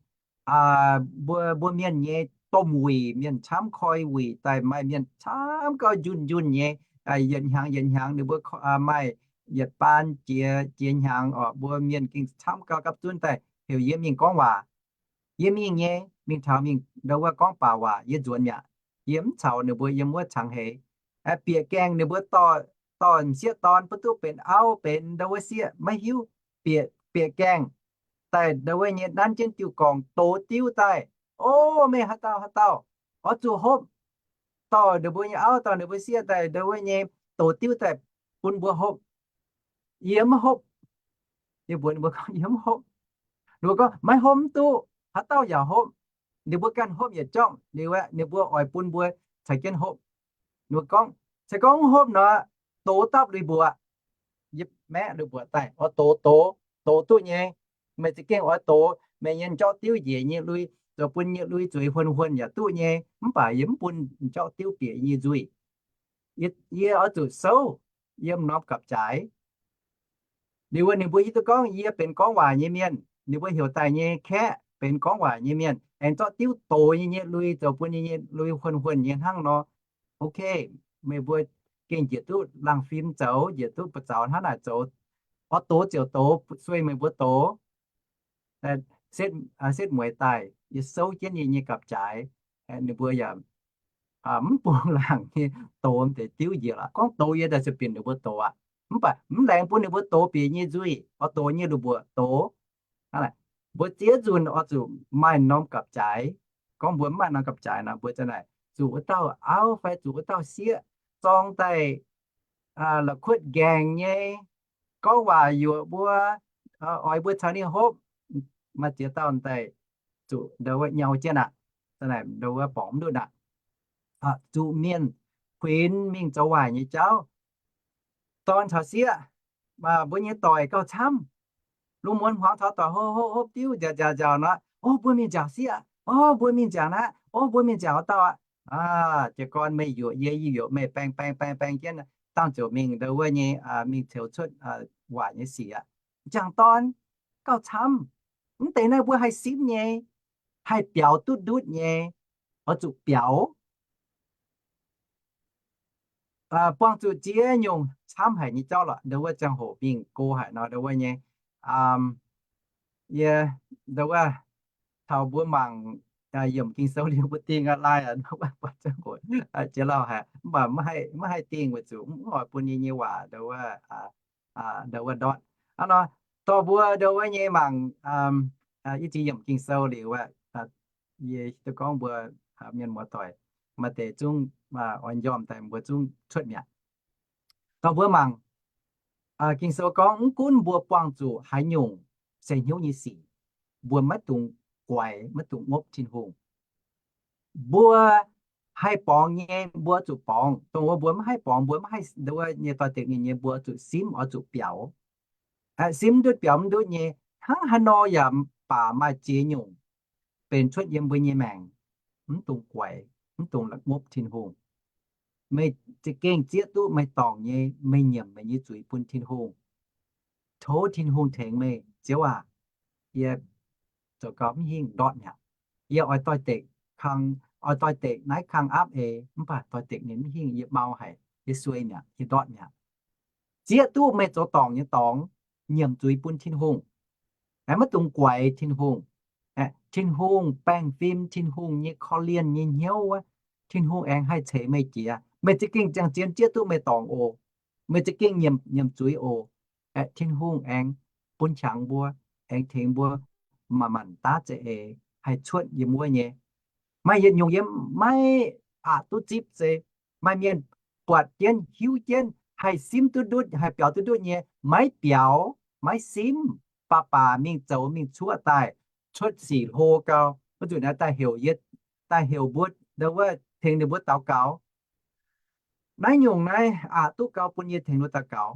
mbuo, mbuo mienh nyei domh wuic, mienh camv koi wuic daaih, maaih mienh camv gau njunh njunh nyei, yietc hnyangx yietc hnyangx ninh mbuo maaih yietc baan jiex, jiex hnyangx oc, mbuo mienh gengh camv gau gapv zunv daaih heuc yie mingh gorngv waac. Yie mingh nyei, mingh taux mingh ndau wuov gorngv baac waac yie nzuonx mi'aqv. Yie mv caux ninh mbuo yiem wuov cangx heix. Bieqc gaengh ninh mbuo dorh, dorh m'sieqv dorn, bun duqv benx auv benx ndau wuov sieqv maiv hiuv, bieqc, bieqc gaengh daaih ndau wuov nyei nanv jienv diuh gorngv dox diuv daaih. O, meih haaix dauh haaix dauh oix zuqc hopv, dorh ninh mbuo nyei auv dorh ninh mbuo sieqv daaih ndau wuov nyei dox diuv daaih bun mbuo hopv. Yie mv hopv. Yie mbuox ninh mbuo gorngv yie mv hopv. Ninh mbuo gorngv maiv hopv mv duqv, haaix dauh yaac hopv. Ninh mbuo ganh hopv yietc jorngv liuz aeqv, ninh mbuo oix bun mbuo caux jienv hopv. Ninh mbuo gorngv, se gorngv mv hopv nor, dox dapv lui-mbuoqc. Yie maeqv lui-mbuoqc daaih, oix dox, dox, dox duqv nyei. Meih za'gengh oix dox meih nyei njorqv diuv njiec nyei lui, zoux bun nyei lui zueiz huon huon yaac duqv nyei, mv baac yie mv bun njorqv diuv bieqc nyei nzuih. Yie oix zuqc souv yiem norm gapv-jaaix. Liuz wuov ninh mbuo hiuv duqv gorngv yie benx gorngv waac nyei mienh, ninh mbuo heuc daaih nyei kaeqv benx gorngv waac nyei mienh, aengx zorqv diuv dox yie nyei lui, zoux bun yie nyei lui huon huon nyei hnangv nor. Ok, meih mbuo gengh njiec duqv laangh fim zoux, njiec duqv buoz-zaux hnangv naaic zoux. Oix dox ziouc dox, sueih meih mbuo dox. Setv, setv mueiz daaih, yie souv jienv yie nyei gapv-jaaix, ninh mbuo yaac mv bung laangc nyei dox deix diuv njiec lorqc. Gorngv dox yie daaih se binc ninh mbuo dox aqv. Mv baac mv laengz bun ninh mbuo dox bieqc nyei nzuih, oix dox nyei lui-mbuoqc dox. Mbuo ziex nzunc oix zuqc maaih norm gapv-jaaix. Gorngv mbuo mv maaih norm gapv-jaaix nor, mbuo za'naaic zuqc wuov dauh auv fai zuqc wuov dauh sieqv zorng daaih la'kuotv nqaengc nyei, gorngv waac yuoqc mbuo, oix mbuo caux ninh hopv. Maaih ziex dauh daaih zuqc ndau wuov nyau jienv aqv. Za'naaic ndau wuov borngz mv ndutv aqv. Zuqc mienh kuinx mingh zoux waaic nyei jauv. Dorn caux sieqv, mbuo nyei doic gauh camv. Lungh muonz hmuangx taux doic hopv hopv hopv diuv nziaauc nziaauc nziaauc nor, o, mbuo mingh nziaauc sieqv, o, mbuo mingh nziaauc naaiv, o, mbuo mingh nziaauc wuov dauh aqv. Jiez gorn meih yuoqc yie, yie yuoqc meih, baeng baeng baeng baeng jienv, dangh ziouc mingh ndau wuov nyei, mingh ceux cuotv waaic nyei sic aqv. M'jangc dorn gauh camv. Mv deix naaiv mbuo haih simv nyei, haih biaux duqv ndutv nyei, oix zuqc biaux. Buangh zuqc ziex nyungc camv haic nyei jauv lorqc. Ndau wuov ziangh hoc mingh go haic nor, ndau wuov nyei, yie, ndau wuov, taux mbuo mangc yiemc Ging-Sou liuz mbuo dingh aqv, laai aqv, ndau wuov buatc ziangh hoc jiex lauh haic, mv baac maiv haih dingh weic zuqc mv oix bun yie nyei waac ndau wuov, ndau wuov ndortv. Hnangv nor, dorh mbuo ndau wuov nyei mangc, i ziex yiemc Ging-Sou liuz aqv, yie duqv gorngv mbuo mienh muoz-doic maaih deix zungv oix njormh daaih mbuo zungv cuotv mi'aqv. Dongh mbuo mangc, Ging-Sou gorngv mv gunv mbuo buangh zuqc haaix nyungc se hnyouv nyei sic, mbuo maiv dungx guaix, maiv dungx ngopv Tin-Hungh. Mbuo haih borngz nyei, mbuo zuqc borngz. Dongh wuov mbuo maiv haih borngz, mbuo maiv haih nyei doix-dekc ninh nyei, mbuo zuqc simv, oix zuqc biaux. Simv ndutv biaux mv ndutv nyei, hnangv haaix nor yaac baac maaih ziex nyungc benx cuotv yiem mbuo nyei maengc. Mv dungx guaix, mv dungx la'ngopv Tin-Hungh. Meih za'gengh zieqv duqv meih dorngc nyei, meih nyiemc meih nyei zuiz bun Tin-Hungh. Tov Tin-Hungh tengx meih, Ziouv aac, yie zoux gau mv hingh ndortv mi'aqv. Yie oix doix-dekc kang, oix doix-dekc naaiv kang aapv eix, mv baac doix-dekc ninh mv hingh, yie mau haic, yie suei mi'aqv, yie ndortv mi'aqv. Zieqv duqv meih zoux dorngc nyei dorngx, nyiemc zuiz bun Tin-Hungh. Aengx maiv dungx guaix Tin-Hungh. Tin-Hungh baengh fim, Tin-Hungh nyei korv-lienh nyei hnyouv wuov, Tin-Hungh aengx haih ceix meih jiex. Meih za'gengh ziangh zien zieqv duqv meih dorngc oc. Meih za'gengh nyiemc, nyiemc zuiz oc. Aeqv, Tin-Hungh aengx bun qangx mbuo, aengx tengx mbuo manc-manc daav za'eix haih cuotv yiem wuov nyei. Maaih yietc nyungc yie maiv aqc duqv zipv se maaih mienh buatc jienv, hiuv jienv, haih simv duqv ndutv, haih biaux duqv ndutv nyei, maiv biaux, maiv simv, baac baac mingh zoux mingh cuoqv daaih, cuotv sic hlo gau, wuov nzunc naaiv daaih heuc yie, daaih heuc mbuo, wuov, tengx ninh mbuo daux gaux. Naaiv nyungc naaiv aqc duqv gau bun yie tengx ninh mbuo daux gaux.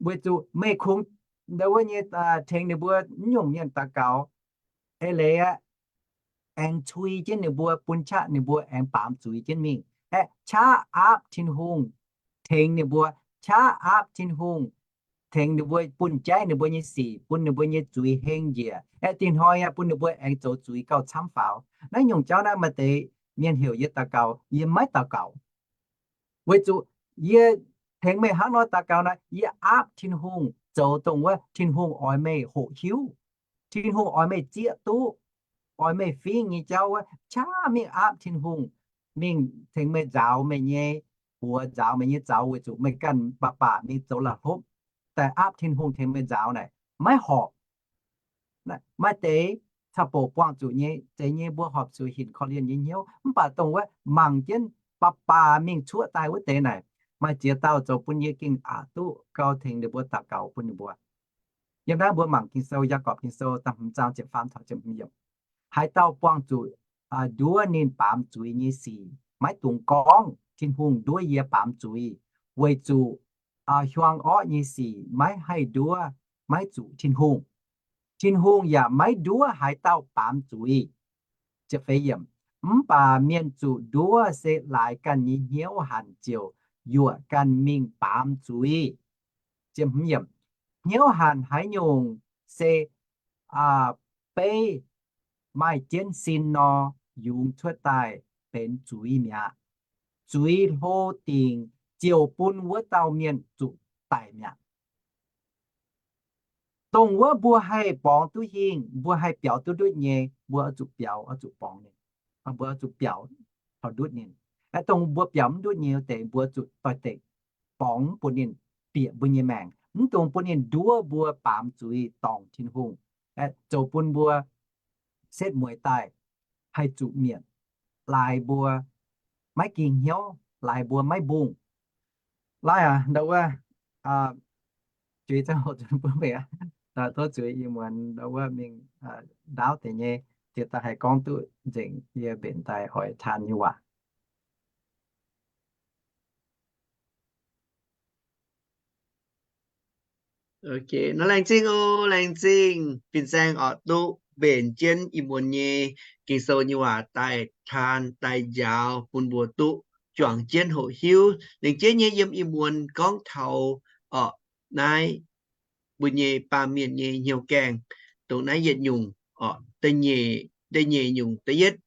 Weic zuqc meih kungx wuov nyei tengx ninh mbuo mv nyungc mienh daux gaux, eix leiz aeqv, aengx cui jienv ninh mbuo, bun qaqv ninh mbuo aengx baamz zuiz jienv mingh. Aeqv, qaqv aapv Tin-Hungh tengx ninh mbuo, qaqv aapv Tin-Hungh tengx ninh mbuo, bun jaiv ninh mbuo nyei sic, bun ninh mbuo nyei zuiz heng njiec. Aeqv, dinh hnoi aeqv, bun ninh mbuo aengx zoux zuiz gauh camv faaux. Naaiv nyungc jauv naaiv maaih deix mienh heuc yie daux gaux, yie maiv daux gaux. Weic zuqc yie tengx meih hnangv nor daux gaux naaiv, yie aapv Tin-Hungh zoux dongh wuov Tin-Hungh oix meih hoqc hiuv, Tin-Hungh oix meih zieqv duqv, oix meih fingv nyei jauv wuov, qaqv mingh aapv Tin-Hungh, mingh tengx meih nzaaux meih nyei buoz, nzaaux meih nyei zaux, weic zuqc meih ganh baac baac mingh zoux la'hlopv daaih aapv Tin-Hungh tengx meih nzaaux naaic, maiv horpc. Maaih deix caux bouc buangh zuqc nyei, zeiz nyei, mbuo horpc zuqc hinc korv-lienh nyei hnyouv. Mv baac dongh wuov mangc jienv baac baac mingh cuoqv daaih wuov deix naaic, maaih ziex dauh zoux bun yie gengh aqc duqv gau tengx ninh mbuo daux gaux bun ninh mbuo. Yiem naaiv mbuo mangc Ging-Sou, Yaagorpc Ging-Sou da'hmz zaang ziepc faam taux ziepc hmz yiemc. Haaix dauh buangh zuqc nduov ninh baamz zuiz nyei sic, maiv dungx gorngv, Tin-Hungh nduov yie baamz zuiz, weic zuqc hiuang orqv nyei sic maiv haih nduov maiv zuqc Tin-Hungh. Tin-Hungh yaac maiv nduov haaix dauh baamz zuiz. Mv baac mienh zuqc nduov se laaix ganh nyei hnyouv hanc ziouc yuoqc ganh mingh baamz zuiz. Hnyouv hanc haaix nyungc se beiv maaih jienv sin nor, yungz cuotv daaih benx zuiz mi'aqv. Zuiz hlo dingc ziouc bun wuov dauh mienh zuqc daic mi'aqv. Dongh wuov mbuo haih borngz duqv hingh, mbuo haih biaux duqv ndutv nyei, mbuo oix zuqc biaux, oix zuqc borngz ninh. Mbuo oix zuqc biaux taux ndutv ninh. Dongh mbuo biaux mv ndutv nyei wuov deix, mbuo zuqc doix-dekc borngz mv bun ninh bieqc mbuo nyei maengc, mv dungx bun ninh nduov mbuo baamz zuiz dorngc Tin-Hungh, zoux bun mbuo setv mueiz daaih haih zuqc mietc, laaix mbuo maiv ging hnyouv, laaix mbuo maiv mbungh. Laaix aac, ndau wuov, juiz zangv hoc zunc bun meih aqv. Tov zuiz ih muonz ndau wuov mingh ndaauv deix nyei, jiex daaih haih gorngv duqv nzengc yie mbenc daaih oix taan nyei waac. Nor laengz zingh oc, laengz zingh fin-saeng oc, duqv mbenc jienv ih muonz nyei Ging-Sou nyei waac daaih taan daaih njaaux bun mbuo duqv juangc jienv hoqc hiuv. Laengz jienv nyei yiem ih muonz gorngv taux oc naaiv mbuo nyei baamh mienh nyei hnyouv gaengh, dongh naaiv yietc nyungc oc, da'nyeic nyungc, da'yietv,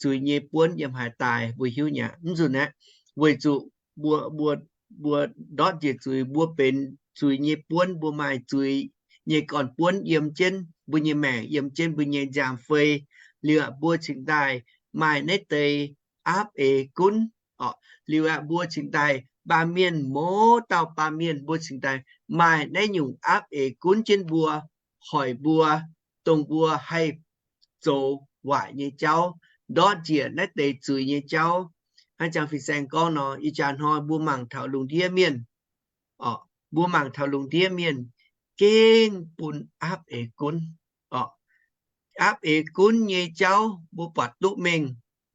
zuiz nyei buonv yiem haaix daaih mbuo hiuv nyei aqv. Mv nzunc aeqv, weic zuqc mbuo, mbuo, mbuo ndortv njiec zuiz, mbuo benx zuiz nyei buonv, mbuo maaih zuiz nyei gorn-buonv yiem jienv mbuo nyei maengc, yiem jienv mbuo nyei nziaamv-fei. Liuz aqv, mbuo cingx daaih maaih naaiv deix aapv eix gunv oc. Liuz aqv, mbuo cingx daaih baamh mienh, mouz dauh baamh mienh, mbuo cingx daaih maaih naaiv nyungc aapv eix gunv jienv mbuo, hoic mbuo, dongh mbuo haih zoux waaic nyei jauv, ndortv njiec naaiv deix zuiz nyei jauv. Hnangv jangx fin-saeng gorngv nor, ih jaax hnoi mbuo mangc taux lungh ndiev mienh Orqc, mbuo mangc taux lungh ndiev mienh gengh bun aapv eix gunv. Orqc, aapv eix gunv nyei jauv mbuo buatc duqv mengh.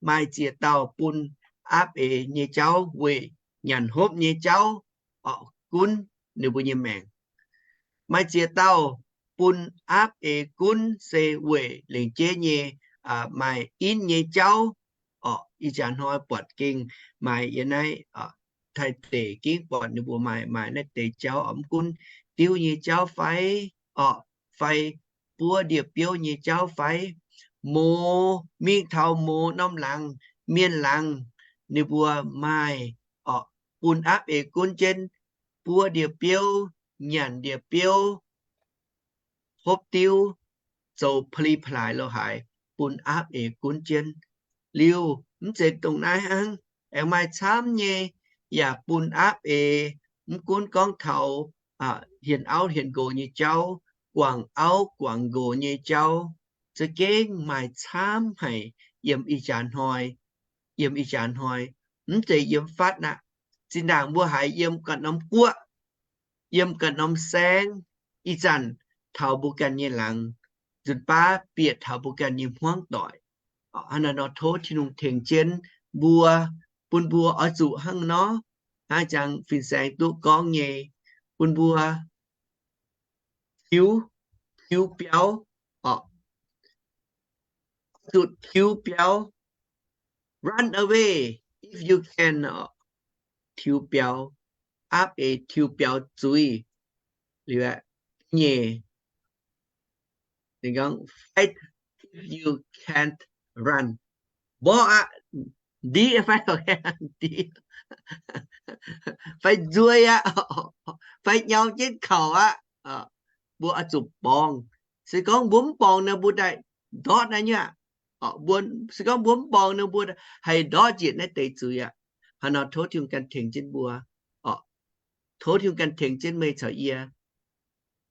Maaih ziex dauh bun aapv eix nyei jauv weic nyanc hopv nyei jauv orqc gunv ninh mbuo nyei maengc. Maaih ziex dauh bun aapv eix gunv se weic lengc jeiv nyei maaih inv nyei jauv orqc. Ih jaax hnoi buatc gengh maaih yiem naaiv Taiv deic gengh buatc ninh mbuo maaih maaih naaiv deix jauv orqc, mv gunv diuv nyei jauv fai orqc, fai buov ndie-biouv nyei jauv fai, mouz, mingh taux mouz norm laangz, mienh laangz, ninh mbuo maaih orqc, bun aapv eix gunv jienv, buov ndie-biouv, nyanc ndie-biouv, hopv diuv, zoux pa'li pa'laaix lo haaix, bun aapv eix gunv jienv. Liuz mv zeiz dongh naaiv hnangv, aengx maaih camv nyei yaac bun aapv eix, mv gunv gorngv taux hienx auv hienx nqox nyei jauv, guangc auv guangc nqox nyei jauv, za'gengh maaih camv haic yiem ih jaax hnoi, yiem ih jaax hnoi, mv zeiz yiem fatv aqv. Zinh ndaangc mbuo haiz yiem ganh norm guoqv, yiem ganh norm saengv, ih zanc taux mbuo ganh nyei laangz, nzunc baav bieqc taux mbuo ganh nyei hmuangv doic. Hnangv naaiv nor tov Tin-Hungh tengx jienv mbuo, bun mbuo oix zuqc hnangv nor, hnangv jangx fin-saeng duqv gorngv nyei, bun mbuo tiux, tiux biaux, oix zuqc tiux biaux, run away if you can, tiux biaux, aapv eix tiux biaux zuiz, liuz nyeic, ninh gorngv fight if you can't run, mborqv aqv, ndiqv fai, ndiqv fai nzueiz aqv, fai nyau jienv kaux aqv, mbuo oix zuqc borngz. Se gorngv mbuo mv borngz nor mbuo daaih ndortv naaiv nyei aqv. Se gorngv mbuo mv borngz nor mbuo haih ndortv njiec naaiv deix zuiz aqv. Hnangv nor tov Tin-Hungh ganh tengx jienv mbuo, tov Tin-Hungh ganh tengx jienv meih caux yie,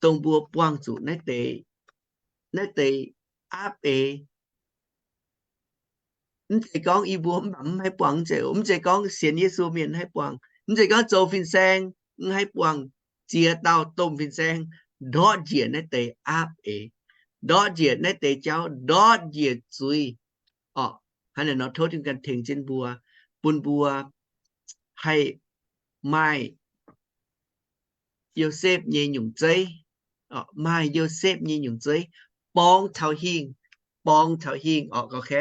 dongh mbuo buangh zuqc naaiv deix, naaiv deix aapv eix. Mv zeiz gorngv yie mbuo mv baac mv haih buangh, mv zeiz, mv zeiz gorngv sienx Yesu mienh mv haih buangh, mv zeiz gorngv zoux fin-saeng mv haih buangh. Ziex dauh domh fin-saeng ndortv njiec naaiv deix aapv eix, ndortv njiec naaiv deix jauv, ndortv njiec zuiz. Orqc, hnangv naaiv nor tov Tin-Hungh ganh tengx jienv mbuo, bun mbuo haih maaih Yosepv nyei nyungc zeiv, maaih Yosepv nyei nyungc zeiv, borngz taux hingh, borngz taux hingh orqc.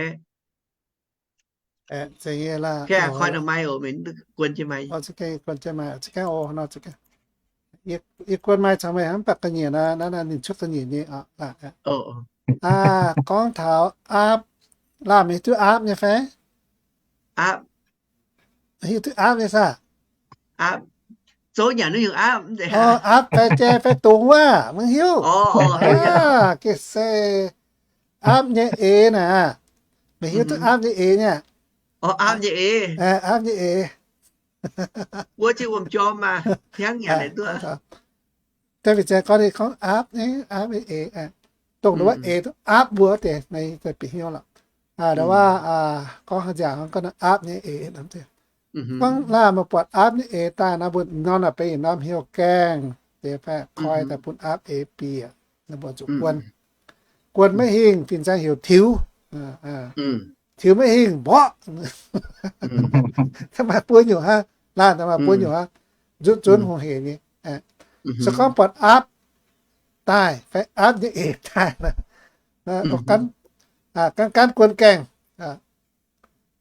Koi maaih oc, guon jienv maaih. Yie guon maaih caux meih hnangv, mv baac ga'nyiec naaiv, ninh cuotv ga'nyiec nyei. Gorngv taux aapv, laamh meih hiuv duqv aapv nyei fai? Hiuv duqv aapv nyei saah? Aapv fai jai fai dungz wuov, maiv hiuv. Gengh se aapv nyei eix naaic, meih hiuv duqv aapv nyei eix nyei? Aapv nyei eix. Daaih fih zaeng gorngv, gorngv aapv nyei, aapv nyei eix, dongh wuov eix duqv aapv mbuo deix, meih bieqc hnyouv lorqc. Nduov waac gorngv haaix nziaauc gorngv aapv nyei eix. Gorngv laanh meih buatc aapv nyei eix daaih nor, mbuo norm naaic benx norm heuc gaengh deix fai koi daaih bun aapv eix bieqc, mbuo zuqc guon. Guon maiv hingh, fin-saeng heuc tiux. Tiux maiv hingh, mborqv. Maaih buo nyungc hnangv, laanh maaih buo nyungc hnangv, nzutv zunv hungh heic nyei. Se gorngv buatc aapv daaih fai aapv nyei eix daaih, gan gan guon gaengh.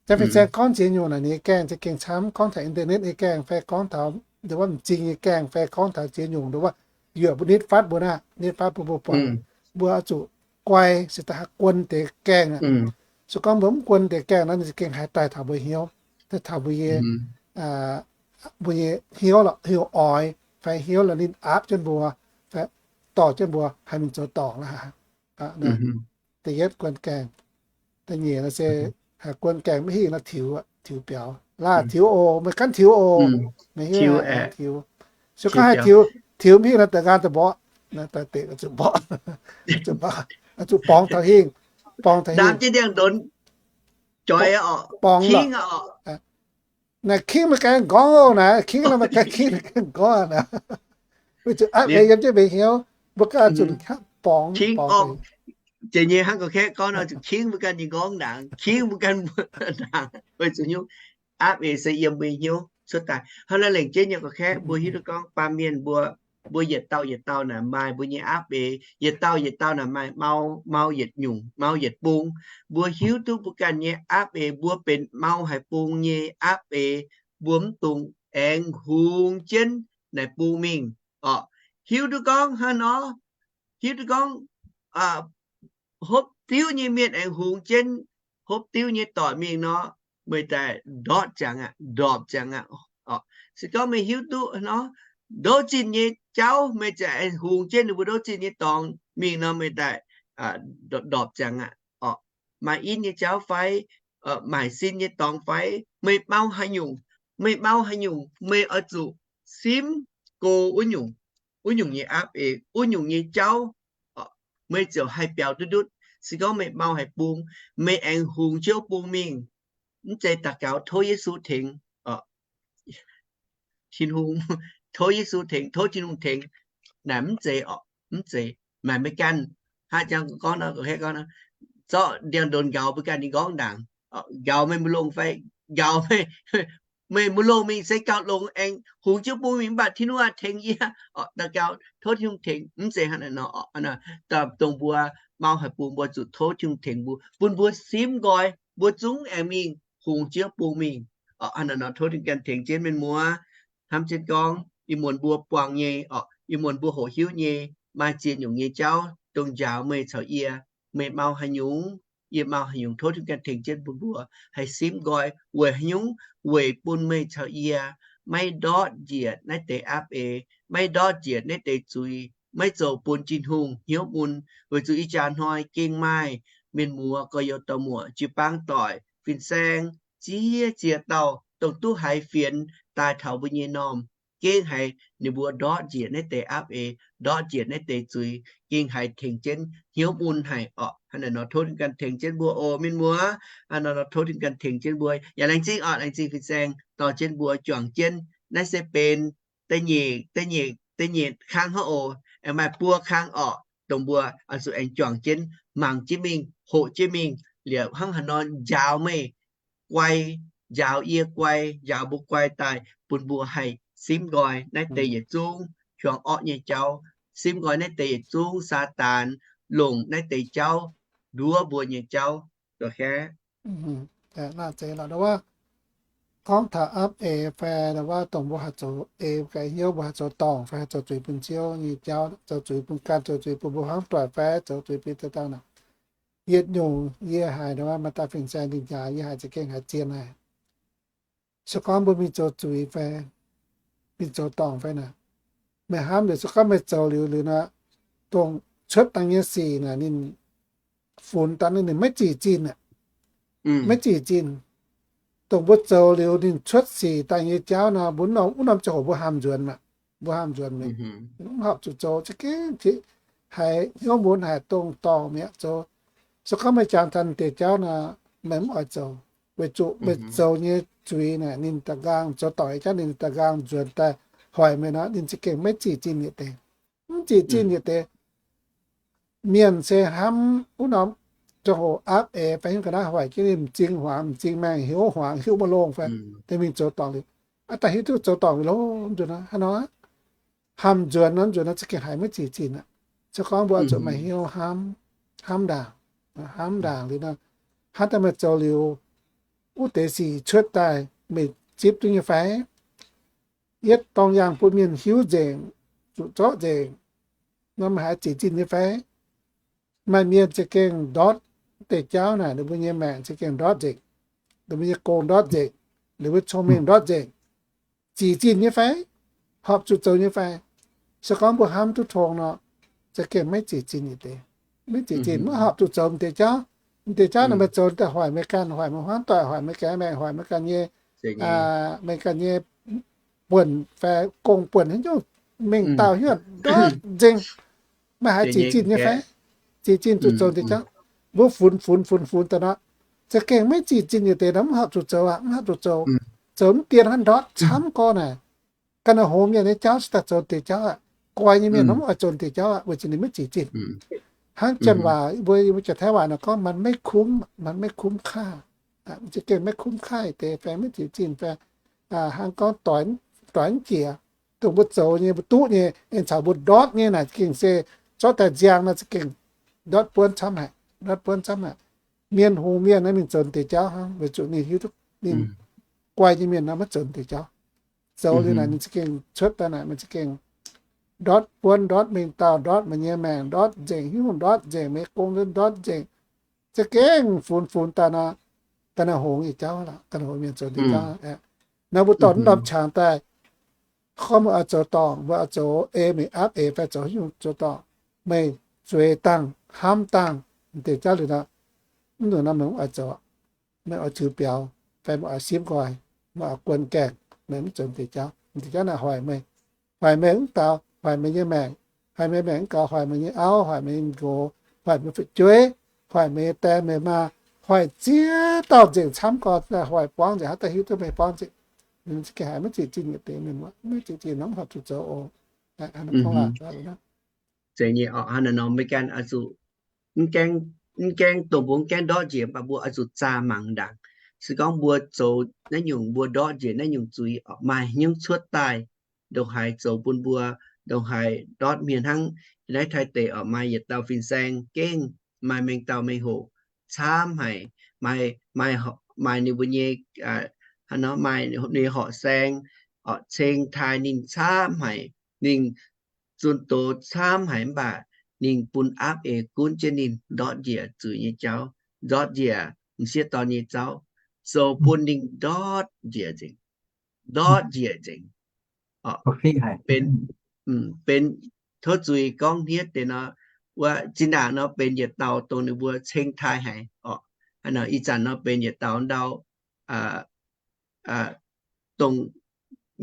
Janx fin-saeng gorngv ziex nyungc naaic nyei gaengh za'gengh camv, gorngv taux internet nyei gaengh fai gorngv taux nduov waac m'zing nyei gaengh fai gorngv taux ziex nyungc nduov waac yuoqc mbuo nitv fatv mbuo naaiv, nitv fatv mbuo, mbuo buatc, mbuo oix zuqc guai se daaih haih guon deix gaengh aqv. Se gorngv mbuo mv guon deix gaengh nor, ninh za'gengh haih daaih taux mbuo hnyouv, daaih taux mbuo nyei, mbuo nyei hnyouv lorqc, heuc oix fai hnyouv lorqc ninh aapv jienv mbuo, fai dorh jienv mbuo haih mingh zoux dorngc lorqc. Da'yietv guon gaengh. Da'nyeic nor se haih guon gaengh maiv hingh nor tiux, tiux biaux. Laanh tiux oc, meih gan tiux oc. Meih hiuv tiux. Se gorngv haih tiux, tiux maiv hingh nor da'nqaang da'mborqv, daaih deix zuqc mborqv, zuqc borngz taux hingh, borngz taux hingh, borngz lorqc. naaic kingv meih ganh gorngv oc, naaic kingv nor meih ganh kingv meih ganh gorngv naaic. Weic zuqc apv eix yiem jienv mbenc hnyouv, mbuo ganh zuqc hnangv borngz, borngz. Jiex nyei hnangv gorngv nor, zuqc kingv mbuo ganh nyei nqorngv ndaangc, kingv mbuo ganh ndaangc, weic zuqc hnyouv apv eix se yiem mbuo nyei hnyouv cuotv daaih. Hnangv naaiv lengc jeiv nyei gorngv, mbuo hiuv duqv gorngv baamh mienh mbuo, mbuo yietc dauh yietc dauh naaic maaih mbuo nyei apv eix, yietc dauh yietc dauh naaic maaih mau, mau yietc nyungc, mau yietc bung. Mbuo hiuv duqv mbuo ganh nyei apv eix, mbuo benx mau haic bung nyei apv eix, mbuo mv dungx aengx hungx jienv naaic bung mingh oc. Hiuv duqv gorngv hnangv nor, hiuv duqv gorngv hopv diuv nyei mienh aengx hungx jienv hopv diuv nyei doic mingh nor, meih daaih ndortv ziangx aqv, ndorpc ziangx aqv. Se gorngv meih hiuv duqv nor, ndouv zinh nyei jauv meih ziouc aengx hungx jienv ninh mbuo ndouv zinh nyei dorngx mingh nor, meih daaih ndorpc ziangx aqv. Maaih in nyei jauv fai, maaih sin nyei dorngx fai, meih mau haaix nyungc, meih mau haaix nyungc, meih oix zuqc simv go wuov nyungc, wuov nyungc nyei apv eix, wuov nyungc nyei jauv, meih ziouc haih biaux duqv ndutv. Se gorngv meih mau haic bung, meih aengx hungx jienv bung mingh, mv zeiz daux gaux tov Yesu tengx, Tin-Hungh, tov Yesu tengx, tov Tin-Hungh tengx, naaic mv zeiz oc, mv zeiz. Maaih meih ganh, hnangv jang gorngv nor, zorqv ndiangx-ndonx nqaaux mbuo ganh nyei nqorngv ndaangc, nqaaux meih mbu'longh fai, nqaaux meih, meih mbu'longh mingh se gauh longx aengx hungx jienv bung mingh mv baac Tin-Hungh aah, tengx yie, daux gaux tov Tin-Hungh tengx, mv zeiz hnangv naaiv nor. Dongh mbuo mau haic bung mbuo zuqc tov Tin-Hungh tengx mbuo, bun mbuo simv nqoi, mbuo zungv aengx mingh hungx jienv bung mingh. Hnangv naaiv nor tov Tin-Hungh ganh tengx jienv mienh muoz, hnamv jienv gorngv ih muonz mbuo buangh nyei, ih muonz mbuo hoqc hiuv nyei, maaih ziex nyungc nyei jauv dongh njaaux meih caux yie. Meih mau haaix nyungc, yie mau haaix nyungc, tov Tin-Hungh ganh tengx jienv bun mbuo haih simv nqoi weic haaix nyungc, weic bun meih caux yie maiv ndortv njiec naaiv deix apv eix, maiv ndortv njiec naaiv deix zuiz, maiv zoux bun Tin-Hungh hnyouv mun. Weic zuqc ih jaax hnoi gengh maaih mienh muoz gorx-youz dorh muoc jiu-baang doic fin-saeng ziex ziex dauh dongh duqv haiz fienx daaih taux mbuo nyei m'normh, gengh haiz ninh mbuo ndortv njiec naaiv deix apv eix, ndortv njiec naaiv deix zuiz, gengh haiz tengx jienv hnyouv mun haic orqc. Hnangv naaic nor tov Tin-Hungh ganh tengx jienv mbuo oc mienh muoz. Hnangv naaic nor tov Tin-Hungh ganh tengx jienv mbuo. Yaac laengz zingh orqc, laengz zingh fin-saeng dorh jienv mbuo juangc jienv. Naaiv se benx da'nyeic, da'nyeic, da'nyeic kang hnangv oc. Aengx maaih buo kang orqc, dongh mbuo oix zuqc aengx juangc jienv, mangc jienv mingh, hoqc jienv mingh, liuz hnangv haaix nor njaaux meih guai, njaaux yie guai, njaaux mbuo guai daaih bun mbuo haih simv nqoi naaiv deix yietc zungv hiuang orqv nyei jauv, simv nqoi naaiv deix yietc zungv Saadaan longc naaiv deix jauv nduov mbuo nyei jauv. Gorngv taux apv eix fai wuov dongh mbuo haih zoux eix ga'hnyouv, mbuo haih zoux dorngc fai haih zoux zuiz bun Ziouv nyei jauv, zoux zuiz bun ganh, zoux zuiz bun mbuo hmuangv doic fai zoux zuiz bun deix dauh naaic, yietc nyungc yie haiz maaih dauh fin-saeng ninh njaaux yie haiz za'gengh haiz zien haic. Se gorngv mbuo mingh zoux zuiz fai mingh zoux dorngc fai naaic, meih hnamv liuz se gorngv meih zoux liuz, liuz nor, dongh cuotv dangh nyei sic naaic ninh funx dangh ninh maiv zic zinh aqv. Maiv zic zinh. Dongh mbuo zoux liuz ninh cuotv sic dangh nyei jauv nor, mbuo wuov norm ziangh hoc mbuo haamh nzuonx aqv. Mbuo haamh nzuonx mingh, mv horpc zuqc zoux za'gengh haiz hnyouv mun haic dongh dorngc mi'aqv zoux. Se gorngv meih jangx daaih deix jauv nor, meih mv oix zoux, weic zuqc meih zoux nyei zuiz naaic ninh da'nqaang, zoux dorngc nyei jauv ninh da'nqaang nzuonx daaih hoic meih nor, ninh za'gengh maiv zic zinh yietc deix. Mv zic zinh yietc deix. Mienh se hnamv wuov norm ziangh hoc aapv eix fai haaix nyungc ga'naaiv hoic jienv ninh m'zing hmuangx, m'zing maengh, hiuv hmuangx, hiuv maiv longh fai, deix mingh zoux dorngc liuz, aa, daaih hiuv duqv zoux dorngc liuz longx nzuonx nor, hnangv nor, haamh nzuonx nor, nzuonx nor za'gengh haiz maiv zic zinh aqv. Se gorngv mbuo oix zuqc maaih hnyouv hnamv, hnamv ndaangc, hnamv ndaangc liuz nor, hnangv daaih meih zoux liuz, wuov deix sic cuotv daaih meih zipv duqv nyei fai? Yietv dorng yangh bun mienh hiuv nzengc, zuqc zorqv nzengc, nor meih haiz zic zinh nyei fai? Maaih mienh za'gengh ndortv deix jauv naaic, ninh mbuo nyei maengc za'gengh ndortv nzengc, ninh mbuo nyei gong ndortv nzengc, ninh mbuo cong-mengh ndortv nzengc. Zic zinh nyei fai? Horpc zuqc zoux nyei fai? Se gorngv mbuo hnamv duqv tong nor, za'gengh maiv zic zinh yietc deix. Maiv zic zinh, maiv horpc zuqc zoux m'deix jauv. M'deix jauv naaic meih zoux daaih hoic meih ganh, hoic meih hmuangv doic, hoic meih ganh maengc, hoic meih ganh nyei, meih ganh nyei buonc fai gong buonc haaix nyungc, mengh dauh haaix nyungc ndortv nzengc. Meih haiz zic zinh nyei fai? Zic zinh zuqc zoux m'deix jauv. Mbuo funx funx funx funx daaih nor, za'gengh maiv zic zinh yietc deix nor, mv horpc zuqc zoux aqv, mv horpc zuqc zoux. zoux mv dien hnangv ndortv camv gorx naaic. Ganh naaiv hngongx mienh nyei jauv se daaih zoux deix jauv aqv. Guai nyei mienh nor mv oix zoux deix jauv aqv, weic zuqc ninh maiv zic zinh. Hnangv janx waac mbuo, mbuo jiex taiv waac nor gorngv มันไม่คุ้ม, มันไม่คุ้มค่า. Za'gengh maiv คุ้มค่า deix fai maiv zic zinh fai hnangv gorngv doix mv jiex. Dongh mbuo zoux nyei, mbuo duqv nyei, aengx caux mbuo ndortv nyei naaic za'gengh se zorqv daaih nziang nor za'gengh ndortv buonv camv haic, ndortv buonv camv haic. Mienh hngongx mienh naaiv mingh zoux deix jauv hnangv, weic zuqc ninh hiuv duqv ninh guai nyei mienh nor maiv zoux deix jauv. Zoux liuz naaic ninh za'gengh cuotv daaih naaic, ninh za'gengh ndortv buonv, ndortv mengh dauh, ndortv meih nyei maengc, ndortv nzengc hnyouv, ndortv nzengc meix gong, ndortv nzengc, za'gengh funx funx daaih nor, ga'naaiv hngongx nyei jauv, ga'naaiv hngongx mienh zoux deix jauv. Nor mbuo dorh mv norm qangx daaih, gorngv mbuo oix zoux dorngc, mbuo oix zoux ei meih aapv eix fai zoux haaix nyungc zoux dorngc, meih zueiz dangh, hnamv dangh, deix jauv liuz nor, mv nunc nor meih mv oix zoux, meih oix ziux biaux, fai meih oix simv nqoi, meih oix guon gaengh, meih mv zoux deix jauv. Deix jauv naaic hoic meih, hoic meih mv gaux, hoic meih nyei maengc, hoic meih maengc mv gaux, hoic meih nyei auv, hoic meih nyei nqox, hoic meih fu'jueiv, hoic meih nyei die meih maa, hoic ziex dauh nzengc camv gorx, hoic buangv nzengc, haaix dauh hiuv duqv meih buangv nzengc. Ninh za'gengh haiz maiv zic zinh yietc deix mienh, maiv zic zinh nor mv horpc zuqc zoux oc. Zeiz nyei orqc, hnangv naaiv nor meih ganh oix zuqc mv gaengh, mv gaengh dongh mbuo mv gaengh ndortv njiec, mv baac mbuo oix zuqc zaah mangc ndaangc. Se gorngv mbuo zoux naaiv nyungc, mbuo ndortv njiec naaiv nyungc zuiz orqc, maaih hnyouv cuotv daaih, ndongc haaix zoux bun mbuo ndongc haaix ndortv mienh hnangv. Naaiv Taiv deic orqc, maaih yietc dauh fin-saeng gengh maaih mengh dauh mengh hoc camv haic, maaih, maaih ninh mbuo nyei, hnangv nor maaih ninh horqc saeng orqc, ceng taaih ninh camv haic. Ninh zunh doz camv haic mv baac ninh bun aapv eix gunv jienv ninh ndortv njiec zuiz nyei jauv, ndortv njiec m'sieqv dorn nyei jauv, zoux bun ninh ndortv njiec nzengc, ndortv njiec nzengc. Benx, benx tov zuiz gorngv hniev deix nor, wuov zinh ndaangc nor benx yietc dauh dongh ninh mbuo ceng taaih haic orqc. Ih zanc nor benx yietc dauh ndau dongh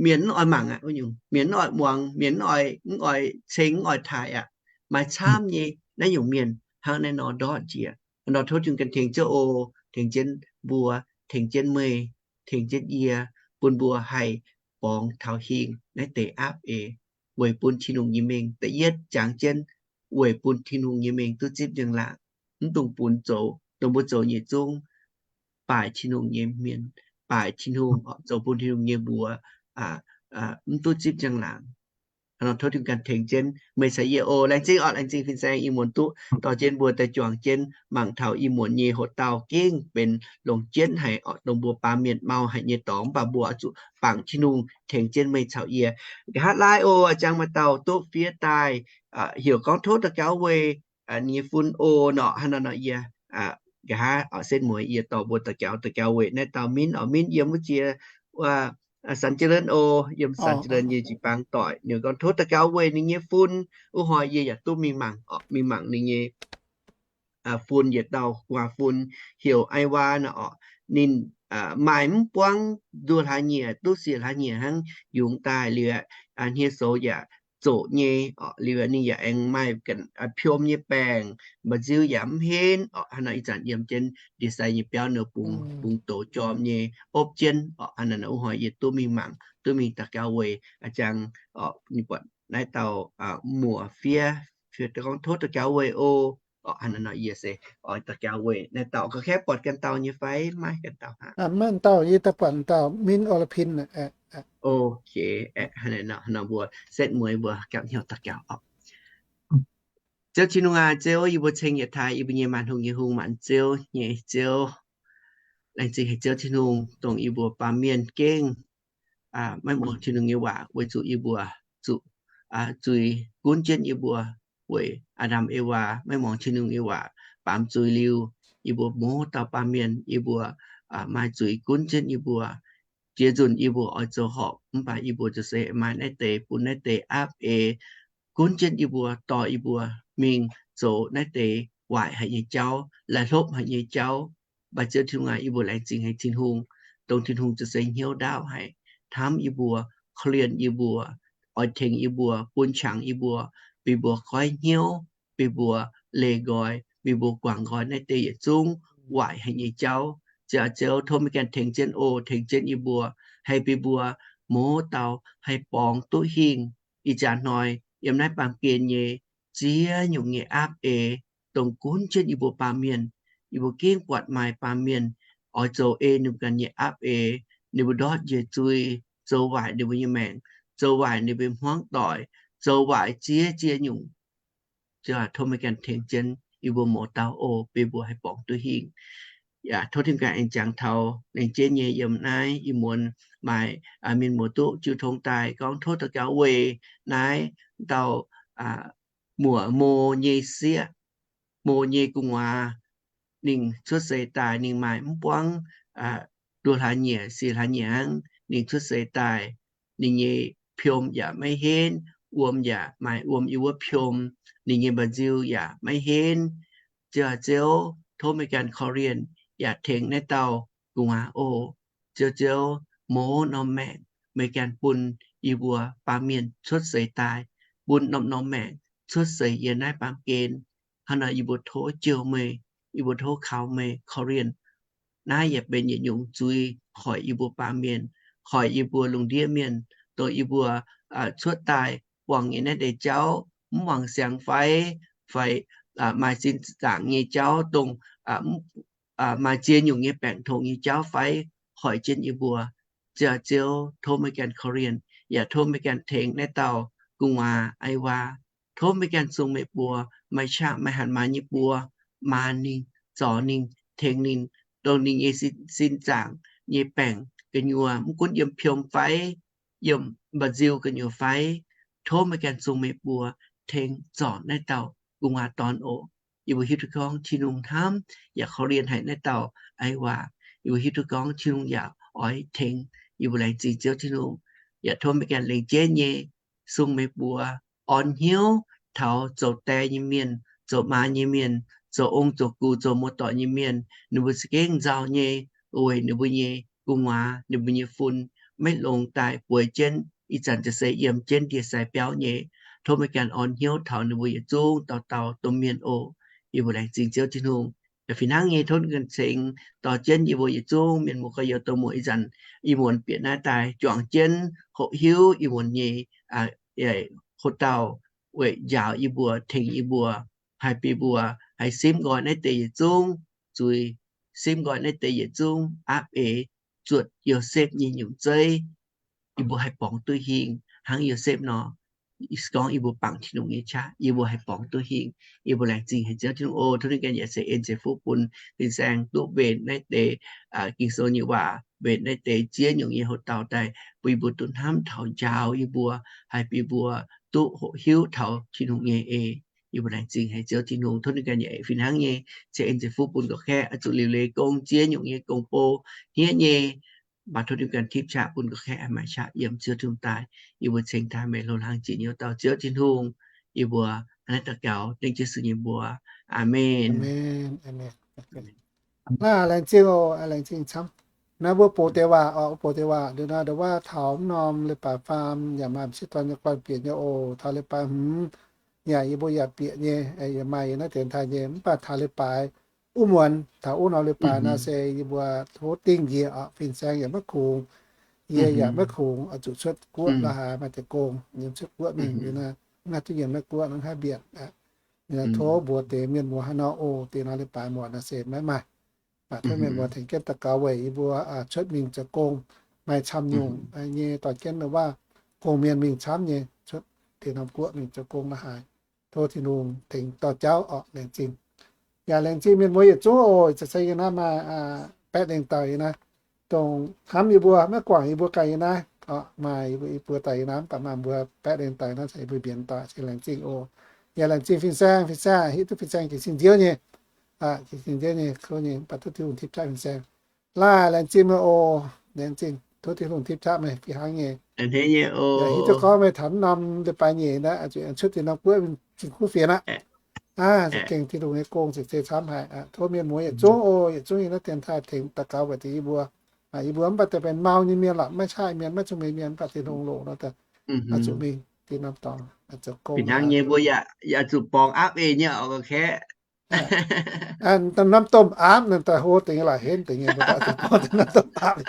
mienh mv oix mangc aqv, wuov nyungc mienh mv oix muangx, mienh mv oix, mv oix ceng, mv oix taaih aqv. Maaih camv nyei naaiv nyungc mienh hnangv naaiv nor ndortv njiec. Nor tov Tin-Hungh ganh tengx jienv oc, tengx jienv mbuo, tengx jienv meih, tengx jienv yie, bun mbuo haih borngz taux hingh naaiv deix aapv eix, weic bun Tin-Hungh nyei mengh da'yietv jangx jienv, weic bun Tin-Hungh nyei mengh duqv zipv njang-laangc. Mv dungx bun zoux dongh mbuo zoux nyei zungv baaic Tin-Hungh nyei mienh, baaic Tin-Hungh, zoux bun Tin-Hungh nyei mbuox mv duqv zipv njang-laangc. Tov Tin-Hungh ganh tengx jienv meih caux yie oc. Laengz zingh orqc, laengz zingh fin-saeng ih muonz duqv dorh jienv mbuo daaih juangc jienv mangc taux ih muonz nyei hoc-dauh gengh benx longc jienv haic orqc, dongh mbuo baamh mienh mau haic nyei dorngx, mv baac mbuo oix zuqc bangc Tin-Hungh tengx jienv meih caux yie. Nqa'haav laai oc, jangx maaih dauh duqv fiev daaih, heuc gorngv tov daux gaux weic ninh nyei fun oc nor, hnangv nor nor yie nqa'haav setv mueiz yie dorh mbuo daux gaux, daux gaux weic naaiv dauh Min oc. Min yiem wuov jiex San Jiex Lien oc, yiem San Jiex Lien nyei jiu-baang doic. Ninh gorngv tov daux gaux weic ninh nyei fun. Wuov hnoi yie yaac duqv mingh mangc orqc, mingh mangc ninh nyei fun, yietc dauh gu'nguaaz fun heuc Ai Waa nor orqc. Ninh maaih mv buangv nduoh hlaax nyieqc, duqv siec hlaax nyieqc hnangv, yungz daaih liuz hniev-soux yaac zoqc nyei orqc. Liuz ninh yaac aengx maaih piom nyei baengc, mba'nziu yaac mv henv orqc. Hnangv nor ih zanc yiem jienv ndie-sai nyei biauv nor bungx, bungx douz jorm nyei opv jienv orqc. Hnangv nor wuov hnoi yie duqv mingh mangc, duqv mingh daux gaux weic, jangx buatc naaiv dauh muoc fiev, fiev gorngv tov daux gaux weic oc. Orqc, hnangv nor yie se oix daux gaux weic naaiv dauh. Ga'kaeqv buatc ganh dauh nyei fai? Maiv ganh dauh hnangv. Maiv dauh, yie daaih buatc dauh Min Orlapin. Ok, hnangv nor mbuo setv mueiz mbuo gapv hnyouv daux gaux orqc. Ziouv Tin-Hungh aac, Ziouv, yie mbuo ceng yietc taaih yie mbuo nyei maanc hungh nyei hungh, maanc Ziouv nyei Ziouv. Laengz zingh haic Ziouv Tin-Hungh dongh yie mbuo baamh mienh gengh maiv muangx Tin-Hungh nyei waac weic zuqc yie mbuo zuqc zuiz gunv jienv yie mbuo. Weic Aa^ndam Ewaa maiv muangx Tin-Hungh nyei waac baamz zuiz liuz, yie mbuo mouz dauh baamh mienh yie mbuo maaih zuiz gunv jienv yie mbuo. Jiex nzunc yie mbuo oix zoux horpc mv baac yie mbuo ziouc se maaih naaiv deix bun naaiv deix aapv eix gunv jienv yie mbuo, dorh yie mbuo mingh zoux naaiv deix waaic haic nyei jauv, laih hlopv haic nyei jauv. Mv baac Ziouv Tin-Hungh aac, yie mbuo laengz zingh haic Tin-Hungh, dongh Tin-Hungh ziouc se hnyouv ndaauv haic, hnamv yie mbuo, korv-lienh yie mbuo, oix tengx yie mbuo, bun qangx yie mbuo, bun mbuo goiv hnyouv, bun mbuo leih nqoi, bun mbuo guangc nqoi naaiv deix yietc zungv waaic haic nyei jauv. Ziouv aac, Ziouv, tov meih ganh tengx jienv oc, tengx jienv yie mbuo haih bun mbuo mouz dauh haih borngz duqv hingh. Ih jaax hnoi yiem naaiv baamh gen nyei ziex nyungc nyei aapv eix, dongh gunv jienv yie mbuo baamh mienh, yie mbuo gengh buatc maaih baamh mienh oix zoux ei ninh mbuo ganh nyei aapv eix, ninh mbuo ndortv njiec zuiz, zoux waaic ninh mbuo nyei maengc, zoux waaic ninh mbuo hmuangv doic, zoux waaic ziex ziex nyungc. Tov meih ganh tengx jienv yie mbuo mouz dauh oc, bun mbuo haih borngz duqv hingh. Yaac tov Tin-Hungh ganh aengx jangx taux laengz jeiv nyei yiem naaiv ih muonz maaih mienh muoz duqv jiu tong daaih gorngv tov daux gaux weic naaiv dauh muoc Mo nyei sieqv, Mo nyei gu'nguaaz. Ninh cuotv seix daaih ninh maaih mv buangv nduoh hlaax nyieqc, siec hlaax nyieqc hnangv. Ninh cuotv seix daaih, ninh nyei piom yaac maiv henv, wuom yaac maaih wuom yiem wuov piom, ninh nyei mba'nziu yaac maiv henv. Ziouv, Ziouv, tov meih ganh korv-lienh yaac tengx naaiv dauh gu'nguaaz oc. Ziouv, Ziouv, mouz norm maengc meih ganh bun yie mbuo baamh mienh cuotv seix daaih, bun norm-norm maengc cuotv seix yiem naaiv baamh gen. Hnangv naaic yie mbuo tov jouh meih, yie mbuo tov kaux meih korv-lienh. Naaiv yaac benx yietc nyungc zuiz hoic yie mbuo baamh mienh, hoic yie mbuo lungh ndiev mienh, dongh yie mbuo cuotv daaih buangh nyei naaiv deix jauv mv wangc siangx fai, fai maaih sin zaangc nyei jauv, dongh maaih ziex nyungc nyei baengc tongx nyei jauv fai, hoic jienv yie mbuo. Ziouv, Ziouv, tov meih ganh korv-lienh, yaac tov meih ganh tengx naaiv dauh gu'nguaaz Ai Waa. Tov meih ganh sung meih buoz, maaih qaqv maaih hatc maaz nyei buoz, maanc ninh, zorc ninh, tengx ninh, dongh ninh nyei sin zaangc nyei baengc gu'nyuoz, mv gunv yiem piom fai, yiem mba'nziu gu'nyuoz fai, tov meih ganh sung meih buoz tengx zorc naaiv dauh gu'nguaaz dorn oc. Yie mbuo hiuv duqv gorngv Tin-Hungh hnamv yaac korv-lienh haic naaiv dauh Ai Waa. Yie mbuo hiuv duqv gorngv Tin-Hungh yaac oix tengx yie mbuo. Laengz zingh Ziouv Tin-Hungh. Yaac tov meih ganh laengz jienv nyei sung meih buoz orn hnyouv taux zoux die nyei mienh, zoux maa nyei mienh, zoux ong zoux gux, zoux muoz-doic nyei mienh, ninh mbuo za'gengh nzauh nyei weic ninh mbuo nyei gu'nguaaz, ninh mbuo nyei fun maiv longx daaih bueix jienv ih zanc jiez se yiem jienv ndie-sai biauv nyei. Tov meih ganh orn hnyouv taux ninh mbuo yietc zungv dauh dauh domh mienh oc. Yie mbuo laengz zingh Ziouv Tin-Hungh. Fih hnangv nyei tov ninh ganh cingx dorh jienv yie mbuo yietc zungv mienh muoz gorx-youz domh muoz ih zanc ih muonz bieqc naaiv daaih juangc jienv hoqc hiuv ih muonz nyei hoc-dauh weic njaaux yie mbuo, tengx yie mbuo, haih bun mbuo haih simv nqoi naaiv deix yietc zungv zuiz, simv nqoi naaiv deix yietc zungv aapv eix, zuotc Yosepv nyei nyungc zeiv, yie mbuo haih borngz duqv hingh hnangv Yosepv nor. Gorngv yie mbuo bangc Tin-Hungh nyei qaqv, yie mbuo haih borngz duqv hingh. Yie mbuo laengz zingh haic Ziouv Tin-Hungh oc. Tov ninh ganh yaac ceix en ceix fuqv bun fin-saeng duqv mbenc naaiv deix Ging-Sou nyei waac, mbenc naaiv deix ziex nyungc nyei hoc-dauh daaih, bun yie mbuo duqv hnamv taux njaaux yie mbuo, haih bun mbuo duqv hoqc hiuv taux Tin-Hungh nyei eix. Yie mbuo laengz zingh haic Ziouv Tin-Hungh. Tov ninh ganh yaac fih hnangv nyei ceix en ceix fuqv bun gorqv-kaeqv oix zuqc liuc leiz gong ziex nyungc nyei gong-bou hniev nyei. Mv baac tov ninh ganh tipv qaqv bun gorqv-kaeqv maaih qaqv yiem Ziouv Tin-Hungh daaih. Yie mbuo cingx daaih meih loz-hlang jiex nyei dauh Ziouv Tin-Hungh. Yie mbuo hnangv naaiv daux gaux dengv Yesu nyei mbuox. Aamen. Naaiv laengz zingh oc, laengz zingh camv. Naaiv mbuo bouc deix waac oc, bouc deix waac nduqc naaiv nduqc waac taux mv norm leiz-baaix faam yaac maaih m'sieqv dorn nyei guanh bieqc nyei oc. Taux leiz-baaix hmz yaac yie mbuo yaac bieqc nyei, yaac maaih yiem naaiv dienx taaih nyei. Mv baac taux leiz-baaix wuov muonz, taux wuov norm leiz-baaix naaiv se yie mbuo tov dingh njiec oc, fin-saeng yaac maiv kungx, yie yaac maiv kungx, oix zuqc cuotv guoqv la'haaix maaih deix gong, yiem cuotv guoqv mingh liuz naaiv, maiv haih duqv yiem naaiv guoqv, maiv haih mbienc aqv. Tov mbuox deix mienh muoz haaix nor oc, deix nor leiz-baaix muoz naaiv se maiv maaih. Mv baac tov mienh muoz tengx jienv daux gaux weic yie mbuo cuotv mingh zoux gong, maaih camv nyungc nyei dorh jienv wuov gong-mienh mingh camv nyei cuotv deix norm guoqv mingh zoux gong la'haaix. Tov Tin-Hungh tengx dorh jauv oc. Laengz zingh. Yaac laengz zingh mienh muoz yietc zungv oc. Za'gengh yie naaiv maaih baeqv lengh daic yie naaiv, dongh hnamv yie mbuo, maiv guangc yie mbuo ganh yie naaiv oc. Maaih yie mbuo daic yie naaiv, mv baac maaih mbuo baeqv lengh daic naaiv, caux yie mbuo mbienx doic, cingx laengz zingh oc. Yaac laengz zingh fin-saeng. Fin-saeng hitv duqv fin-saeng jiex sin nziouv nyei, jiex sin nziouv nyei kouv nyei, mv baac tov Tin-Hungh tipv qaqv fin-saeng. Laaic laengz zingh meih oc. Laengz zingh, tov Tin-Hungh tipv qaqv meih fih hnangv nyei. Hitv duqv gorngv meih taux mv norm leiz-baaix nyeic naaiv, zuqc aengx cuotv deix norm guoqv mingh cin-kuv fienx aqv. Aa, za'gengh Tin-Hungh nyei gong ziouc se camv haic. Tov mienh muoz yietc zungv oc, yietc zungv yiem naaiv dienx taaih tengx daux gaux weic deix yie mbuo. Yie mbuo mv baac deix benx mau nyei mienh lorqc, maiv qaqv mienh, maiv cong-mengh mienh, mv baac Tin-Hungh longc nor, zuqc mingh deix norm dorngx zoux gong. Yie mbuo yaac zuqc borngz aapv eix nyei oc, gorqv-kaeqv. Norm domh aapv ninh daaih hlo deix nyei la'henv deix nyei, mbuo daaih zuqc gorngv norm domh aapv.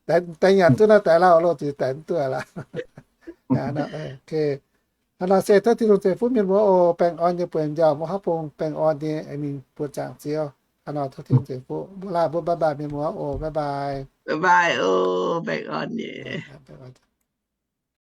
Daix nyanc duqv naaiv daix lauh loh, zuqc daix mv duqv aqv. Hnangv nor se tov Tin-Hungh ceix fuqv mienh muoz oc. Baengh orn nyei buonc njaaux mbuo haav bung, baengh orn nyei mingh buoz zaangc Ziouv. Hnangv nor tov Tin-Hungh ceix fuqv mbuo laanh mbuo, bye bye mienh muoz oc, bye bye. Bye bye oc, baengh orn nyei.